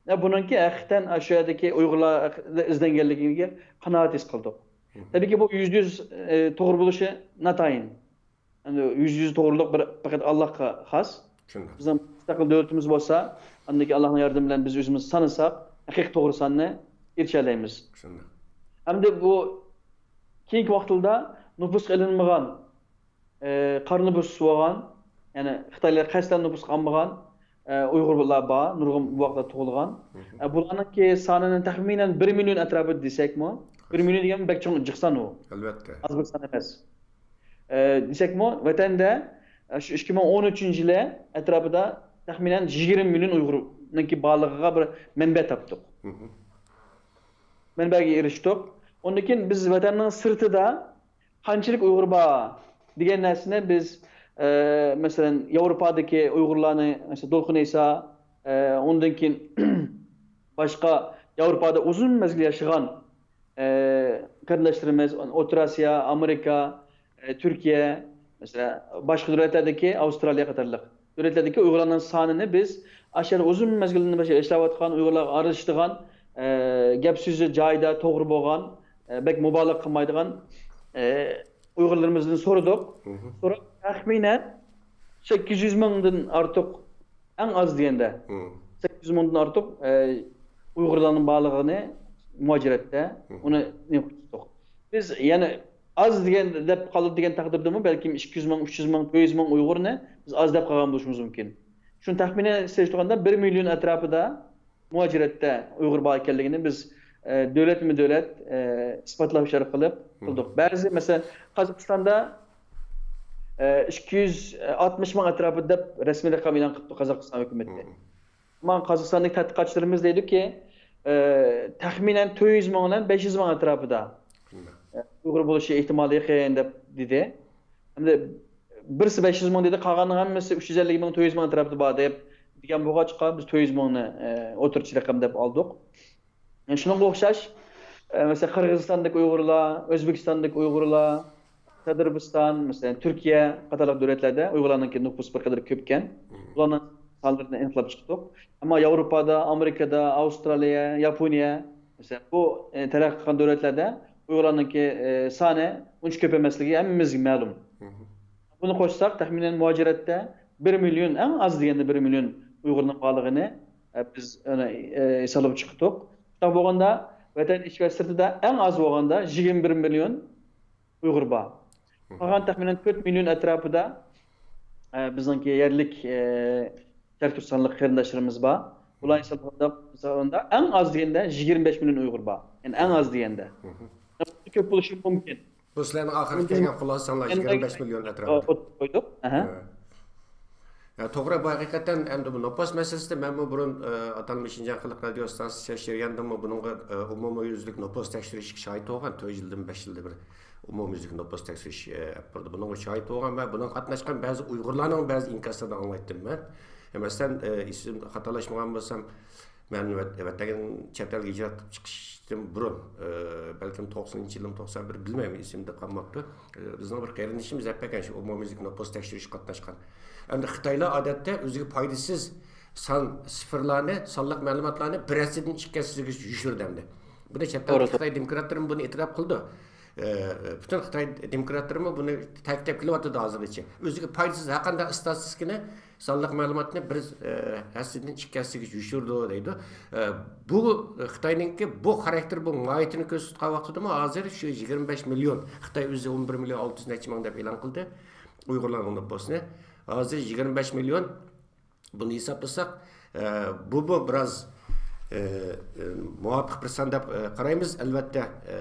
ئە، بۇنىڭكى ھەقىقەتەن شۇ يەردىكى ئۇيغۇرلار ھەققىدە ئىزدەنگەنلىكىگە قانائەت ھېس قىلدۇق. مم. تەبىئىيكى، بۇ يۈزدە يۈز، ئە، توغرا بولۇشى ناتايىن. ئەمدى يۈزدە يۈز توغرىلىق بىر پەقەت ئاللاھقا خاس. شۇنداق. بىزنىڭ مۇستەقىل دۆلىتىمىز بولسا، ئاندىن كېيىن ئاللاھنىڭ ياردىمى بىلەن بىز ئۆزىمىز سانىساق، ھەقىقىي توغرا ساننى، ئېرىشەلەيمىز. ھەمدە بۇ كېيىنكى ۋاقىتلاردا نوپۇسقا ئېلىنمىغان، ئى، قارا نوپۇس بولغان، يەنى خىتايلار قەستەن نوپۇسقا ئالمىغان، ئى، ئۇيغۇرلار بار، نۇرغۇن بۇ ۋاقىتتا تۇغۇلغان. ئى، بۇلارنىڭكى سانىنى تەخمىنەن بىر مىليون ئەتراپىدا دېسەكمۇ، بىر مىليون دېگەن بەك چوڭ جىق سان ئۇ. ئاز بىر سان ئەمەس. ئى، دېسەكمۇ، ۋەتەندە، ئى، شۇ ئىككى مىڭ ئون ئۈچىنچى يىلى ئەتراپىدا تەخمىنەن يىگىرمە مىليون ئۇيغۇرنىڭكى بارلىقىغا بىر مەنبە تاپتۇق. مەنبەگە ئېرىشتۇق. ئۇندىن كېيىن بىز ۋەتەننىڭ سىرتىدا قانچىلىك ئۇيغۇر بار دېگەن نەرسىنى بىز، ئە، مەسىلەن، ياۋروپادىكى ئۇيغۇرلارنى، مەسىلەن، دولقۇن ئەيسا، ئە، ئۇندىن كېيىن باشقا ياۋروپادا ئۇزۇن مەزگىل ياشىغان، ئە، قېرىنداشلىرىمىز، ئوتتۇرا ئاسىيا، ئامېرىكا، ئە، تۈركىيە، مەسىلەن، باشقا دۆلەتلەردىكى، ئاۋسترالىيە قاتارلىق دۆلەتلەردىكى ئۇيغۇرلارنىڭ سانىنى بىز ئاشۇ يەردە ئۇزۇن مەزگىلدىن باشلاپ ئىشلەۋاتقان ئۇيغۇرلارغا ئارىلىشىدىغان، ئە، گەپ سۆزى جايىدا، توغرا بولغان، ئە، بەك مۇبالىغە قىلمايدىغان، ئە، ئۇيغۇرلىرىمىزدىن سورىدۇق. سوراپ، تەخمىنەن سەككىز يۈز مىڭدىن ئارتۇق، ئەڭ ئاز دېگەندە، سەككىز يۈز مىڭدىن ئارتۇق، ئە، ئۇيغۇرلارنىڭ بارلىقىنى مۇھاجىرەتتە، ئۇنى نېمە قىلدۇق. بىز يەنە ئاز دېگەن دەپ قالىدۇ دېگەن تەقدىردىمۇ، بەلكىم ئىككى يۈز مىڭ، ئۈچ يۈز مىڭ، تۆت يۈز مىڭ ئۇيغۇرنى بىز ئاز دەپ قالغان بولۇشىمىز مۇمكىن. شۇنى تەخمىنەن سېلىشتۇرغاندا، بىر مىليون ئەتراپىدا مۇھاجىرەتتە ئۇيغۇر بار ئىكەنلىكىنى بىز، ئە، دۆلەتمۇ دۆلەت، ئە، ئىسپاتلاش ئارقىلىق قىلدۇق. بەزى، مەسىلەن، قازاقىستاندا، ئە، ئىككى يۈز ئاتمىش مىڭ ئەتراپىدا دەپ رەسمىي رەقەم ئېلان قىلىپتۇ قازاقىستان ھۆكۈمىتى. ئەمما قازاقىستاندىكى تەتقىقاتچىلىرىمىز دەيدۇكى، ئە، تەخمىنەن تۆت يۈز مىڭ بىلەن بەش يۈز مىڭ ئەتراپىدا، ئە، ئۇيغۇر بولۇشى ئېھتىمالى يېقىن دەپ دېدى. ئەمدى بىرسى بەش يۈز مىڭ دېدى، قالغاننىڭ ھەممىسى ئۈچ يۈز ئەللىك مىڭ، تۆت يۈز مىڭ ئەتراپىدا بار دەپ دېگەن بولغاچقا، بىز تۆت يۈز مىڭنى، ئە، ئوتتۇرىچە رەقەم دەپ ئالدۇق. يەنى شۇنىڭغا ئوخشاش، ئە، مەسىلەن، قىرغىزىستاندىكى ئۇيغۇرلار، ئۆزبېكىستاندىكى ئۇيغۇرلار، تەجرىبىستان، مەسىلەن، تۈركىيە قاتارلىق دۆلەتلەردە ئۇيغۇرلارنىڭكى نوپۇسى بىر قەدەر كۆپكەن. بۇلارنىڭ سانلىرىنى ئېنىقلاپ چىقتۇق. ئەمما ياۋروپادا، ئامېرىكادا، ئاۋسترالىيە، ياپونىيە، مەسىلەن، بۇ، ئە، تەرەققىي قىلغان دۆلەتلەردە ئۇيغۇرلارنىڭكى، ئە، سانى ئۇنچە كۆپ ئەمەسلىكى ھەممىمىزگە مەلۇم. بۇنى قوشساق، تەخمىنەن مۇھاجىرەتتە بىر مىليون، ئەڭ ئاز دېگەندە بىر مىليون ئۇيغۇرنىڭ بارلىقىنى، ئە، بىز ئۇنى، ئە، ھېسابلاپ چىقتۇق. شۇنداق بولغاندا، ۋەتەن ئىچى ۋە سىرتىدا ئەڭ ئاز بولغاندا يىگىرمە بىر مىليون ئۇيغۇر بار. قالغان تەخمىنەن تۆت مىليون ئەتراپىدا، ئە، بىزنىڭكى يەرلىك، ئە، شەرقىي تۈركىستانلىق قېرىنداشلىرىمىز بار. بۇلار ھېسابلىغاندا، ھېسابلىغاندا ئەڭ ئاز دېگەندە يىگىرمە بەش مىليون ئۇيغۇر بار. يەنى ئەڭ ئاز دېگەندە. كۆپ بولۇشى مۇمكىن. بۇ سىلەرنىڭ ئاخىرقى كەلگەن خۇلاسىسىڭلار يىگىرمە بەش مىليون ئەتراپىدا. ئوتتۇرىغا قويدۇق. ئەھە. ھە. يا، توغرا، بۇ ھەقىقەتەن ئەمدى بۇ نوپۇس مەسىلىسىدە مەنمۇ بۇرۇن، ئە، ئاتالمىش شىنجاڭ خەلق رادىيو ئىستانسىسى تەكشۈرگەندىمۇ بۇنىڭغا، ئە، ئومۇميۈزلۈك نوپۇس تەكشۈرۈشكە شاھىت بولغان، تۆت يىلدىن بەش يىلدا بىر ئومۇميۈزلۈك نوپۇس تەكشۈرۈش، ئە، ئەپ بولدى. بۇنىڭغا شاھىت بولغان ۋە بۇنىڭغا قاتناشقان بەزى ئۇيغۇرلارنىڭ بەزى ئىنكاسلىرىدىن ئاڭلايتتىم مەن. ئە، مەسىلەن، ئە، ئېسىمدە خاتالاشمىغان بولسام، مەن ۋەت-، ۋەتەنگە چەت ئەلگە ھىجرەت قىلىپ چىقىشتىن بۇرۇن، ئە، بەلكىم توقسىنىنچى يىلمۇ، توقسان بىر، بىلمەيمەن، ئېسىمدە قالماپتۇ. ئە، بىزنىڭ بىر قېرىندىشىمىز دەپ بەرگەن شۇ ئومۇميۈزلۈك نوپۇس تەكشۈرۈشكە قاتناشقان. ئەمدى خىتايلار ئادەتتە ئۆزىگە پايدىسىز سان سىفىرلارنى، سانلىق مەلۇماتلارنى بىر ھەسسىدىن ئىككى ھەسسىگىچە يوشۇرىدۇ ئەمدى. بۇنى چەت ئەلدىكى خىتاي دېموكراتلىرىمۇ بۇنى ئېتىراپ قىلىدۇ. ئە، پۈتۈن خىتاي دېموكراتلىرىمۇ بۇنى تەكىتلەپ كېلىۋاتىدۇ ھازىرغىچە. ئۆزىگە پايدىسىز ھەرقانداق ئىستاتىستىكىنى، سانلىق مەلۇماتنى بىر، ئە، ھەسسىدىن ئىككى ھەسسىگە يوشۇرىدۇ دەيدۇ. ئە، بۇ خىتاينىڭكى بۇ خاراكتېر، بۇ ماھىيىتىنى كۆرسىتىدىغان ۋاقتىدىمۇ ھازىر شۇ يىگىرمە بەش مىليون، خىتاي ئۆزى ئون بىر مىليون ئالتە يۈز نەچچە مىڭ دەپ ئېلان قىلدى ئۇيغۇرلارنىڭ نوپۇسىنى. ھازىر يىگىرمە بەش مىليون. بۇنى ھېسابلىساق، ئە، بۇمۇ بىراز، ئە، ئە، مۇۋاپىق بىر سان دەپ، ئە، قارايمىز. ئەلۋەتتە، ئە،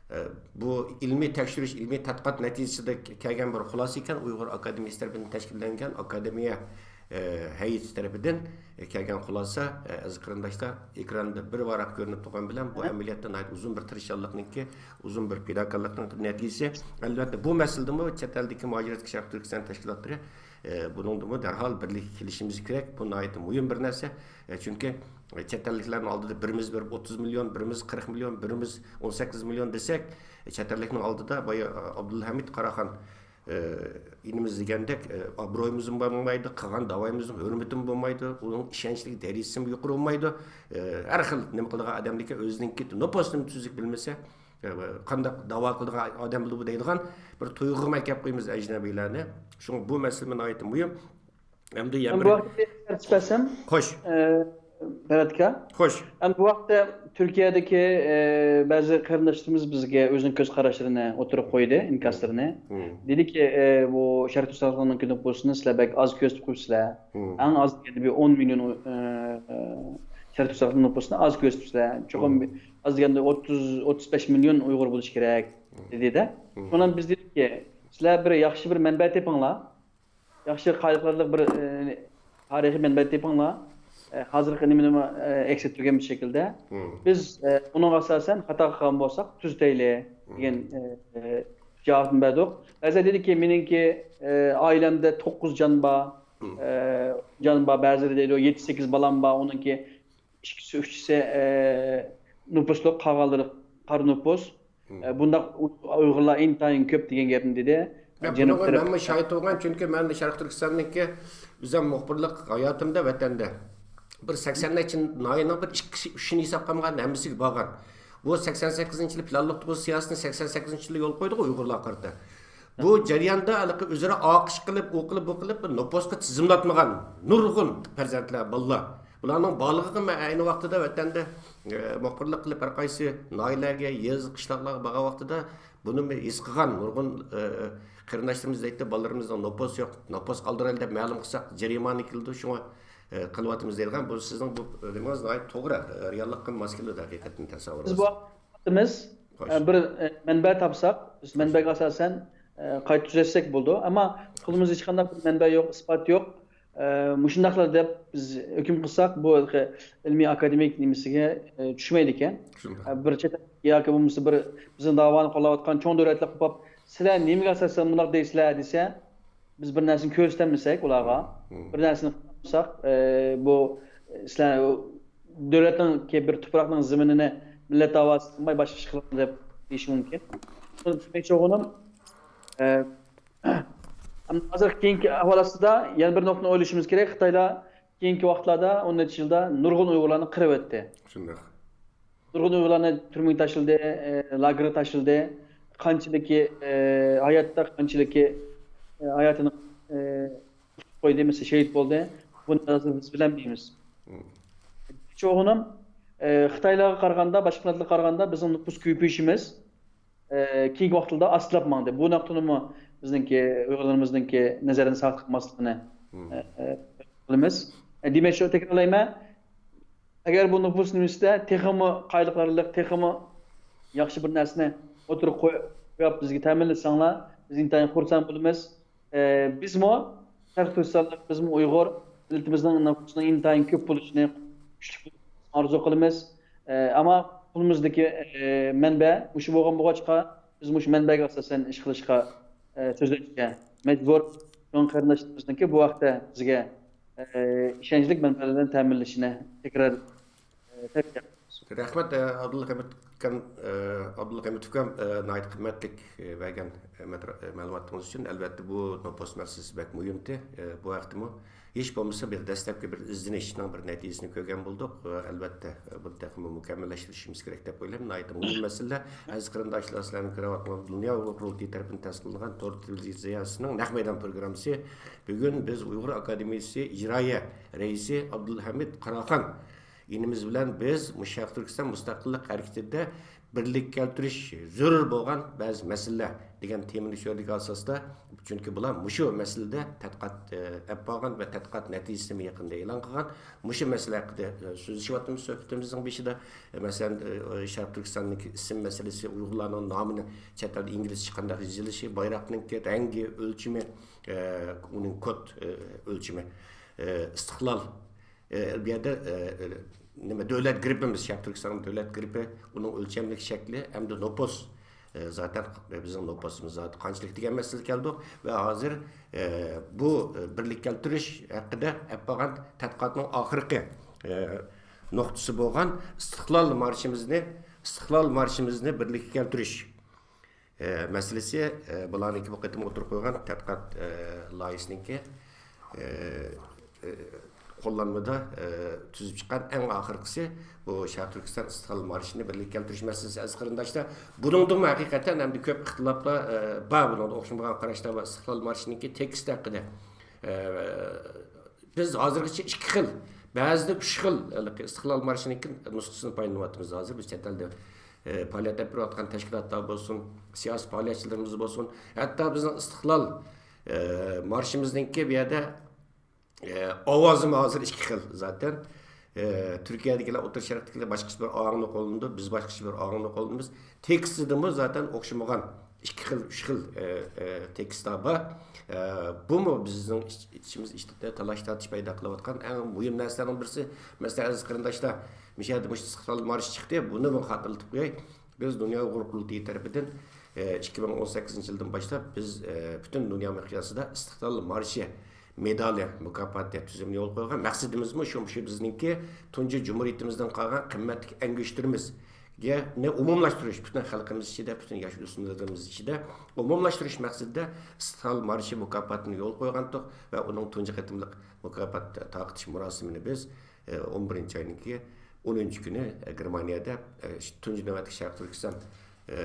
ئە، بۇ ئىلمىي تەكشۈرۈش، ئىلمىي تەتقىقات نەتىجىسىدە كەلگەن بىر خۇلاسە ئىكەن. ئۇيغۇر ئاكادېمىيىسى تەرىپىدىن تەشكىللەنگەن ئاكادېمىيە، ئە، ھەيئىتى تەرىپىدىن كەلگەن خۇلاسە. ئە، ئەزىز قېرىنداشلار، ئېكراندا بىر ۋاراق كۆرۈنۈپ تۇرغان بىلەن بۇ ئەمەلىيەتتە ناھايىتى ئۇزۇن بىر تىرىشچانلىقنىڭكى، ئۇزۇن بىر پىداكارلىقنىڭ نەتىجىسى. ئەلۋەتتە، بۇ مەسىلىدىمۇ چەت ئەلدىكى مۇھاجىرەتكە شەرقىي تۈركىستان تەشكىلاتلىرى ئە، بۇنىڭدىمۇ دەرھال بىرلىككە كېلىشىمىز كېرەك. بۇ ناھايىتى مۇھىم بىر نەرسە. ئە، چۈنكى چەت ئەللىكلەرنىڭ ئالدىدا بىرىمىز بېرىپ ئوتتۇز مىليون، بىرىمىز قىرىق مىليون، بىرىمىز ئون سەككىز مىليون دېسەك، ئە، چەت ئەللىكنىڭ ئالدىدا بايا، ئە، ئابدۇلھەمىد قاراخان، ئە، ئىنىمىز دېگەندەك، ئە، ئابرويىمىزمۇ بولمايدۇ، قىلغان داۋايىمىزنىڭ ھۆرمىتىمۇ بولمايدۇ، ئۇنىڭ ئىشەنچلىك دەرىجىسىمۇ يۇقىرى بولمايدۇ. ئە، ھەر خىل نېمە قىلىدىغان ئادەملىككە ئۆزىنىڭكى نوپۇسىنى تۈزۈك بىلمىسە، قانداق داۋا قىلىدىغان ئادەم بۇ دەيدىغان بىر تۇيغۇغا كەپ قويىمىز ئەجنەبىيلەرنى. شۇڭا بۇ مەسىلە ناھايىتى مۇھىم. ئەمدى يەنە مەن بىر بۇ ھەقتە تەرتىپ بەرسەم، خوش. ئە، بەرەتكا. خوش. ئەمدى بۇ ھەقتە تۈركىيەدىكى، ئە، بەزى قېرىنداشلىرىمىز بىزگە ئۆزىنىڭ كۆز قاراشلىرىنى ئوتتۇرىغا قويدى، ئىنكاسلىرىنى. مم. دېدىكى، ئە، بۇ شەرقىي تۈركىستاننىڭ نوپۇسىنى سىلەر بەك ئاز كۆرسىتىپ قويۇپسىلەر. مم. ئەڭ ئاز دېگەندە بىر ئون مىليون، ئە، ئە، شەرقىي تۈركىستان نوپۇسىنى ئاز كۆرسىتىپسىلەر. چوقۇم مم. ئاز دېگەندە ئوتتۇز، ئوتتۇز بەش مىليون ئۇيغۇر بولۇشى كېرەك، مم. دېدى-دە. مم. شۇنىڭ بىلەن بىز دېدۇقكى، سىلەر بىر ياخشى بىر مەنبە تېپىڭلار. ياخشى قايىلىقلىق بىر، ئە، تارىخىي مەنبە تېپىڭلار. ئە، ھازىرقى نېمىنىمۇ، ئە، ئەكس ئەتتۈرگەن بىر شەكىلدە. مم. بىز، ئە، ئۇنىڭغا ئاساسەن خاتا قىلغان بولساق تۈزىتەيلى مم. دېگەن، ئە، ئە، جاۋابنى بەردۇق. بەزىلەر دېدىكى، مېنىڭكى، ئە، ئائىلەمدە توققۇز جان بار، مم. ئە، جان بار، بەزىلىرى دەيدۇ، يەتتە سەككىز بالام بار، ئۇنىڭكى ئىككىسى، ئۈچىسى، ئە، نوپۇسلۇق، قالغانلىرى قارا نوپۇس. مم. ئە، بۇنداق ئۇ-، ئۇيغۇرلار ئىنتايىن كۆپ دېگەن گەپنى دېدى. ياق، جەنۇب بۇنىڭغا تەرەپ مەنمۇ شاھىت بولغان، چۈنكى مەن شەرقىي تۈركىستاننىڭكى ئۆزۈم مۇخبىرلىق ھاياتىمدا ۋەتەندە بىر سەكسەن نەچچە ناھىيەنىڭ بىر ئىككىسى، ئۈچىنى ھېساب قىلمىغان ھەممىسىگە بارغان. بۇ سەكسەن سەككىزىنچى يىلى پىلانلىق تۇغۇت سىياسىتىنى سەكسەن سەككىزىنچى يىلى يولغا قويدۇق ئۇيغۇرلارغا قارىتا. بۇ جەرياندا ھېلىقى ئۆزئارا ئاقىش قىلىپ، ئۇ قىلىپ، بۇ قىلىپ بىر نوپۇسقا تىزىملاتمىغان نۇرغۇن پەرزەنتلەر، بالىلار. بۇلارنىڭ بارلىقىغا مەن ئەينى ۋاقتىدا ۋەتەندە، ئە، مۇخبىرلىق قىلىپ، ھەر قايسى ناھىيەلەرگە، يېزا، قىشلاقلارغا بارغان ۋاقتىدا بۇنى ھېس قىلغان نۇرغۇن، ئە، قېرىنداشلىرىمىز دەيتتى، بالىلىرىمىزنىڭ نوپۇسى يوق، نوپۇس قالدۇرايلى دەپ مەلۇم قىلساق جەرىمانە كېلىدۇ، شۇڭا، ئە، قىلىۋاتىمىز دەيدىغان. بۇ سىزنىڭ بۇ نېمىڭىز ناھايىتى توغرا، رېئاللىققا ماس كېلىدۇ ھەقىقەتەن تەسەۋۋۇرىڭىز. بىز بۇ ۋاقىتتا، ئە، بىر، ئە، مەنبە تاپساق، بىز مەنبەگە ئاساسەن، ئە، قايتا تۈزەتسەك بولىدۇ. ئەمما قولىمىزدا ھېچقانداق بىر مەنبە يوق، ئىسپات يوق. ئە، مۇشۇنداقلا دەپ بىز ھۆكۈم قىلساق، بۇ ھېلىقى ئىلمىي ئاكادېمىك نېمىسىگە، ئە، چۈشمەيدىكەن. شۇنداق. ئە، بىر چەت ياكى بولمىسا بىر بىزنىڭ داۋانى قوللاۋاتقان چوڭ دۆلەتلەر قوپاپ، سىلەر نېمىگە ئاساسەن بۇنداق دەيسىلەر دېسە، بىز بىر نەرسىنى كۆرسىتەلمىسەك ئۇلارغا، مم. بىر نەرسىنى قىلمىساق، ئە، بۇ سىلەر دۆلەتنىڭ، بىر تۇپراقنىڭ زېمىنىنى مىللەت داۋاسى قىلماي باشقا ئىش قىلىڭ دەپ دېيىشى مۇمكىن. دېمەكچى بولغىنىم، ئە، ھازىر كېيىنكى ئەھۋال ئاستىدا يەنە بىر نۇقتىنى ئويلىشىمىز كېرەك. خىتايلار كېيىنكى ۋاقىتلاردا، ئون نەچچە يىلدا نۇرغۇن ئۇيغۇرلارنى قىرىۋەتتى. شۇنداق. نۇرغۇن ئۇيغۇرلارنى تۈرمىگە تاشلىدى، ئە، لاگېرغا تاشلىدى. قانچىلىكى، ئە، ھاياتتا، قانچىلىكى، ئە، ھاياتىنى، ئە، قويدى، مەسىلەن، شېھىت بولدى. بۇنى ھازىر بىز بىلەلمەيمىز. مم. چوغۇنۇم، ئە، خىتايلارغا قارىغاندا، باشقا مىللەتلەرگە قارىغاندا بىزنىڭ نوپۇس كۆپىيىشىمىز، ئە، كېيىنكى ۋاقىتلاردا ئاستىلاپ ماڭدى. بۇ نۇقتىنىمۇ بىزنىڭكى، ئۇيغۇرلىرىمىزنىڭكى نەزەردىن ساقىت قىلماسلىقىنى، مم. ئە، ئە، قىلىمىز. ئە، دېمەك، شۇ تەكرارلايمەن. ئەگەر بۇ نوپۇس نېمىسىدە تېخىمۇ قايىلىقلىق، تېخىمۇ ياخشى بىر نەرسىنى ئوتتۇرىغا قوي-، قويۇپ بىزگە تەمىنلىسەڭلار، بىز ئىنتايىن خۇرسەن بولىمىز. ئە، بىزمۇ شەرقىي تۈركىستانلىق، بىزمۇ ئۇيغۇر، مىللىتىمىزنىڭ نوپۇسىنىڭ ئىنتايىن كۆپ بولۇشىنى، كۈچلۈك بولۇشىنى ئارزۇ قىلىمىز. ئە، ئەمما قولىمىزدىكى، ئە، مەنبە مۇشۇ بولغان بولغاچقا، بىز مۇشۇ مەنبەگە ئاساسەن ئىش قىلىشقا، ئە، سۆزلەشكە مەجبۇر. شۇڭا قېرىنداشلىرىمىزنىڭكى بۇ ھەقتە بىزگە، ئە، ئىشەنچلىك مەنبەلەردىن تەمىنلىشىنى تەكرار، ئە، تەۋسىيە قىلىمىز. رەھمەت، ئە، ئابدۇلھەمىت ئۇكام، ئە، ئابدۇلھەمىت ئۇكام، ئە، ناھايىتى قىممەتلىك، ئە، بەرگەن، ئە، مەترا-، ئە، مەلۇماتىڭىز ئۈچۈن. ئەلۋەتتە، بۇ نوپۇس مەسىلىسى بەك مۇھىمتى. ئە، بۇ ھەقتىمۇ ھېچ بولمىسا بىر دەسلەپكى بىر ئىزدىنىشنىڭ بىر نەتىجىسىنى كۆرگەن بولدۇق. ئە، ئەلۋەتتە، بۇنى تېخىمۇ مۇكەممەللەشتۈرۈشىمىز كېرەك دەپ ئويلايمەن. ناھايىتى مۇھىم مەسىلىلەر. ئەزىز قېرىنداشلار، سىلەرنىڭ كۆرۈۋاتقىنىڭىز دۇنيا ئۇيغۇر قۇرۇلتىيى تەرىپىدىن تەسىس قىلىنغان تور تېلېۋىزىيەسىنىڭ نەق مەيدان پروگراممىسى. بۈگۈن بىز ئۇيغۇر ئاكادېمىيىسى ئىجرائىيە رەئىسى ئابدۇلھەمىد قاراخان ئىنىمىز بىلەن بىز مۇشۇ شەرقىي تۈركىستان مۇستەقىللىق ھەرىكىتىدە بىرلىككە كەلتۈرۈش زۆرۈر بولغان بەزى مەسىلىلەر دېگەن تېمىنى چۈشۈردۇق ئاساستا. چۈنكى بۇلار مۇشۇ مەسىلىدە تەتقىقات، ئە، ئېلىپ بارغان ۋە تەتقىقات نەتىجىسىنى يېقىندا ئېلان قىلغان. مۇشۇ مەسىلە ھەققىدە، ئە، سۆزلىشىۋاتىمىز سۆھبىتىمىزنىڭ بېشىدا. ئە، مەسىلەن، ئە، شەرقىي تۈركىستاندىكى ئىسىم مەسىلىسى، ئۇيغۇرلارنىڭ نامىنى چەت ئەلدە ئىنگلىزچە قانداق يېزىلىشى، بايراقنىڭكى رەڭگى، ئۆلچىمى، ئە، ئۇنىڭ كود، ئە، ئۆلچىمى، ئە، ئىستىقلال، ئە، بۇ يەردە، ئە، نېمە، دۆلەت گېربىمىز، شەرقىي تۈركىستاننىڭ دۆلەت گېربى، ئۇنىڭ ئۆلچەملىك شەكلى ھەمدە نوپۇس، ئە، زاتەن بىزنىڭ نوپۇسىمىز زاتى قانچىلىك دېگەن مەسىلىگە كەلدۇق ۋە ھازىر، ئە، بۇ، ئە، بىرلىككە كەلتۈرۈش ھەققىدە ئېلىپ بارغان تەتقىقاتنىڭ ئاخىرقى، ئە، نۇقتىسى بولغان ئىستىقلال مارشىمىزنى، ئىستىقلال مارشىمىزنى بىرلىككە كەلتۈرۈش، ئە، مەسىلىسى، ئە، بۇلارنىڭكى بۇ قېتىم ئوتتۇرىغا قويغان تەتقىقات، ئە، لايىھىسىنىڭكى، ئە، ئە، قوللانمىدا، ئە، تۈزۈپ چىققان ئەڭ ئاخىرقىسى بۇ شەرقىي تۈركىستان ئىستىقلال مارشىنى بىرلىككە كەلتۈرۈش مەسىلىسى، ئەزىز قېرىنداشلار. بۇنىڭدىمۇ ھەقىقەتەن ئەمدى كۆپ ئىختىلاپلار، ئە، بار، بۇنىڭدا ئوخشىمىغان قاراشلار بار. ئىستىقلال مارشىنىڭكى تېكىستى ھەققىدە، ئە، بىز ھازىرغىچە ئىككى خىل بەزىدە ئۈچ خىل ھېلىقى ئىستىقلال مارشىنىڭكى نۇسخىسىنى پايدىلىنىۋاتىمىز ھازىر. بىز چەت ئەلدە، ئە، پائالىيەت ئېلىپ بېرىۋاتقان تەشكىلاتلار بولسۇن، سىياسىي پائالىيەتچىلىرىمىز بولسۇن، ھەتتا بىزنىڭ ئىستىقلال، ئە، مارشىمىزنىڭكى بۇ يەردە، ئە، ئاۋازىمۇ ھازىر ئىككى خىل زاتەن. ئە، تۈركىيەدىكىلەر، ئوتتۇرا شەرقتىكىلەر باشقىچە بىر ئاھاڭدا قوللىنىدۇ، بىز باشقىچە بىر ئاھاڭدا قوللىنىمىز. تېكىستىدىمۇ زاتەن ئوخشىمىغان ئىككى خىل، ئۈچ خىل، ئە، ئە، تېكىستلار بار. ئە، بۇمۇ بىزنىڭ ئىچ-، ئىچىمىز ئىچىدە تالاش-تارتىش پەيدا قىلىۋاتقان ئەڭ مۇھىم نەرسىلەرنىڭ بىرسى. مەسىلەن، ئەزىز قېرىنداشلار، مۇشۇ يەردە مۇشۇ ئىستىقلال مارشى چىقتى، بۇنىمۇ خاتىرىلىتىپ قوياي. بىز دۇنيا ئۇيغۇر قۇرۇلتىيى تەرىپىدىن، ئە، ئىككى مىڭ ئون سەككىزىنچى يىلدىن باشلاپ بىز، ئە، پۈتۈن دۇنيا مىقياسىدا ئىستىقلال مارشى مېدالى مۇكاپاتى تۈزۈمىنى يولغا قويغان. مەقسىتىمىزمۇ شۇ، شۇ بىزنىڭكى تۇنجى جۇمھۇرىيىتىمىزدىن قالغان قىممەتلىك ئەڭگۈشتىرىمىز نى ئومۇملاشتۇرۇش، پۈتۈن خەلقىمىز ئىچىدە، پۈتۈن ياش ئۆسمۈرلىرىمىز ئىچىدە ئومۇملاشتۇرۇش مەقسىتىدە ئىستىقلال مارشى مۇكاپاتىنى يولغا قويغانتۇق ۋە ئۇنىڭ تۇنجى قېتىملىق مۇكاپات تارقىتىش مۇراسىمىنى بىز، ئە، ئون بىرىنچى ئاينىڭكى ئونىنچى كۈنى، ئە، گېرمانىيەدە، ئە، تۇنجى نۆۋەتلىك شەرقىي تۈركىستان، ئە،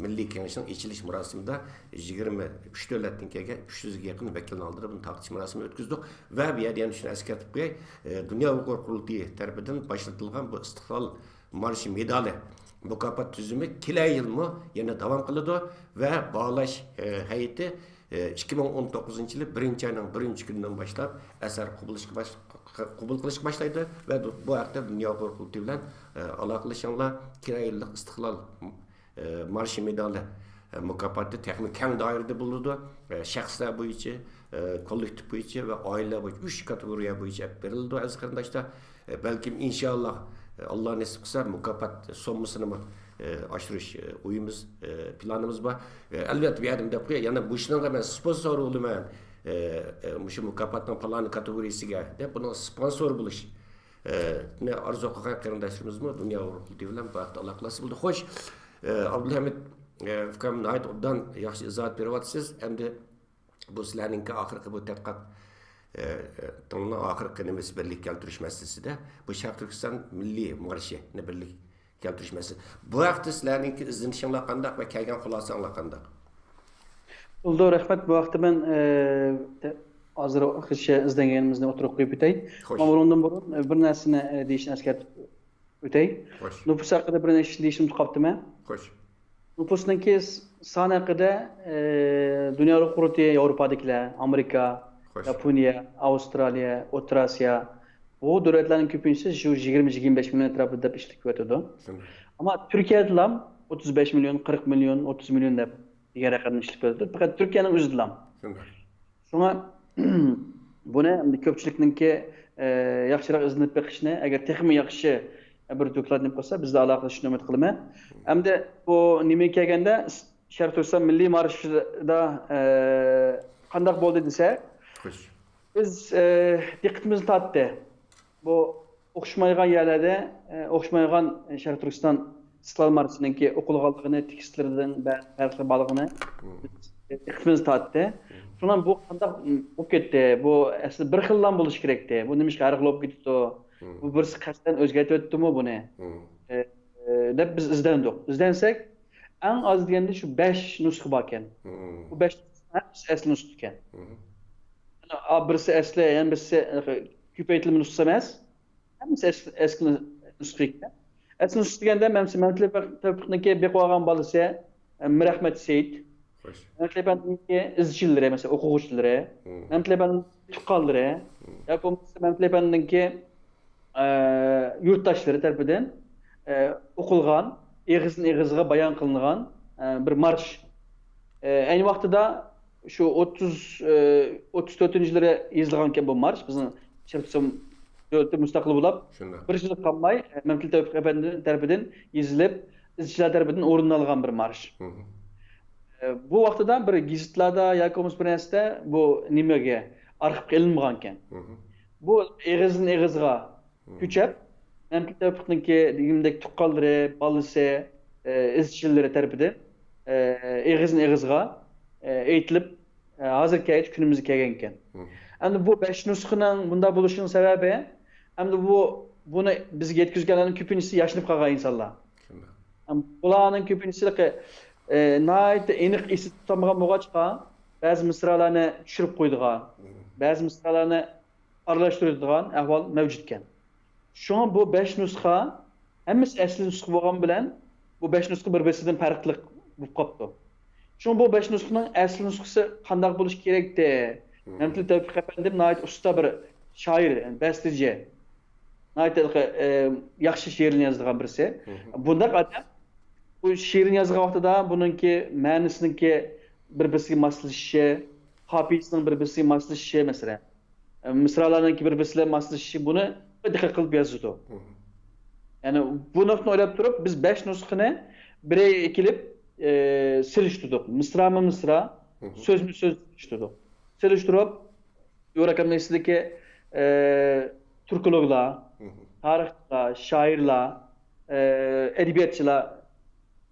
مىللىي كېڭىشىنىڭ ئېچىلىش مۇراسىمىدا يىگىرمە ئۈچ دۆلەتتىن كەلگەن ئۈچ يۈزگە يېقىن ۋەكىلنىڭ ئالدىدا بۇنى تارقىتىش مۇراسىمىنى ئۆتكۈزدۇق. ۋە بۇ يەردە يەنە شۇنى ئەسكەرتىپ قوياي، ئە، دۇنيا ئۇيغۇر قۇرۇلتىيى تەرىپىدىن باشلىتىلغان بۇ ئىستىقلال مارشى مېدالى مۇكاپات تۈزۈمى كېلەر يىلمۇ يەنە داۋام قىلىدۇ ۋە باھالاش، ئە، ھەيئىتى، ئە، ئىككى مىڭ ئون توققۇزىنچى يىلى بىرىنچى ئاينىڭ بىرىنچى كۈنىدىن باشلاپ ئەسەر قوبۇل قىلىشقا باش-، قوبۇل قىلىشقا باشلايدۇ ۋە بۇ ھەقتە دۇنيا ئۇيغۇر قۇرۇلتىيى بىلەن، ئە، ئالاقىلىشىڭلار. كېلەر يىللىق ئىستىقلال ئە، مارشى مېدالى، ئە، مۇكاپاتى تېخىمۇ كەڭ دائىرىدە بولىدۇ. ئە، شەخسلەر بويىچە، ئە، كوللېكتىپ بويىچە ۋە ئائىلىلەر بويىچە ئۈچ كاتېگورىيە بويىچە ئېلىپ بېرىلىدۇ، ئەزىز قېرىنداشلار. ئە، بەلكىم ئىنشائاللا، ئە، ئاللا نېسىپ قىلسا، مۇكاپات سوممىسىنىمۇ، ئە، ئاشۇرۇش، ئە، ئويىمىز، ئە، پىلانىمىز بار. ئە، ئەلۋەتتە، بۇ يەردىمۇ دەپ قوياي، يەنە مۇشۇنىڭغا مەن سپونسور بولىمەن، ئە، ئە، مۇشۇ مۇكاپاتنىڭ پالان كاتېگورىيىسىگە دەپ، بۇنىڭ سپونسور بولۇش ئارزۇ قىلغان قېرىنداشلىرىمىزمۇ دۇنيا ئۇيغۇر قۇرۇلتىيى بىلەن بۇ ھەقتە ئالاقىلاشسا بولىدۇ. خوش، ئابدۇلھەمىت ئۇكام، ناھايىتى ئوبدان، ياخشى ئىزاھات بېرىۋاتىسىز. ئەمدى بۇ سىلەرنىڭكى ئاخىرقى بۇ تەتقىقاتنىڭ ئاخىرقى نېمىسى، بىرلىككە كەلتۈرۈش مەسىلىسىدە بۇ شەرقىي تۈركىستان مىللىي مارشىنى بىرلىككە كەلتۈرۈش مەسىلىسى. بۇ ھەقتە سىلەرنىڭكى ئىزدىنىشىڭلار قانداق ۋە كەلگەن خۇلاسەڭلار قانداق؟ بولدى، رەھمەت. بۇ ھەقتە مەن، ئە، ھازىرغىچە ئىزدەنگىنىمىزنى ئوتتۇرىغا قويۇپ ئۆتەي. خوش. ئەمما ئۇنىڭدىن بۇرۇن، ئە، بىر نەرسىنى، ئە، دېيىشنى ئەسكەرتىپ ئۆتەي. خوش. نوپۇس ھەققىدە بىر نەرسە دېيىشنى ئۇنتۇپ قاپتىمەن. خوش. نوپۇسنىڭكى سانى ھەققىدە، ئە، دۇنيا ئۇيغۇر قۇرۇلتىيى، ياۋروپادىكىلەر، ئامېرىكا، خوش. ياپونىيە، ئاۋسترالىيە، ئوتتۇرا ئاسىيا، بۇ دۆلەتلەرنىڭ كۆپىنچىسى شۇ يىگىرمە، يىگىرمە بەش مىليون ئەتراپىدا دەپ ئىشلىتىپ كېلىۋاتىدۇ. شۇنداق. ئەمما تۈركىيەدىلا ئوتتۇز بەش مىليون، قىرىق مىليون، ئوتتۇز مىليون دەپ دېگەن رەقەمنى ئىشلىتىپ كېلىۋاتىدۇ. پەقەت تۈركىيەنىڭ ئۆزىدىلا. شۇنداق. شۇڭا بۇنى ئەمدى كۆپچىلىكنىڭكى، ئە، ياخشىراق ئىزدىنىپ بېقىشنى، ئەگەر تېخىمۇ ياخشى بىر دوكلات نېمە قىلسا، بىزدە ئالاقىلىشىشنى ئۈمىد قىلىمەن. ئەمدى بۇ نېمىگە كەلگەندە، شەرقىي تۈركىستان مىللىي مارشىدا، ئە، قانداق بولدى دېسە، خوش. بىز، ئە، دىققىتىمىزنى تارتتى. بۇ ئوخشىمايدىغان يەرلەردە، ئە، ئوخشىمايدىغان شەرقىي تۈركىستان ئىستىقلال مارشىنىڭكى ئوقۇلغانلىقىنى، تېكىستلىرىدىن بەزى پەرقلىرى بارلىقىنى دىققىتىمىز تارتتى. شۇنىڭ بۇ قانداق بولۇپ كەتتى؟ بۇ ئەسلى بىر خىللا بولۇشى كېرەكتى. بۇ نېمىشقا ھەر خىل بولۇپ كېتىپتۇ؟ بۇ بىرسى قەستەن ئۆزگەرتىۋەتتىمۇ بۇنى؟ ئە، ئە، دەپ بىز ئىزدەندۇق. ئىزدەنسەك، ئەڭ ئاز دېگەندە شۇ بەش نۇسخا باركەن. بۇ بەش نۇسخا ھەممىسى ئەسلى نۇسخا ئىكەن. ئا، بىرسى ئەسلى، يەنە بىرسى، ئە، كۆپەيتىلمە نۇسخىسى ئەمەس. ھەممىسى ئەسلى، ئەسلى نۇسخا ئىكەن. ئەسلى نۇسخا دېگەندە، مەن، مەمتىلى تەۋپىقنىڭكى بېقىۋالغان بالىسى، ئە، مىرئەخمەت سېيىت. خوش. مەمتىلى ئەپەندىنىڭكى ئىزچىللىرى، مەسىلەن، ئوقۇغۇچىلىرى. مەمتىلى ئەپەندىنىڭكى تۇغقانلىرى. ياكى بولمىسا مەمتىلى ئەپەندىنىڭكى، ئە، يۇرتداشلىرى تەرىپىدىن، ئە، ئوقۇلغان، ئېغىزدىن ئېغىزغا بايان قىلىنغان، ئە، بىر مارش. ئە، ئەينى ۋاقتىدا شۇ ئوتتۇز، ئە، ئوتتۇز تۆتىنچى يىللىرى يېزىلغانكەن بۇ مارش. بىزنىڭ شەرقىي تۈركىستان دۆلىتى مۇستەقىل بولۇپ، شۇنداق. بىر يىل قالماي، ئە، مەمتىلى تەۋپىق ئەپەندى تەرىپىدىن يېزىلىپ، ئىزچىلار تەرىپىدىن ئورۇنلانغان بىر مارش. ئە، بۇ ۋاقتىدا بىر گېزىتلاردا ياكى بولمىسا بىر نەرسىدە بۇ نېمىگە، ئارخىپقا ئېلىنمىغانكەن. بۇ ئېغىزدىن ئېغىزغا كۆچۈپ، مەمتىلى تەۋپىقنىڭكى دېگىنىمدەك تۇغقانلىرى، بالىسى، ئە، ئىزچىللىرى تەرىپىدىن، ئە، ئېغىزدىن ئېغىزغا، ئە، ئېيتىلىپ، ئە، ھازىرغىچە كۈنىمىزگە كەلگەنكەن. ئەمدى بۇ بەش نۇسخىنىڭ بۇنداق بولۇشىنىڭ سەۋەبى، ئەمدى بۇ، بۇنى بىزگە يەتكۈزگەنلەرنىڭ كۆپىنچىسى ياشىنىپ قالغان ئىنسانلار. ئەم، بۇلارنىڭ كۆپىنچىسى، ئە، ناھايىتى ئېنىق ئېسىدە تۇتالمىغان بولغاچقا، بەزى مىسرالارنى چۈشۈرۈپ قويىدىغان، بەزى مىسرالارنى ئارىلاشتۇرىدىغان ئەھۋال مەۋجۇتكەن. شۇڭا بۇ بەش نۇسخا، ھەممىسى ئەسلى نۇسخا بولغان بىلەن، بۇ بەش نۇسخا بىر-بىرسىدىن پەرقلىق بولۇپ قاپتۇ. شۇڭا بۇ بەش نۇسخىنىڭ ئەسلى نۇسخىسى قانداق بولۇشى كېرەكتى؟ مەمتىلى تەۋپىق ئەپەندىم ناھايىتى ئۇستا بىر شائىر، بەستىچى. ناھايىتى، ئە، ياخشى شېئىرنى يازىدىغان بىرسى. بۇنداق ئادەم بۇ شېئىرنى يازغان ۋاقتىدا بۇنىڭكى مەنىسىنىڭكى بىر-بىرسىگە ماسلىشىشى، قاپىيىسىنىڭ بىر-بىرسىگە ماسلىشىشى، مەسىلەن، ئە، مىسرالارنىڭكى بىر-بىرسى بىلەن ماسلىشىشى، بۇنى دىققەت قىلىپ يازىدۇ. يەنى بۇ نۇقتىنى ئويلاپ تۇرۇپ، بىز بەش نۇسخىنى بىر ئەيگە كېلىپ، ئە، سېلىشتۇردۇق. مىسرامۇ مىسرا، سۆزمۇ سۆز سېلىشتۇردۇق. سېلىشتۇرۇپ، يورۇق ئەمدى ئىچىدىكى، ئە، تۈركولوگلار، تارىخچىلار، شائىرلار، ئە، ئەدەبىياتچىلار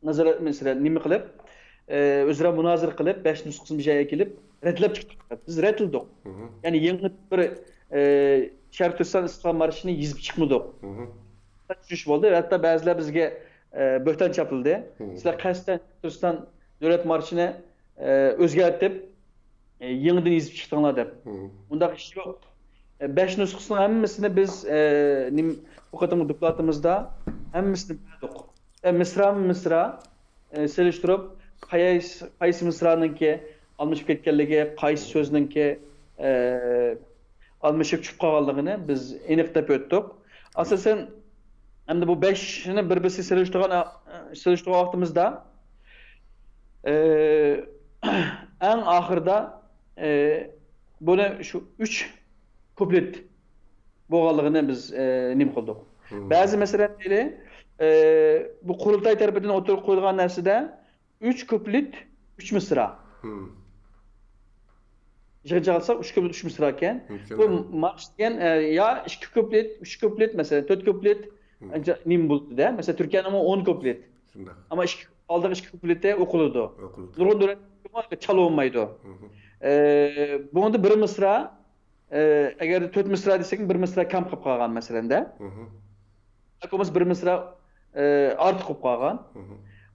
نازارەت، مەسىلەن، نېمە قىلىپ، ئە، ئۆزئارا مۇنازىرە قىلىپ، بەش نۇسخىسىنى بىر جايغا كېلىپ رەتلەپ چىقتۇق. بىز رەتلىدۇق. يەنى يېڭى بىر، ئە، شەرقىي تۈركىستان ئىستىقلال مارشىنى يېزىپ چىقمىدۇق. چۈشۈش بولدى. ھەتتا بەزىلەر بىزگە، ئە، بۆھتان چاپلىدى. سىلەر قەستەن تۈركىستان دۆلەت مارشىنى، ئە، ئۆزگەرتىپ، ئە، يېڭىدىن يېزىپ چىقتىڭلار دەپ. ئۇنداق ئىش يوق. ئە، بەش نۇسخىسىنىڭ ھەممىسىنى بىز، ئە، نېمە، بۇ قېتىمقى دوكلاتىمىزدا ھەممىسىنى بەردۇق. ئە، مىسرامۇ مىسرا، ئە، سېلىشتۇرۇپ، قايسى، قايسى مىسرانىڭكى ئالمىشىپ كەتكەنلىكى، قايسى سۆزنىڭكى، ئە، ئالمىشىپ چۈشۈپ قالغانلىقىنى بىز ئېنىق دەپ ئۆتتۇق. ئاساسەن، ئەمدى بۇ بەشنى بىر-بىرسى سېلىشتۇرغان، سېلىشتۇرغان ۋاقتىمىزدا، ئى، ئەڭ ئاخىرىدا، ئى، بۇنى شۇ ئۈچ كۇپلېت بولغانلىقىنى بىز، ئى، نېمە قىلدۇق. بەزى، مەسىلەن، دەيلى، ئى، بۇ قۇرۇلتاي تەرىپىدىن ئوتتۇرىغا قويۇلغان نەرسىدە ئۈچ كۇپلېت، ئۈچ مىسرا. يىغىنچاق ئالساق، ئۈچ كۇپلېت، ئۈچ مىسرا ئىكەن. بۇ مارش دېگەن، ئە، يا ئىككى كۇپلېت، ئۈچ كۇپلېت، مەسىلەن، تۆت كۇپلېت، ئانچە نېمە بولىدۇ-دە. مەسىلەن، تۈركىيەنىڭمۇ ئون كۇپلېت. ئەمما ئىككى، ئالدىغى ئىككى كۇپلېتى ئوقۇلىدۇ. نۇرغۇن دۆلەتلەردە چالىۋالمايدۇ. ئە، بۇنىڭدا بىر مىسرا، ئە، ئەگەر تۆت مىسرا دېسەك، بىر مىسرا كەم قېلىپ قالغان، مەسىلەن-دە. ياكى بولمىسا بىر مىسرا، ئى، ئارتۇق بولۇپ قالغان.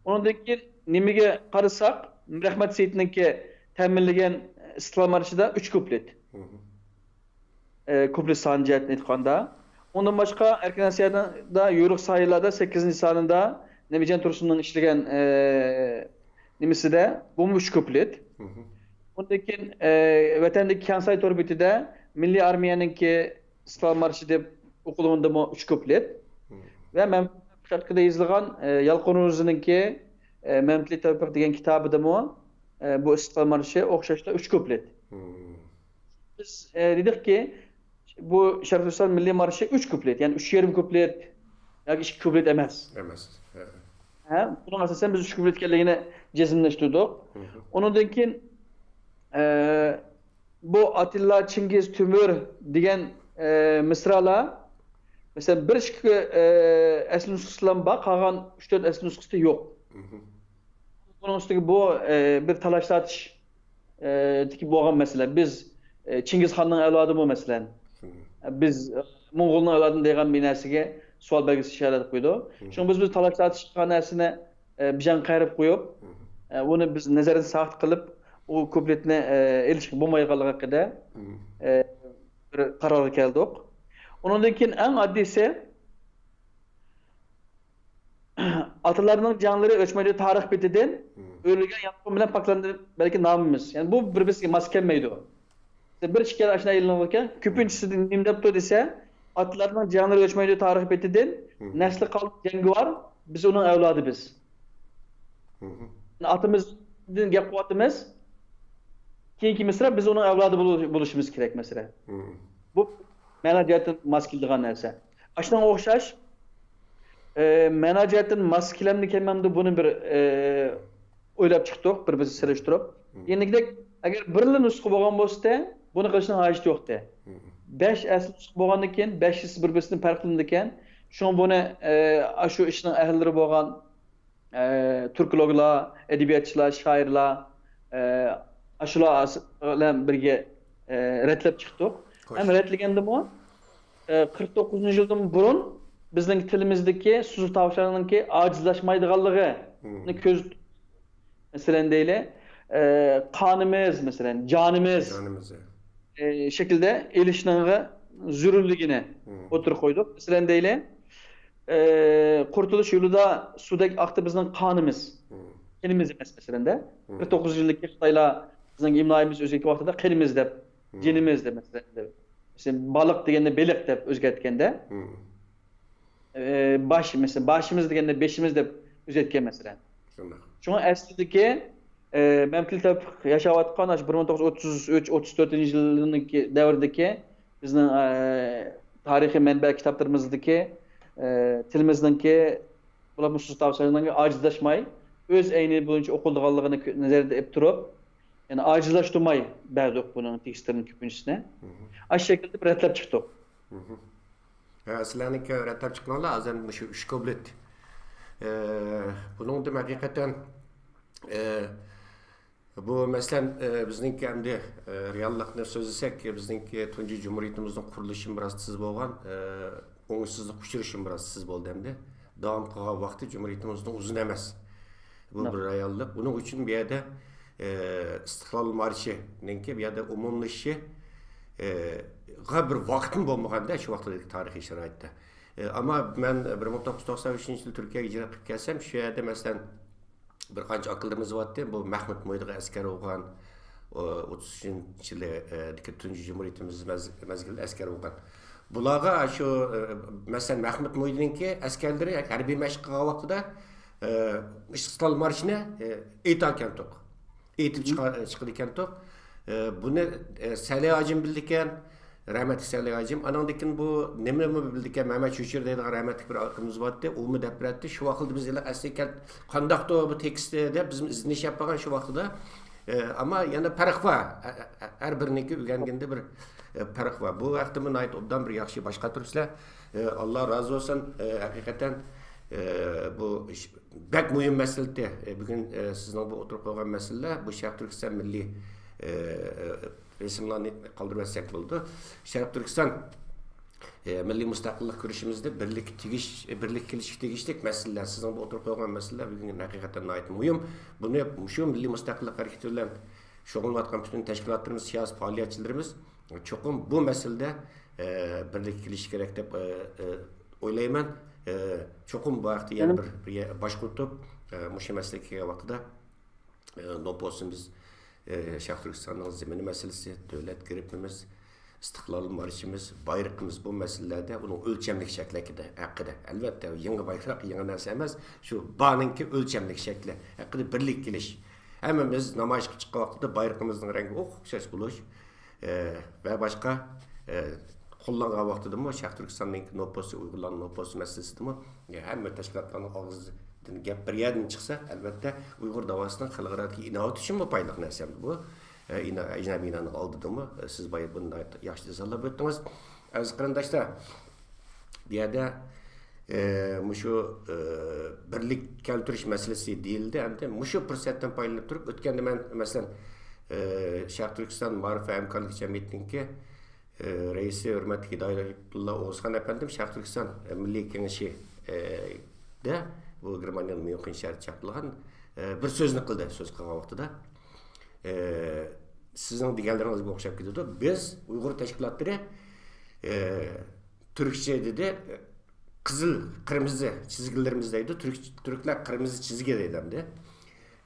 ئۇنىڭدىن كېيىن نېمىگە قارىساق، رەھمەت سېيىتنىڭكى تەمىنلىگەن ئىستىقلال مارشىدا ئۈچ كۇپلېت. ئى، كۇپلېت سانى جەھەتتىن ئېيتقاندا. ئۇندىن باشقا، ئەركىن ئاسىيادا يورۇق ساھىللاردا سەككىزىنچى سانىدا نەبىجان تۇرسۇننىڭ ئىشلىگەن، ئى، نېمىسىدە، بۇمۇ ئۈچ كۇپلېت. ئۇندىن كېيىن، ئى، ۋەتەندىكى كەڭساي تور بېتىدە مىللىي ئارمىيەنىڭكى ئىستىقلال مارشى دەپ ئوقۇلغىنىدىمۇ ئۈچ كۇپلېت. ۋە مەمتىلى تەۋپىق ھەققىدە يېزىلغان، ئە، يالقۇن روزىنىڭكى، ئە، مەمتىلى تەۋپىق دېگەن كىتابىدىمۇ، ئە، بۇ ئىستىقلال مارشى ئوخشاشلا ئۈچ كۇپلېت. بىز، ئە، دېدۇقكى، بۇ شەرقىي تۈركىستان مىللىي مارشى ئۈچ كۇپلېت، يەنى ئۈچ يېرىم كۇپلېت ياكى ئىككى كۇپلېت ئەمەس. ھە، بۇنىڭ ئاساسەن بىز ئۈچ كۇپلېت ئىكەنلىكىنى جەزملەشتۈردۇق. ئۇنىڭدىن كېيىن، ئە، بۇ ئاتىللا، چىڭگىز، تۆمۈر دېگەن، ئە، مىسرالار، مەسىلەن، بىر ئىككى، ئە، ئەسلى نۇسخىسى بىلەن بار، قالغان ئۈچ تۆت ئەسلى نۇسخىسى يوق. بۇنىڭ ئۈستىگە بۇ، ئە، بىر تالاش-تارتىش، ئە، تىكىپ بولغان مەسىلە. بىز، ئە، چىڭگىزخاننىڭ ئەۋلادىمۇ، مەسىلەن. بىز، ئە، موڭغۇلنىڭ ئەۋلادىمۇ دەيدىغان بىر نەرسىگە سوئال بەلگىسى ئىشارە قىلىپ قويىدۇ. شۇڭا بىز، بىز تالاش-تارتىش قىلغان نەرسىنى ئە، بىجان قايرىپ قويۇپ، ئە، ئۇنى بىز نەزەردىن ساقىت قىلىپ، ئۇ كۇپلېتنى، ئە، ئېلىشقا بولمايدىغانلىقى ھەققىدە، ئە، بىر قارارغا كەلدۇق. ئۇنىڭدىن كېيىن ئەڭ ئاددىيسى، ئاتىلارنىڭ جەڭلىرى ئۆچمەيدۇ تارىخ بېتىدىن، ئۆلگەن يالقۇن بىلەن پاكلاندى بەلكى نامىمىز. يەنى بۇ بىر-بىرسىگە ماس كەلمەيدۇ. بىر ئىككى ئاشۇنداق ئېلىنىدىكەن. كۆپىنچىسىدە نېمە دەپتۇ دېسە، ئاتىلارنىڭ جەڭلىرى ئۆچمەيدۇ تارىخ بېتىدىن، نەسلى قالدى جەڭگىۋار، بىز ئۇنىڭ ئەۋلادى بىز. ئاتىمىزدىن گەپ قىلىۋاتىمىز. كېيىنكى مىسرا بىز ئۇنىڭ ئەۋلادى بولۇ-، بولۇشىمىز كېرەك، مەسىلەن. بۇ مەنا جەھەتتىن ماس كېلىدىغان نەرسە. ئاشۇنىڭغا ئوخشاش، ئە، مەنا جەھەتتىن ماس كېلەمدۇ كەلمەمدۇ، بۇنى بىر، ئە، ئويلاپ چىقتۇق، بىر-بىرسى سېلىشتۇرۇپ. يەنىكىدەك، ئەگەر بىرلا نۇسخا بولغان بولسىدى، بۇنى قىلىشنىڭ ھاجىتى يوقتى. بەش ئەسلى نۇسخا بولغاندىن كېيىن، بەشىسى بىر-بىرسىدىن پەرقلىنىدىكەن. شۇڭا بۇنى، ئە، ئاشۇ ئىشنىڭ ئەھلىلىرى بولغان، ئە، تۈركولوگلار، ئەدەبىياتچىلار، شائىرلار، ئە، ئاشۇلار ئاس-، بىلەن بىرگە، ئە، رەتلەپ چىقتۇق. ھەم رەتلىگەندىمۇ، ئە، قىرىق توققۇزىنچى يىلدىن بۇرۇن بىزنىڭ تىلىمىزدىكى سوزۇق تاۋۇشلارنىڭكى ئاجىزلاشمايدىغانلىقىنى كۆز، مەسىلەن، دەيلى، ئە، قانىمىز، مەسىلەن، جانىمىز، جانىمىز، ئە، شەكلىدە ئېلىشنىڭغا زۆرۈرلۈكىنى ئوتتۇرىغا قويدۇق. مەسىلەن، دەيلى، ئى، قۇرتۇلۇش يولىدا سۇدەك ئاقتى بىزنىڭ قانىمىز. قېنىمىز ئەمەس، مەسىلەندە. بىر توققۇز يۈز يىللىكى خىتايلار بىزنىڭ ئىملايىمىز ئۆزگەرتكەن ۋاقتىدا قېنىمىز دەپ، جېنىمىز دەپ، مەسىلەن، دەپ. مەسىلەن، بالىق دېگەندە بېلىق دەپ ئۆزگەرتكەندە، ئى، باش، مەسىلەن، باشىمىز دېگەندە بېشىمىز دەپ ئۆزگەرتكەن، مەسىلەن. شۇڭا ئەسلىدىكى، ئى، مەمتىلى تەۋپىق ياشاۋاتقان ئاشۇ بىر مىڭ توققۇز يۈز ئۆتتۈز ئۈچ، ئوتتۇز تۆتىنچى يىلنىڭكى دەۋرىدىكى بىزنىڭ، ئى، تارىخىي مەنبە كىتابلىرىمىزدىكى، ئى، تىلىمىزنىڭكى، بولۇپمۇ سۇلتان سەرنىڭ ئاجىزلاشماي، ئۆز ئەينى بويىچە ئوقۇلىدىغانلىقىنى كۆ-، نەزەردە ئېلىپ تۇرۇپ، يەنى ئاجىزلاشتۇرماي بەردۇق بۇنىڭ تېكىستلىرىنىڭ كۆپىنچىسىنى. ئاشۇ شەكىلدە بىر رەتلەپ چىقتۇق. ھە، سىلەرنىڭكى رەتلەپ چىققانلار ھازىر مۇشۇ ئۈچ كۇپلېت. ئە، بۇنىڭدىن ھەقىقەتەن، ئە، بۇ، مەسىلەن، ئە، بىزنىڭكى ئەمدى، ئە، رېئاللىقنى سۆزلىسەك، بىزنىڭكى تۇنجى جۇمھۇرىيىتىمىزنىڭ قۇرۇلۇشىمۇ بىراز تېز بولغان، ئە، ئوڭۇشسىزلىققا ئۇچرىشىمۇ بىراز تېز بولدى ئەمدى. داۋام قىلغان ۋاقتى جۇمھۇرىيىتىمىزنىڭ ئۇزۇن ئەمەس. بۇ بىر رېئاللىق. بۇنىڭ ئۈچۈن بۇ يەردە، ئە، ئىستىقلال مارشىنىڭكى بۇ يەردە ئومۇملىشىشى، ئە، غا بىر ۋاقىتمۇ بولمىغاندا شۇ ۋاقىتتىكى تارىخىي شارائىتتا. ئە، ئەمما مەن بىر مىڭ توققۇز يۈز توقسان ئۈچىنچى يىل تۈركىيەگە ھىجرەت قىلىپ كەلسەم، شۇ يەردە، مەسىلەن، بىر قانچە ئاكىلىرىمىز بارتتى. بۇ مەھمۇت مويدىغا ئەسكەر بولغان، ئوتتۇز ئۈچىنچى يىلى، ئە، دىكى تۇنجى جۇمھۇرىيىتىمىز مەز-، مەزگىلىدە ئەسكەر بولغان. بۇلارغا شۇ، ئە، مەسىلەن، مەھمۇت مويدىنىڭكى ئەسكەرلىرى ھەربىي مەشىق قىلغان ۋاقتىدا، ئە، ئىستىقلال مارشىنى، ئە، ئېيتاركەنتۇق. ئېيتىپ چىقا-، چىقىدىكەنتۇق. ئە، بۇنى، ئە، سەلى ھاجىم بىلىدىكەن. رەھمەتلىك سەلى ھاجىم. ئانىڭدىن كېيىن بۇ نېمىمۇ بىلىدىكەن، مەمەت چۆچۈرە دەيدىغان رەھمەتلىك بىر ئاكىمىز بارتتى. ئۇمۇ دەپ بېرەتتى. شۇ ۋاقىتتا بىز ھېلىقى ئەسلى كەل-، قانداقتۇ بۇ تېكىستى دەپ بىزمۇ ئىزدىنىش ئېلىپ بارغان شۇ ۋاقتىدا. ئە، ئەمما يەنە پەرق بار. ئە، ئە، ئە، ھەر بىرىنىڭكى ئۆگەنگىنىدە بىر، ئە، پەرق بار. بۇ ھەقتىمۇ ناھايىتى ئوبدان بىر ياخشى باش قاتۇرۇپسىلەر. ئە، ئاللا رازى بولسۇن. ئە، ھەقىقەتەن، ئە، بۇ ئىش بەك مۇھىم مەسىلە. ئە، بۈگۈن، ئە، سىزنىڭ بۇ ئوتتۇرىغا قويغان مەسىلىلەر، بۇ شەرقىي تۈركىستان مىللىي، ئە، ئە، رەسىملەرنى قالدۇرۇۋەتسەك بولىدۇ. شەرقىي تۈركىستان، ئە، مىللىي مۇستەقىللىق كۈرىشىمىزدە بىرلىككە تېگىش-، بىرلىككە كېلىشكە تېگىشلىك مەسىلىلەر، سىزنىڭ بۇ ئوتتۇرىغا قويغان مەسىلىلەر بۈگۈن ھەقىقەتەن ناھايىتى مۇھىم. بۇنى شۇ مىللىي مۇستەقىللىق ھەرىكىتى بىلەن شۇغۇللىنىۋاتقان پۈتۈن تەشكىلاتلىرىمىز، سىياسىي پائالىيەتچىلىرىمىز چوقۇم بۇ مەسىلىدە، ئە، بىرلىككە كېلىشى كېرەك دەپ، ئە، ئە، ئويلايمەن. ئە، چوقۇم بۇ ھەقتە يەنە بىر، بىر يە-، باش قوشۇپ، ئە، مۇشۇ مەسىلىگە كەلگەن ۋاقتىدا، ئە، نوپۇسىمىز، ئە، شەرقىي تۈركىستاننىڭ زېمىنى مەسىلىسى، دۆلەت گېربىمىز، ئىستىقلال مارشىمىز، بايرىقىمىز، بۇ مەسىلىلەردە ئۇنىڭ ئۆلچەملىك شەكلى ھەققىدە، ھەققىدە. ئەلۋەتتە، يېڭى بايراق، يېڭى نەرسە ئەمەس، شۇ بارنىڭكى ئۆلچەملىك شەكلى ھەققىدە بىرلىككە كېلىش. ھەممىمىز نامايىش قىلىپ چىققان ۋاقتىدا بايرىقىمىزنىڭ رەڭگى ئوخشاش بولۇش، ئە، ۋە باشقا، ئە، قوللانغان ۋاقتىدىمۇ شەرقىي تۈركىستاننىڭ نوپۇسى، ئۇيغۇرلارنىڭ نوپۇسى مەسىلىسىدىمۇ، ئە، ھەممە تەشكىلاتلارنىڭ ئاغزىدىن گەپ بىر يەردىن چىقسا، ئەلۋەتتە، ئۇيغۇر داۋاسىنىڭ خەلقئارادىكى ئىناۋىتى ئۈچۈنمۇ پايدىلىق نەرسە بۇ. ئە، ئىنا-، ئەجنەبىي ئىنانىڭ ئالدىدىمۇ، ئە، سىز بايا بۇنى ناھايىتى ياخشى ئىزاھلاپ ئۆتتىڭىز. ئەزىز قېرىنداشلار، بۇ يەردە، ئە، مۇشۇ، ئە، بىرلىك كەلتۈرۈش مەسىلىسى دېيىلدى. ئەمدى مۇشۇ پۇرسەتتىن پايدىلىنىپ تۇرۇپ، ئۆتكەندە مەن، مەسىلەن، ئە، شەرقىي تۈركىستان مائارىپ ۋە ھەمكارلىق جەمئىيىتىنىڭكى، ئە، رەئىسى، ھۆرمەتلىك ھىدايەتۇللا ئوغۇزخان ئەپەندىم شەرقىي تۈركىستان، ئە، مىللىي كېڭىشى، ئە، دە، بۇ گېرمانىيەنىڭ ميۇنخېن شەھىرىدە چاقىرىلغان، ئە، بىر سۆزنى قىلدى. سۆز قىلغان ۋاقتىدا، ئە، سىزنىڭ دېگەنلىرىڭىزگە ئوخشاپ كېتىدۇ. بىز ئۇيغۇر تەشكىلاتلىرى، ئە، تۈركچە دېدى، قىزىل قىرمىزى چىزگىلىرىمىز دەيدۇ. تۈرك-، تۈركلەر قىرمىزى چىزگى دەيدۇ ئەمدى.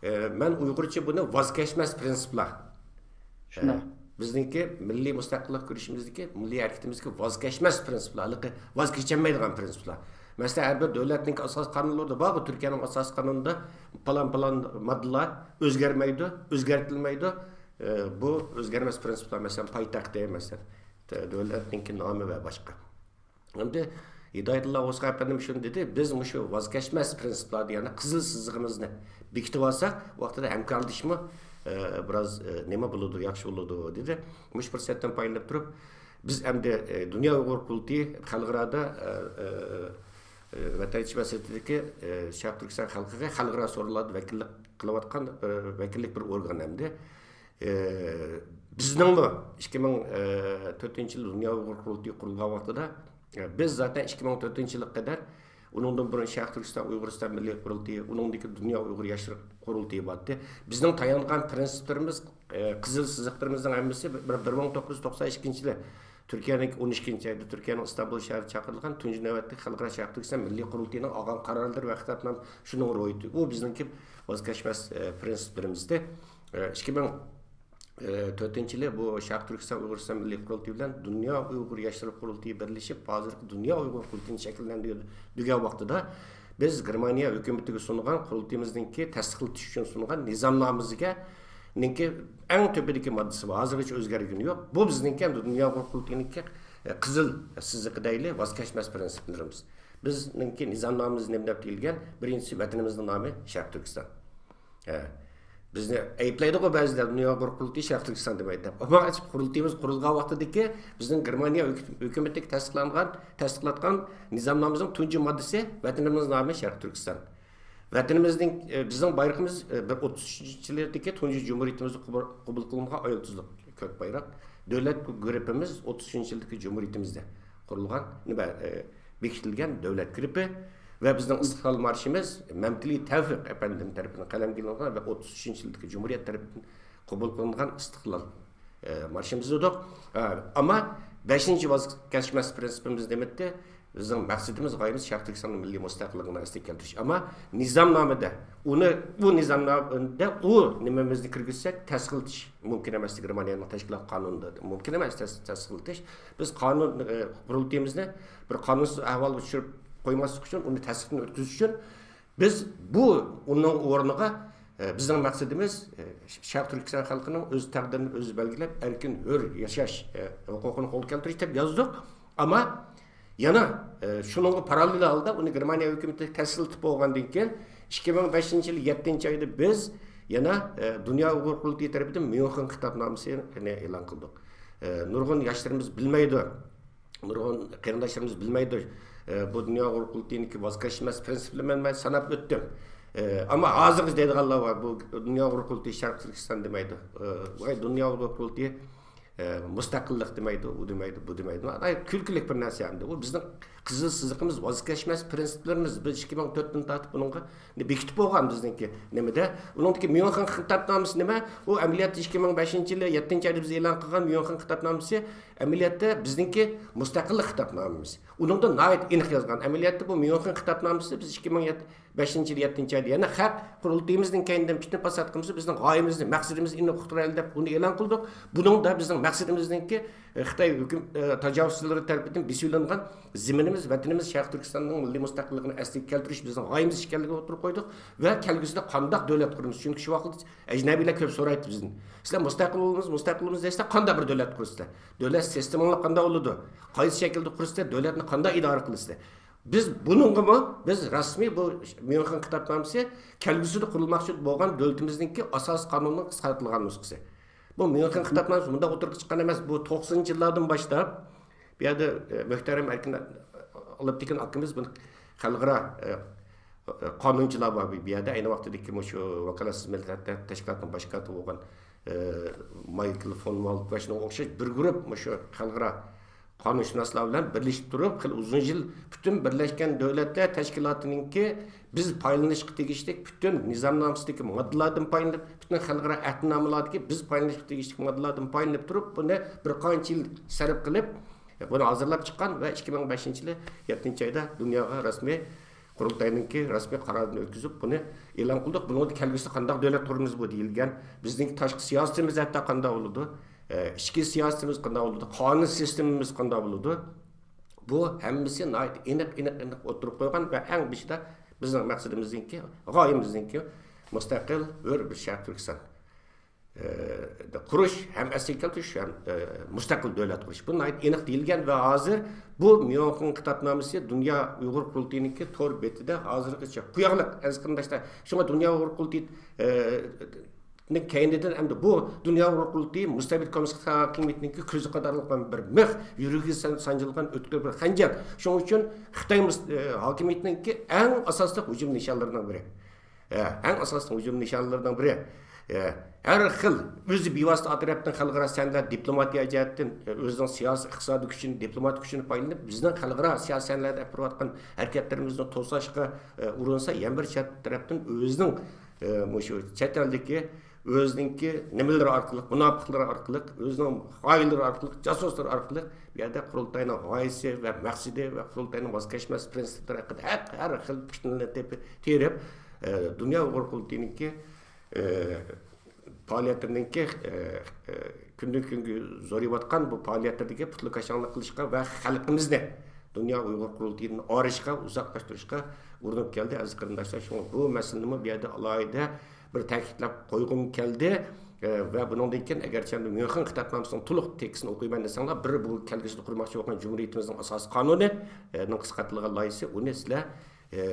ئە، مەن ئۇيغۇرچە بۇنى ۋاز كەچمەس پىرىنسىپلار. شۇنداق. ئە، بىزنىڭكى مىللىي مۇستەقىللىق كۈرىشىمىزدىكى، مىللىي ھەرىكىتىمىزدىكى ۋاز كەچمەس پىرىنسىپلار، ھېلىقى ۋاز كېچەلمەيدىغان پىرىنسىپلار. مەسىلەن، ھەر بىر دۆلەتنىڭكى ئاساسىي قانۇنلىرىدا بارغۇ، تۈركىيەنىڭ ئاساسىي قانۇنىدا پالان-پالان ماددىلار ئۆزگەرمەيدۇ، ئۆزگەرتىلمەيدۇ. ئە، بۇ ئۆزگەرمەس پىرىنسىپلار، مەسىلەن، پايتەختى، مەسىلەن، دۆلەتنىڭكى نامى ۋە باشقا. ئەمدى ھىدايەتۇللا ئوغۇزخان ئەپەندىم شۇنى دېدى، بىز مۇشۇ ۋاز كەچمەس پىرىنسىپلار دېگەن قىزىل سىزىقىمىزنى بېكىتىۋالساق، ۋاقتىدا ھەمكارلىشىشمۇ، ئە، بىراز، ئە، نېمە بولىدۇ، ياخشى بولىدۇ، دېدى. مۇشۇ پۇرسەتتىن پايدىلىنىپ تۇرۇپ، بىز ئەمدى، ئە، دۇنيا ئۇيغۇر قۇرۇلتىيى خەلقئارادا، ئە، ئە، ئە، ۋەتەن ئىچى مەسىلىسىدىكى، ئە، شەرقىي تۈركىستان خەلقىگە خەلقئارا سورۇنلاردا ۋەكىللىك قىلىۋاتقان بىر ۋەكىللىك بىر ئورگان ئەمدى. ئە، بىزنىڭمۇ ئىككى مىڭ تۆتىنچى يىل دۇنيا ئۇيغۇر قۇرۇلتىيى قۇرۇلغان ۋاقتىدا، ئە، بىز زاتەن ئىككى مىڭ تۆتىنچى يىلغا قەدەر، ئۇنىڭدىن بۇرۇن شەرقىي تۈركىستان، ئۇيغۇرىستان مىللىي قۇرۇلتىيى، ئۇنىڭدىن كېيىن دۇنيا ئۇيغۇر ياشلىرى قۇرۇلتىيى بارتتى. بىزنىڭ تايانغان پىرىنسىپلىرىمىز، ئە، قىزىل سىزىقلىرىمىزنىڭ ھەممىسى بىر، بىر مىڭ توققۇز يۈز توقسان ئىككىنچى يىلى تۈركىيەنىڭ ئون ئىككىنچى ئايدا تۈركىيەنىڭ ئىستانبۇل شەھىرىدە چاقىرىلغان تۇنجى نۆۋەتتىكى خەلقئارا شەرقىي تۈركىستان مىللىي قۇرۇلتىيىنىڭ ئالغان قارارلىرى ۋە خىتابنامە شۇنىڭغا روھى. ئۇ بىزنىڭكى ۋاز كەچمەس، ئە، پرىنسىپلىرىمىزدى. ئە، ئىككى مىڭ تۆتىنچى يىلى بۇ شەرقىي تۈركىستان ئۇيغۇرىستان مىللىي قۇرۇلتىيى بىلەن دۇنيا ئۇيغۇر ياشلىرى قۇرۇلتىيى بىرلىشىپ، ھازىرقى دۇنيا ئۇيغۇر قۇرۇلتىيىنى شەكىللەندۈرگەن ۋاقتىدا، بىز گېرمانىيە ھۆكۈمىتىگە سۇنغان، قۇرۇلتىيىمىزنىڭكى تەستىقلىتىش ئۈچۈن سۇنغان نىزامنامىسىگە، نىڭكى ئەڭ تۆپىدىكى ماددىسى بار، ھازىرغىچە ئۆزگەرگىنى يوق. بۇ بىزنىڭكى ئەمدى دۇنيا ئۇيغۇر قۇرۇلتىيىنىڭكى، ئە، قىزىل سىزىقى دەيلى، ۋاز كەچمەس پرىنسىپلىرىمىز. بىزنىڭكى نىزامنامىمىز نېمە دەپ دېيىلگەن؟ بىرىنچىسى، ۋەتىنىمىزنىڭ نامى شەرقىي تۈركىستان. ھە. بىزنى ئەيىبلەيدىغۇ بەزىلەر، دۇنيا ئۇيغۇر قۇرۇلتىيى شەرقىي تۈركىستان دېمەيدۇ دەپ. ئەمما قۇرۇلتىيىمىز قۇرۇلغان ۋاقتىدىكى بىزنىڭ گېرمانىيە ھۆكۈ-، ھۆكۈمىتىگە تەستىقلانغان، تەستىقلاتقان نىزامنامىمىزنىڭ تۇنجى ماددىسى ۋەتىنىمىزنىڭ نامى شەرقىي تۈركىستان. ۋەتىنىمىزنىڭ، ئە، بىزنىڭ بايرىقىمىز، ئە، بىر ئوتتۇز ئۈچىنچى يىلدىكى تۇنجى جۇمھۇرىيىتىمىزدە قوبۇل، قوبۇل قىلىنغان ئاي يۇلتۇزلۇق كۆك بايراق. دۆلەت گېربىمىز ئوتتۇز ئۈچىنچى يىلدىكى جۇمھۇرىيىتىمىزدە قۇرۇلغان، نېمە، ئە، بېكىتىلگەن دۆلەت گېربى ۋە بىزنىڭ ئىستىقلال مارشىمىز مەمتىلى تەۋپىق ئەپەندىم تەرىپىدىن قەلەمگە ئېلىنغان ۋە ئوتتۇز ئۈچىنچى يىلدىكى جۇمھۇرىيەت تەرىپىدىن قوبۇل قىلىنغان ئىستىقلال، ئە، مارشىمىز ئىدۇق. ئە، ئەمما بەشىنچى ۋاز كەچمەس پرىنسىپىمىز نېمىدى؟ بىزنىڭ مەقسىتىمىز، غايىمىز شەرقىي تۈركىستاننىڭ مىللىي مۇستەقىللىقىنى ئەسلىگە كەلتۈرۈش. ئەمما نىزامنامىدا ئۇنى، بۇ نىزامنامىدا ئۇ نېمىمىزنى كىرگۈزسەك، تەستىقلىتىش مۇمكىن ئەمەس، گېرمانىيەنىڭ تەشكىلات قانۇنىدا مۇمكىن ئەمەس تەس-، تەستىقلىتىش. بىز قانۇن، ئە، قۇرۇلتىيىمىزنى بىر قانۇنسىز ئەھۋالغا چۈشۈرۈپ قويماسلىق ئۈچۈن، ئۇنى تەستىقتىن ئۆتكۈزۈش ئۈچۈن، بىز بۇ، ئۇنىڭ ئورنىغا، ئە، بىزنىڭ مەقسىتىمىز، ئە، شەرقىي تۈركىستان خەلقىنىڭ ئۆز تەقدىرىنى ئۆزى بەلگىلەپ، ئەركىن، ھۆر ياشاش، ئە، ھوقۇقىنى قولغا كەلتۈرۈش دەپ يازدۇق. ئەمما يەنە، ئە، شۇنىڭغا پاراللېل ھالدا ئۇنى گېرمانىيە ھۆكۈمىتى تەستىقلىتىپ بولغاندىن كېيىن، ئىككى مىڭ بەشىنچى يىل يەتتىنچى ئايدا بىز يەنە، ئە، دۇنيا ئۇيغۇر قۇرۇلتىيى تەرىپىدىن ميۇنخېن خىتابنامىسىنى ئېلان قىلدۇق. ئە، نۇرغۇن ياشلىرىمىز بىلمەيدۇ. نۇرغۇن قېرىنداشلىرىمىز بىلمەيدۇ. ئە، بۇ دۇنيا ئۇيغۇر قۇرۇلتىيىنىڭكى ۋاز كەچمەس پرىنسىپلىرىنى مەن ساناپ ئۆتتۈم. ئە، ئەمما ھازىرغىچە دەيدىغانلار بار، بۇ دۇنيا ئۇيغۇر قۇرۇلتىيى شەرقىي تۈركىستان دېمەيدۇ. ئە، ۋاي، دۇنيا ئۇيغۇر قۇرۇلتىيى، ئە، مۇستەقىللىق دېمەيدۇ، ئۇ دېمەيدۇ، بۇ دېمەيدۇ. ئاي، كۈلكىلىك بىر نەرسە ئەمدى. ئۇ بىزنىڭ قىزىل سىزىقىمىز، ۋاز كەچمەس پرىنسىپلىرىمىز. بىز ئىككى مىڭ تۆتتىن تارتىپ بۇنىڭغا بېكىتىپ بولغان بىزنىڭكى نېمىدە. ئۇنىڭدىكى ميۇنخېن خىتابنامىسى نېمە؟ ئۇ ئەمەلىيەتتە ئىككى مىڭ بەشىنچى يىلى يەتتىنچى ئايدا بىز ئېلان قىلغان ميۇنخېن خىتابنامىسى ئەمەلىيەتتە بىزنىڭكى مۇستەقىللىق خىتابنامىمىز. ئۇنىڭدا ناھايىتى ئېنىق يازغان. ئەمەلىيەتتە بۇ ميۇنخېن خىتابنامىسى بىز ئىككى مىڭ بەشىنچى يىل يەتتىنچى ئايدا يەنە خەق قۇرۇلتىيىمىزنىڭ كەينىدىن پىتنە پاسات قىلمىسا، بىزنىڭ غايىمىزنى، مەقسىتىمىزنى ئېنىق ئۇقتۇرايلى دەپ ئۇنى ئېلان قىلدۇق. بۇنىڭدا بىزنىڭ مەقسىتىمىزنىڭكى، ئە، خىتاي ھۆكۈم، ئە، تاجاۋۇزچىلىرى تەرىپىدىن بېسىۋېلىنغان زېمىنىمىز، ۋەتىنىمىز، شەرقىي تۈركىستاننىڭ مىللىي مۇستەقىللىقىنى ئەسلىگە كەلتۈرۈش بىزنىڭ غايىمىز ئىكەنلىكىنى ئوتتۇرىغا قويدۇق ۋە كەلگۈسىدە قانداق دۆلەت قۇرىمىز؟ چۈنكى شۇ ۋاقىتتا ئەجنەبىيلەر كۆپ سورايتتى بىزدىن. سىلەر مۇستەقىل بولىمىز، مۇستەقىل بولىمىز دەيسىلەر، قانداق بىر دۆلەت قۇرىسىلەر؟ دۆلەت سىستېمىڭلار قانداق بولىدۇ؟ قايسى شەكىلدە قۇرىسىلەر؟ دۆلەتنى قانداق ئىدارە قىلىسىلەر؟ بىز بۇنىڭغىمۇ، بىز رەسمىي بۇ ميۇنخېن خىتابنامىسى كەلگۈسىدە قۇرۇلماقچى بولغان دۆلىتىمىزنىڭكى ئاساسىي قانۇنىنىڭ قىسقارتىلغان نۇسخىسى. بۇ ميۇنخېن خىتابنامىسى مۇنداق ئوتتۇرىغا چىققان ئەمەس. بۇ توقسىنىنچى يىللاردىن باشلاپ، بۇ يەردە، ئە، مۆھتەرەم ئەركىن ئالپتېكىن ئاكىمىز بۇنى خەلقئارا، ئە، قانۇنچىلار بار بۇ يەردە. ئەينى ۋاقتىدىكى مۇشۇ ۋاكالەتسىز مىللەتلەر تەشكىلاتىنىڭ باش كاتىپى بولغان، ئە، مايكل فون ۋالت ۋە شۇنىڭغا ئوخشاش بىر گۇرۇپ مۇشۇ خەلقئارا قانۇنشۇناسلار بىلەن بىرلىشىپ تۇرۇپ، خېلى ئۇزۇن يىل پۈتۈن بىرلەشكەن دۆلەتلەر تەشكىلاتىنىڭكى بىز پايدىلىنىشقا تېگىشلىك پۈتۈن نىزامنامىسىدىكى ماددىلاردىن پايدىلىنىپ، پۈتۈن خەلقئارا ئەھدىنامىلاردىكى بىز پايدىلىنىشقا تېگىشلىك ماددىلاردىن پايدىلىنىپ تۇرۇپ، بۇنى بىر قانچە يىل سەرپ قىلىپ، بۇنى ھازىرلاپ چىققان ۋە ئىككى مىڭ بەشىنچى يىلى يەتتىنچى ئايدا دۇنياغا رەسمىي قۇرۇلتاينىڭكى رەسمىي قارارىنى ئۆتكۈزۈپ، بۇنى ئېلان قىلدۇق. بۇنىڭدا كەلگۈسىدە قانداق دۆلەت قۇرىمىز بۇ دېيىلگەن، بىزنىڭ تاشقى سىياسىتىمىز ھەتتا قانداق بولىدۇ، ئە، ئىچكى سىياسىتىمىز قانداق بولىدۇ، قانۇن سىستېمىمىز قانداق بولىدۇ، بۇ ھەممىسى ناھايىتى ئېنىق، ئېنىق، ئېنىق ئوتتۇرىغا قويغان ۋە ئەڭ بېشىدا بىزنىڭ مەقسىتىمىزنىڭكى، غايىمىزنىڭكى مۇستەقىل، ھۆر بىر شەرقىي تۈركىستان، ئە، قۇرۇش، ھەم ئەسلىگە كەلتۈرۈش، ھەم، ئە، مۇستەقىل دۆلەت قۇرۇش. بۇ ناھايىتى ئېنىق دېيىلگەن ۋە ھازىر بۇ ميۇنخېن خىتابنامىسى دۇنيا ئۇيغۇر قۇرۇلتىيىنىڭكى تور بېتىدە ھازىرغىچە قوياقلىق ئەزىز قېرىنداشلار. شۇڭا دۇنيا ئۇيغۇر قۇرۇلتىيى، ئە، نىڭ كەينىدىن ئەمدى بۇ دۇنيا ئۇيغۇر قۇرۇلتىيى مۇستەبىت كوممۇنىست ھاكىمىيىتىنىڭكى كۆزى قاتارلىق بىر مىخ، يۈرىكىگە سان-، سانجىلغان ئۆتكۈر بىر خەنجەر. شۇنىڭ ئۈچۈن خىتاي مۇس-، ئە، ھاكىمىيىتىنىڭكى ئەڭ ئاساسلىق ھۇجۇم نىشانلىرىنىڭ بىرى. ئە، ئەڭ ئاساسلىق ھۇجۇم نىشانلىرىنىڭ بىرى. ئە، ھەر خىل ئۆزى بىۋاسىتە ئارقا تەرەپتىن خەلقئارا سەھنىدە دىپلوماتىيە جەھەتتىن، ئە، ئۆزىنىڭ سىياسىي، ئىقتىسادىي كۈچىنى، دىپلوماتىك كۈچىنى پايدىلىنىپ، بىزنىڭ خەلقئارا سىياسىي سەھنىلەردە ئېلىپ بېرىۋاتقان ھەرىكەتلىرىمىزنى توساشقا، ئە، ئۇرۇنسا، يەنە بىر چەت تەرەپتىن ئۆزىنىڭ، ئە، مۇشۇ چەت ئەلدىكى ئۆزىنىڭكى نېمىلىرى ئارقىلىق، مۇناپىقلىرى ئارقىلىق، ئۆزىنىڭ خائىنلىرى ئارقىلىق، جاسۇسلىرى ئارقىلىق بۇ يەردە قۇرۇلتاينىڭ غايىسى ۋە مەقسىتى ۋە قۇرۇلتاينىڭ ۋاز كەچمەس پىرىنسىپلىرى ھەققىدە ھەر، ھەر خىل پىتنىلەرنى تېپىپ، تېرىپ، ئە، دۇنيا ئۇيغۇر قۇرۇلتىيىنىڭكى، ئە، پائالىيەتلىرىنىڭكى، ئە، ئە، كۈندىن كۈنگە زورىيىۋاتقان بۇ پائالىيەتلىرىدىكى پۇتلىكاشاڭلىق قىلىشقا ۋە خەلقىمىزنى دۇنيا ئۇيغۇر قۇرۇلتىيىدىن ئايرىشقا، ئۇزاقلاشتۇرۇشقا ئۇرۇنۇپ كەلدى، ئەزىز قېرىنداشلار. شۇڭا بۇ مەسىلىنىمۇ بۇ يەردە ئالاھىدە بىر تەكىتلەپ قويغۇم كەلدى. ئە، ۋە بۇنىڭدىن كېيىن، ئەگەرچە ميۇنخېن خىتابنامىسىنىڭ تولۇق تېكىستىنى ئوقۇيمەن دېسەڭلار، بىر بۇ كەلگۈسىدە قۇرماقچى بولغان جۇمھۇرىيىتىمىزنىڭ ئاساسىي قانۇنى، ئە، نىڭ قىسقارتىلغان لايىھىسى، ئۇنى سىلەر، ئە،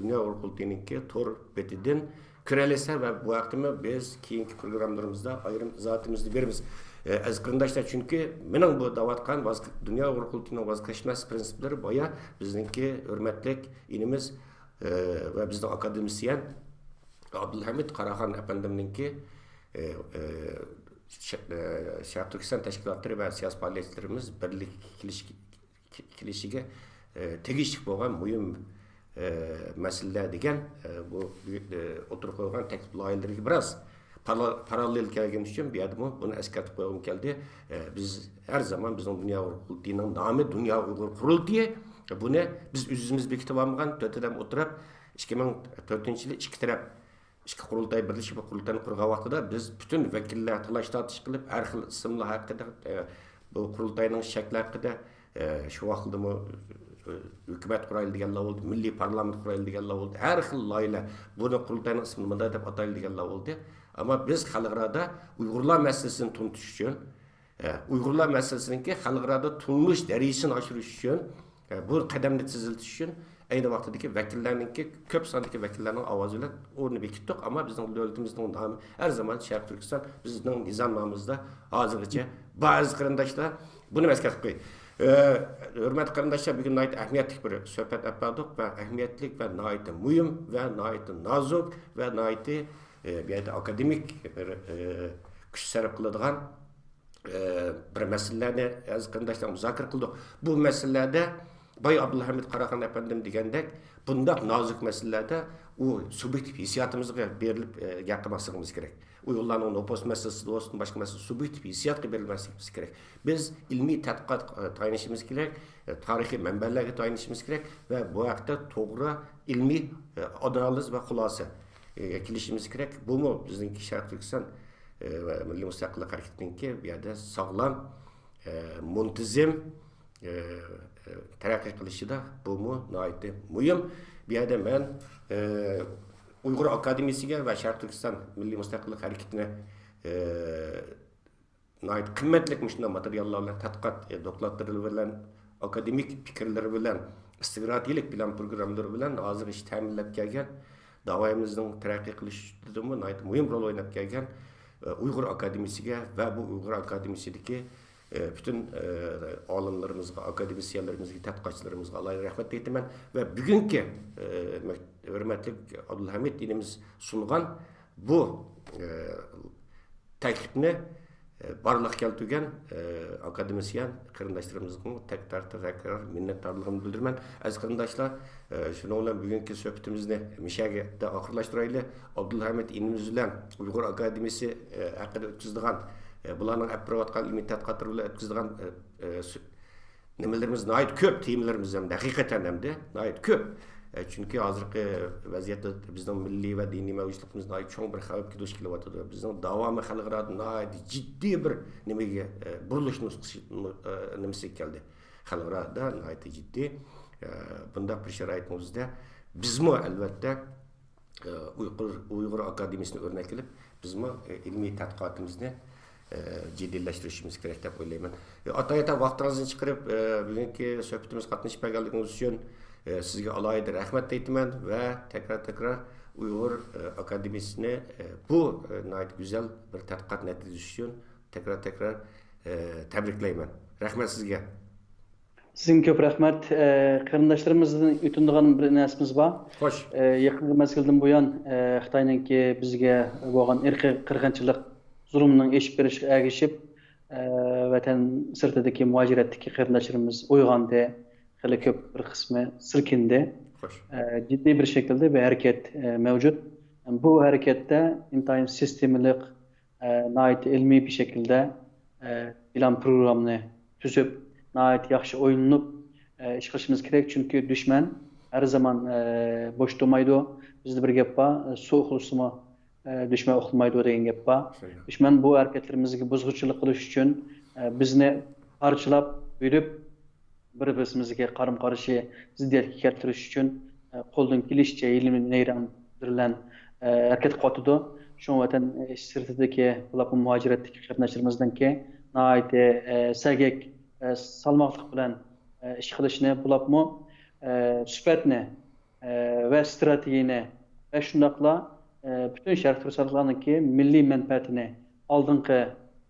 دۇنيا ئۇيغۇر قۇرۇلتىيىنىڭكى تور بېتىدىن كۆرەلەيسىلەر ۋە بۇ ھەقتىمۇ بىز كېيىنكى پروگراممىلىرىمىزدا ئايرىم ئىزاھاتىمىزنى بېرىمىز. ئە، ئەزىز قېرىنداشلار، چۈنكى مېنىڭ بۇ دەۋاتقان ۋاز-، دۇنيا ئۇيغۇر قۇرۇلتىيىنىڭ ۋاز كەچمەس پىرىنسىپلىرى بايا بىزنىڭكى ھۆرمەتلىك ئىنىمىز، ئە، ۋە بىزنىڭ ئاكادېمىسىيەن ئابدۇلھەمىد قاراخان ئەپەندىمنىڭكى، ئە، ئە، شە-، ئە، شەرقىي تۈركىستان تەشكىلاتلىرى ۋە سىياسىي پائالىيەتچىلىرىمىز بىرلىككە كېلىش-، كېلىشىگە، ئە، تېگىشلىك بولغان مۇھىم، ئە، مەسىلىلەر دېگەن، ئە، بۇ، ئە، ئوتتۇرىغا قويغان تەكلىپ لايىھەلىرىگە بىراز پارا-، پاراللېل كەلگەن ئۈچۈن بۇ يەردىمۇ بۇنى ئەسكەرتىپ قويغۇم كەلدى. ئە، بىز ھەر زامان بىزنىڭ دۇنيا ئۇيغۇر قۇرۇلتىيىنىڭ نامى دۇنيا ئۇيغۇر قۇرۇلتىيى. بۇنى بىز ئۆزىمىز بېكىتىۋالمىغان، تۆت ئادەم ئولتۇرۇپ، ئىككى مىڭ تۆتىنچى يىلى ئىككى تەرەپ ئىككى قۇرۇلتاي بىرلىشىپ بىر قۇرۇلتاينى قۇرغان ۋاقتىدا بىز پۈتۈن ۋەكىللەر تالاش-تارتىش قىلىپ، ھەر خىل ئىسىملار ھەققىدە، ئە، بۇ قۇرۇلتاينىڭ شەكلى ھەققىدە، ئە، شۇ ۋاقىتتىمۇ، ئە، ھۆكۈمەت قۇرايلى دېگەنلەر بولدى، مىللىي پارلامېنت قۇرايلى دېگەنلەر بولدى، ھەر خىل لايىھەلەر، بۇنى قۇرۇلتاينىڭ ئىسمىنى مۇنداق دەپ ئاتايلى دېگەنلەر بولدى. ئەمما بىز خەلقئارادا ئۇيغۇرلار مەسىلىسىنى تونۇتۇش ئۈچۈن، ئە، ئۇيغۇرلار مەسىلىسىنىڭكى خەلقئارادا تونۇلۇش دەرىجىسىنى ئاشۇرۇش ئۈچۈن، ئە، بۇ قەدەمنى تېزلىتىش ئۈچۈن ئەينى ۋاقتىدىكى ۋەكىللەرنىڭكى، كۆپ ساندىكى ۋەكىللەرنىڭ ئاۋازى بىلەن ئورنىنى بېكىتتۇق. ئەمما بىزنىڭ دۆلىتىمىزنىڭ نامى ھەر زامان شەرقىي تۈركىستان، بىزنىڭ نىزامنامىمىزدا ھازىرغىچە بار، ئەزىز قېرىنداشلار. بۇنى ئەسكەرتىپ قوياي. ئە، ھۆرمەتلىك قېرىنداشلار، بۈگۈن ناھايىتى ئەھمىيەتلىك بىر سۆھبەت ئېلىپ باردۇق ۋە ئەھمىيەتلىك ۋە ناھايىتى مۇھىم ۋە ناھايىتى نازۇك ۋە ناھايىتى، ئە، بۇ يەردە ئاكادېمىك بىر، ئە، كۈچ سەرپ قىلىدىغان ئە، بىر مەسىلىلەرنى، ئەزىز قېرىنداشلار، مۇزاكىرە قىلدۇق. بۇ مەسىلىلەردە بايا ئابدۇلھەمىد قاراخان ئەپەندىم دېگەندەك، بۇنداق نازۇك مەسىلىلەردە ئۇ سۇبيېكتىپ ھېسسىياتىمىزغا بېرىلىپ، ئە، گەپ قىلماسلىقىمىز كېرەك. ئۇيغۇرلارنىڭ نوپۇس مەسىلىسىدە بولسۇن، باشقا مەسىلە، سۇبيېكتىپ ھېسسىياتقا بېرىلمەسلىكىمىز كېرەك. بىز ئىلمىي تەتقىقاتقا، ئە، تايىنىشىمىز كېرەك، ئە، تارىخىي مەنبەلەرگە تايىنىشىمىز كېرەك ۋە بۇ ھەقتە توغرا ئىلمىي، ئە، ئانالىز ۋە خۇلاسە، ئە، كېلىشىمىز كېرەك. بۇمۇ بىزنىڭكى شەرقىي تۈركىستان ئە، ۋە مىللىي مۇستەقىللىق ھەرىكىتىنىڭكى بۇ يەردە ساغلام، ئە، مۇنتىزىم، ئە، ئە، تەرەققىي قىلىشىدا بۇمۇ ناھايىتى مۇھىم. بۇ يەردە مەن، ئە، ئۇيغۇر ئاكادېمىيىسىگە ۋە شەرقىي تۈركىستان مىللىي مۇستەقىللىق ھەرىكىتىنى، ئە، ناھايىتى قىممەتلىك مۇشۇنداق ماتېرىياللار بىلەن، تەتقىقات، ئە، دوكلاتلىرى بىلەن، ئاكادېمىك پىكىرلىرى بىلەن، ئىستراتېگىيەلىك پىلان پروگراممىلىرى بىلەن ھازىرغىچە تەمىنلەپ كەلگەن، داۋايىمىزنىڭ تەرەققىي قىلىشىدىمۇ ناھايىتى مۇھىم رول ئويناپ كەلگەن، ئە، ئۇيغۇر ئاكادېمىيىسىگە ۋە بۇ ئۇيغۇر ئاكادېمىيىسىدىكى، ئە، پۈتۈن، ئە، ئالىملىرىمىزغا، ئاكادېمىسىيەنلىرىمىزگە، تەتقىقاتچىلىرىمىزغا ئالاھىدە رەھمەت ئېيتىمەن ۋە بۈگۈنكى، ئە، مەك-، ھۆرمەتلىك ئابدۇلھەمىد ئىنىمىز سۇنغان بۇ، ئە، تەكلىپنى، ئە، بارلىققا كەلتۈرگەن، ئە، ئاكادېمىسىيەن قېرىنداشلىرىمىزغىمۇ تەكرار، تەكرار مىننەتدارلىقىمنى بىلدۈرىمەن. ئەزىز قېرىنداشلار، ئە، شۇنىڭ بىلەن بۈگۈنكى سۆھبىتىمىزنى مۇشۇ يەردە ئاخىرلاشتۇرايلى. ئابدۇلھەمىد ئىنىمىز بىلەن ئۇيغۇر ئاكادېمىيىسى، ئە، ھەققىدە ئۆتكۈزىدىغان، ئە، بۇلارنىڭ ئەپ بېرىۋاتقان ئىلمىي تەتقىقاتلىرى بىلەن ئۆتكۈزىدىغان، ئە، ئە، سۆ-، نېمىلىرىمىز ناھايىتى كۆپ، تېمىلىرىمىز ھەم ھەقىقەتەن ھەمدە ناھايىتى كۆپ. ئە، چۈنكى ھازىرقى ۋەزىيەتتە بىزنىڭ مىللىي ۋە دىنىي مەۋجۇتلۇقىمىز ناھايىتى چوڭ بىر خەۋپكە دۇچ كېلىۋاتىدۇ. بىزنىڭ داۋامى خەلقئارادا ناھايىتى جىددىي بىر نېمىگە، ئە، بۇرۇلۇش نۇسخىسى، نۇ-، ئە، نېمىسىگە كەلدى. خەلقئارادا ناھايىتى جىددىي. ئە، بۇنداق بىر شارائىتنىڭ ئۆزىدە بىزمۇ ئەلۋەتتە ئۇيغۇر، ئۇيغۇر ئاكادېمىيىسىنى ئۆرنەك ئېلىپ، بىزمۇ، ئە، ئىلمىي تەتقىقاتىمىزنى، ئە، جىددىيلەشتۈرۈشىمىز كېرەك دەپ ئويلايمەن. ئە، ئاتاياتاق ۋاقتىڭىزنى چىقىرىپ، ئە، بۈگۈنكى سۆھبىتىمىزگە قاتنىشىپ بەرگەنلىكىڭىز ئۈچۈن، ئە، سىزگە ئالاھىدە رەھمەت ئېيتىمەن ۋە تەكرار، تەكرار ئۇيغۇر، ئە، ئاكادېمىيىسىنى، ئە، بۇ، ئە، ناھايىتى گۈزەل بىر تەتقىقات نەتىجىسى ئۈچۈن تەكرار، تەكرار، ئە، تەبرىكلەيمەن. رەھمەت سىزگە. سىزگىمۇ كۆپ رەھمەت. ئە، قېرىنداشلىرىمىزدىن ئۆتۈنىدىغان بىر نەرسىمىز بار. خوش. ئە، يېقىنقى مەزگىلدىن بۇيان، ئە، خىتاينىڭكى بىزگە بولغان ئىرقىي قىرغىنچىلىق زۇلۇمىنىڭ ئېشىپ بېرىشىغا ئەگىشىپ، ئە، ۋەتەن سىرتىدىكى مۇھاجىرەتتىكى قېرىنداشلىرىمىز ئويغاندى. خېلى كۆپ بىر قىسمى سىلكىندى. خوش. ئە، جىددىي بىر شەكىلدە بىر ھەرىكەت، ئە، مەۋجۇت. بۇ ھەرىكەتتە ئىنتايىن سىستېمىلىق، ئە، ناھايىتى ئىلمىي بىر شەكىلدە، ئە، پىلان پروگراممىنى تۈزۈپ، ناھايىتى ياخشى ئويلىنىپ، ئە، ئىش قىلىشىمىز كېرەك. چۈنكى دۈشمەن ھەر زامان، ئە، بوش تۇرمايدۇ. بىزدە بىر گەپ بار، سۇ ئۇخلىسىمۇ، ئە، دۈشمەن ئۇخلىمايدۇ دېگەن گەپ بار. دۈشمەن بۇ ھەرىكەتلىرىمىزگە بۇزغۇنچىلىق قىلىش ئۈچۈن، ئە، بىزنى پارچىلاپ، بۆلۈپ، بىر-بىرىمىزگە قارىمۇ-قارشى زىددىيەتكە كەلتۈرۈش ئۈچۈن، ئە، قولىدىن كېلىشىچە ھىيلە-نەيرەڭلەر بىلەن، ئە، ھەرىكەت قىلىۋاتىدۇ. شۇڭا ۋەتەن، ئە، سىرتىدىكى، بولۇپمۇ مۇھاجىرەتتىكى قېرىنداشلىرىمىزنىڭكى ناھايىتى، ئە، سەگەك، ئە، سالماقلىق بىلەن، ئە، ئىش قىلىشىنى، بولۇپمۇ، ئە، سۈپەتنى، ئە، ۋە ئىستراتېگىيەنى ۋە شۇنداقلا، ئە، پۈتۈن شەرقىي تۈركىستانلىقلارنىڭكى مىللىي مەنپەئەتىنى ئالدىنقى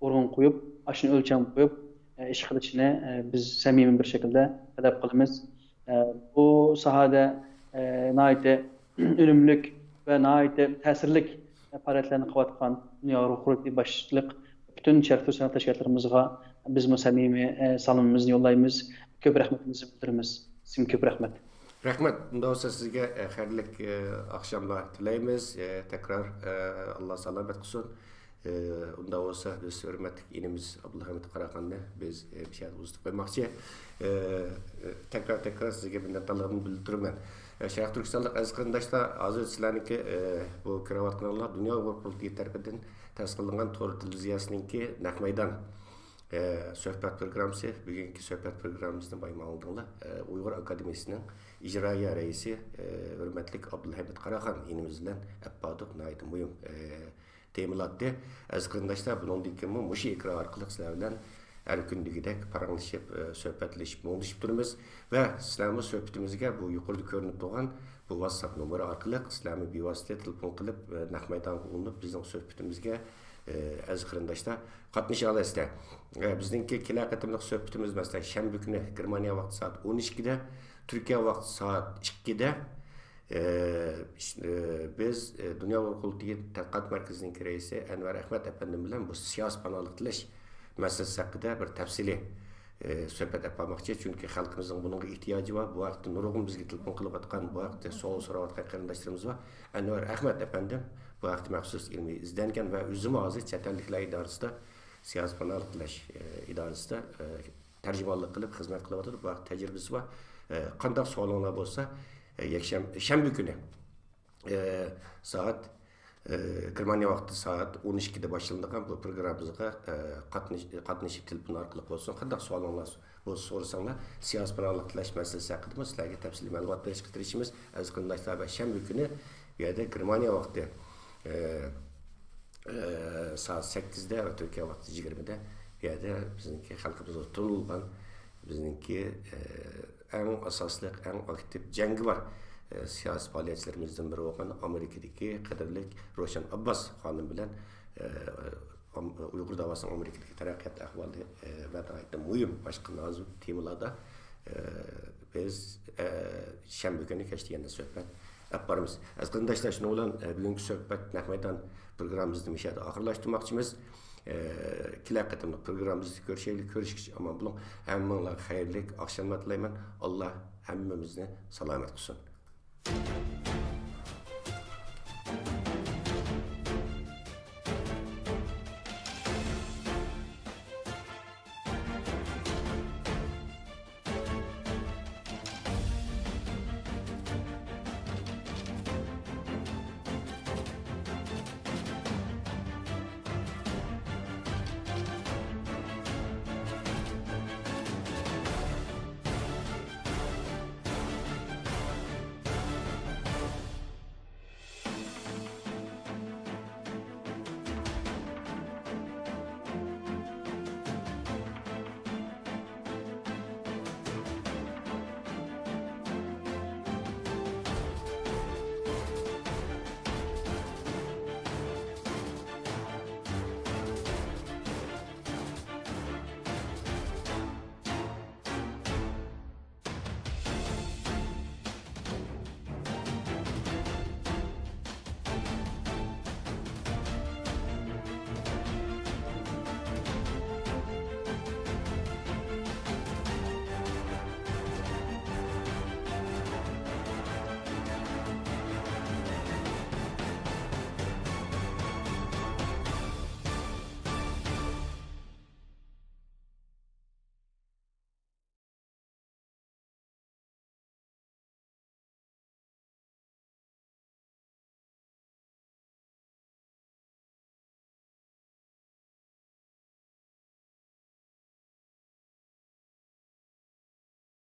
ئورۇنغا قويۇپ، ئاشۇنى ئۆلچەمگە قويۇپ، ئە، ئىش قىلىشىنى، ئە، بىز سەمىمىي بىر شەكىلدە تەلەپ قىلىمىز. ئە، بۇ ساھەدە، ئە، ناھايىتى ئۈنۈملۈك ۋە ناھايىتى تەسىرلىك پائالىيەتلەرنى قىلىۋاتقان دۇنيا ئۇيغۇر قۇرۇلتىيى باشلىق پۈتۈن شەرقىي تۈركىستان تەشكىلاتلىرىمىزغا بىزمۇ سەمىمىي، ئە، سالىمىمىزنى يوللايمىز. كۆپ رەھمىتىمىزنى بىلدۈرىمىز. سىزگە كۆپ رەھمەت. رەھمەت. ئۇنداق بولسا سىزگە، ئە، خەيرلىك، ئە، ئاخشاملار تىلەيمىز. ئە، تەكرار، ئە، ئاللا سالامەت قىلسۇن. ئە، ئۇنداق بولسا بىز ھۆرمەتلىك ئىنىمىز ئابدۇلھەمىد قاراخاننى بىز، ئە، بىر يەردە ئۇزىتىپ قويماقچى. ئە، ئە، تەكرار، تەكرار سىزگە مىننەتدارلىقىمنى بىلدۈرىمەن. ئە، شەرقىي تۈركىستانلىق ئەزىز قېرىنداشلار، ھازىر سىلەرنىڭكى، ئە، بۇ كۆرۈۋاتقىنىڭلار دۇنيا ئۇيغۇر قۇرۇلتىيى تەرىپىدىن تەسىس قىلىنغان تور تېلېۋىزىيەسىنىڭكى نەق مەيدان، ئە، سۆھبەت پروگراممىسى. بۈگۈنكى سۆھبەت پروگراممىسىنى بايام ئاڭلىدىڭلار. ئە، ئۇيغۇر ئاكادېمىيىسىنىڭ ئىجرائىيە رەئىسى، ئە، ھۆرمەتلىك ئابدۇلھەمىد قاراخان ئىنىمىز بىلەن ئەپ باردۇق. ناھايىتى مۇھىم، ئە، تېمىلاتتى. ئەزىز قېرىنداشلار، بۇنىڭدىن كېيىنمۇ مۇشۇ ئېكران ئارقىلىق سىلەر بىلەن ھەر كۈندىكىدەك پاراڭلىشىپ، ئە، سۆھبەتلىشىپ، مۇڭدىشىپ تۇرىمىز. ۋە سىلەرمۇ سۆھبىتىمىزگە بۇ يۇقىرىدا كۆرۈنۈپ تۇرغان بۇ ۋاتساپ نومۇرى ئارقىلىق سىلەرمۇ بىۋاسىتە تېلېفون قىلىپ، ئە، نەق مەيدانغا ئۇلىنىپ، بىزنىڭ سۆھبىتىمىزگە، ئە، ئەزىز قېرىنداشلار، قاتنىشالايسىلەر. ئە، بىزنىڭكى كېلەر قېتىملىق سۆھبىتىمىز، مەسىلەن، شەنبە كۈنى گېرمانىيە ۋاقتى سائەت ئون ئىككىدە، تۈركىيە ۋاقتى سائەت ئىككىدە، ئە، ئىش-، ئە، بىز، ئە، دۇنيا ئۇيغۇر قۇرۇلتىيى تەتقىقات مەركىزىنىڭكى رەئىسى ئەنۋەر ئەخمەت ئەپەندىم بىلەن بۇ سىياسىي پاناھلىق تىلەش مەسىلىسى ھەققىدە بىر تەپسىلىي، ئە، سۆھبەت ئېلىپ بارماقچى. چۈنكى خەلقىمىزنىڭ بۇنىڭغا ئېھتىياجى بار. بۇ ھەقتە نۇرغۇن بىزگە تېلېفون قىلىۋاتقان، بۇ ھەقتە سوئال سوراۋاتقان قېرىنداشلىرىمىز بار. ئەنۋەر ئەخمەت ئەپەندىم بۇ ھەقتە مەخسۇس ئىلمىي ئىزدەنگەن ۋە ئۆزىمۇ ھازىر چەت ئەللىكلەر ئىدارىسىدا، سىياسىي پاناھلىق تىلەش، ئە، ئىدارىسىدا، ئە، تەرجىمانلىق قىلىپ خىزمەت قىلىۋاتىدۇ. بۇ ھەقتە تەجرىبىسى بار. ئە، قانداق سوئالىڭلار بولسا، ئە، يەكشەم-، شەنبە كۈنى، ئە، سائەت، ئە، گېرمانىيە ۋاقتى سائەت ئون ئىككىدە باشلىنىدىغان بۇ پروگراممىمىزغا، ئە، قاتنىش-، قاتنىشىپ تېلېفون ئارقىلىق بولسۇن، قانداق سوئالىڭلار بولسا سورىساڭلار، سىياسىي پاناھلىق تىلەش مەسىلىسى ھەققىدىمۇ سىلەرگە تەپسىلىي مەلۇمات بېرىشكە تىرىشىمىز. ئەزىز قېرىنداشلار، ۋە شەنبە كۈنى بۇ يەردە گېرمانىيە ۋاقتى، ئە، ئە، سائەت سەككىزدە ۋە تۈركىيە ۋاقتى يىگىرمىدە بۇ يەردە بىزنىڭكى خەلقىمىزگە تونۇلغان، بىزنىڭكى، ئە، ئەڭ ئاساسلىق، ئەڭ ئاكتىپ جەڭگىۋار، ئە، سىياسىي پائالىيەتچىلىرىمىزدىن بىرى بولغان ئامېرىكىدىكى قەدىرلىك روشەن ئابباس خانىم بىلەن، ئە، ئام-، ئۇيغۇر داۋاسىنىڭ ئامېرىكىدىكى تەرەققىيات ئەھۋالى، ئە، ۋە ناھايىتى مۇھىم باشقا نازۇك تېمىلاردا، ئە، بىز، ئە، شەنبە كۈنى كەچتە يەنە سۆھبەت ئەپ بارىمىز. ئەزىز قېرىنداشلار، شۇنىڭ بىلەن، ئە، بۈگۈنكى سۆھبەت نەق مەيدان پروگراممىمىزنى مۇشۇ يەردە ئاخىرلاشتۇرماقچىمىز. ئە، كېلەر قېتىملىق پروگراممىمىزدا كۆرۈشەيلى. كۆرۈشكىچە ئامان بولۇڭ. ھەممىڭلارغا خەيرلىك ئاخشاملار تىلەيمەن. ئاللا ھەممىمىزنى سالامەت قىلسۇن.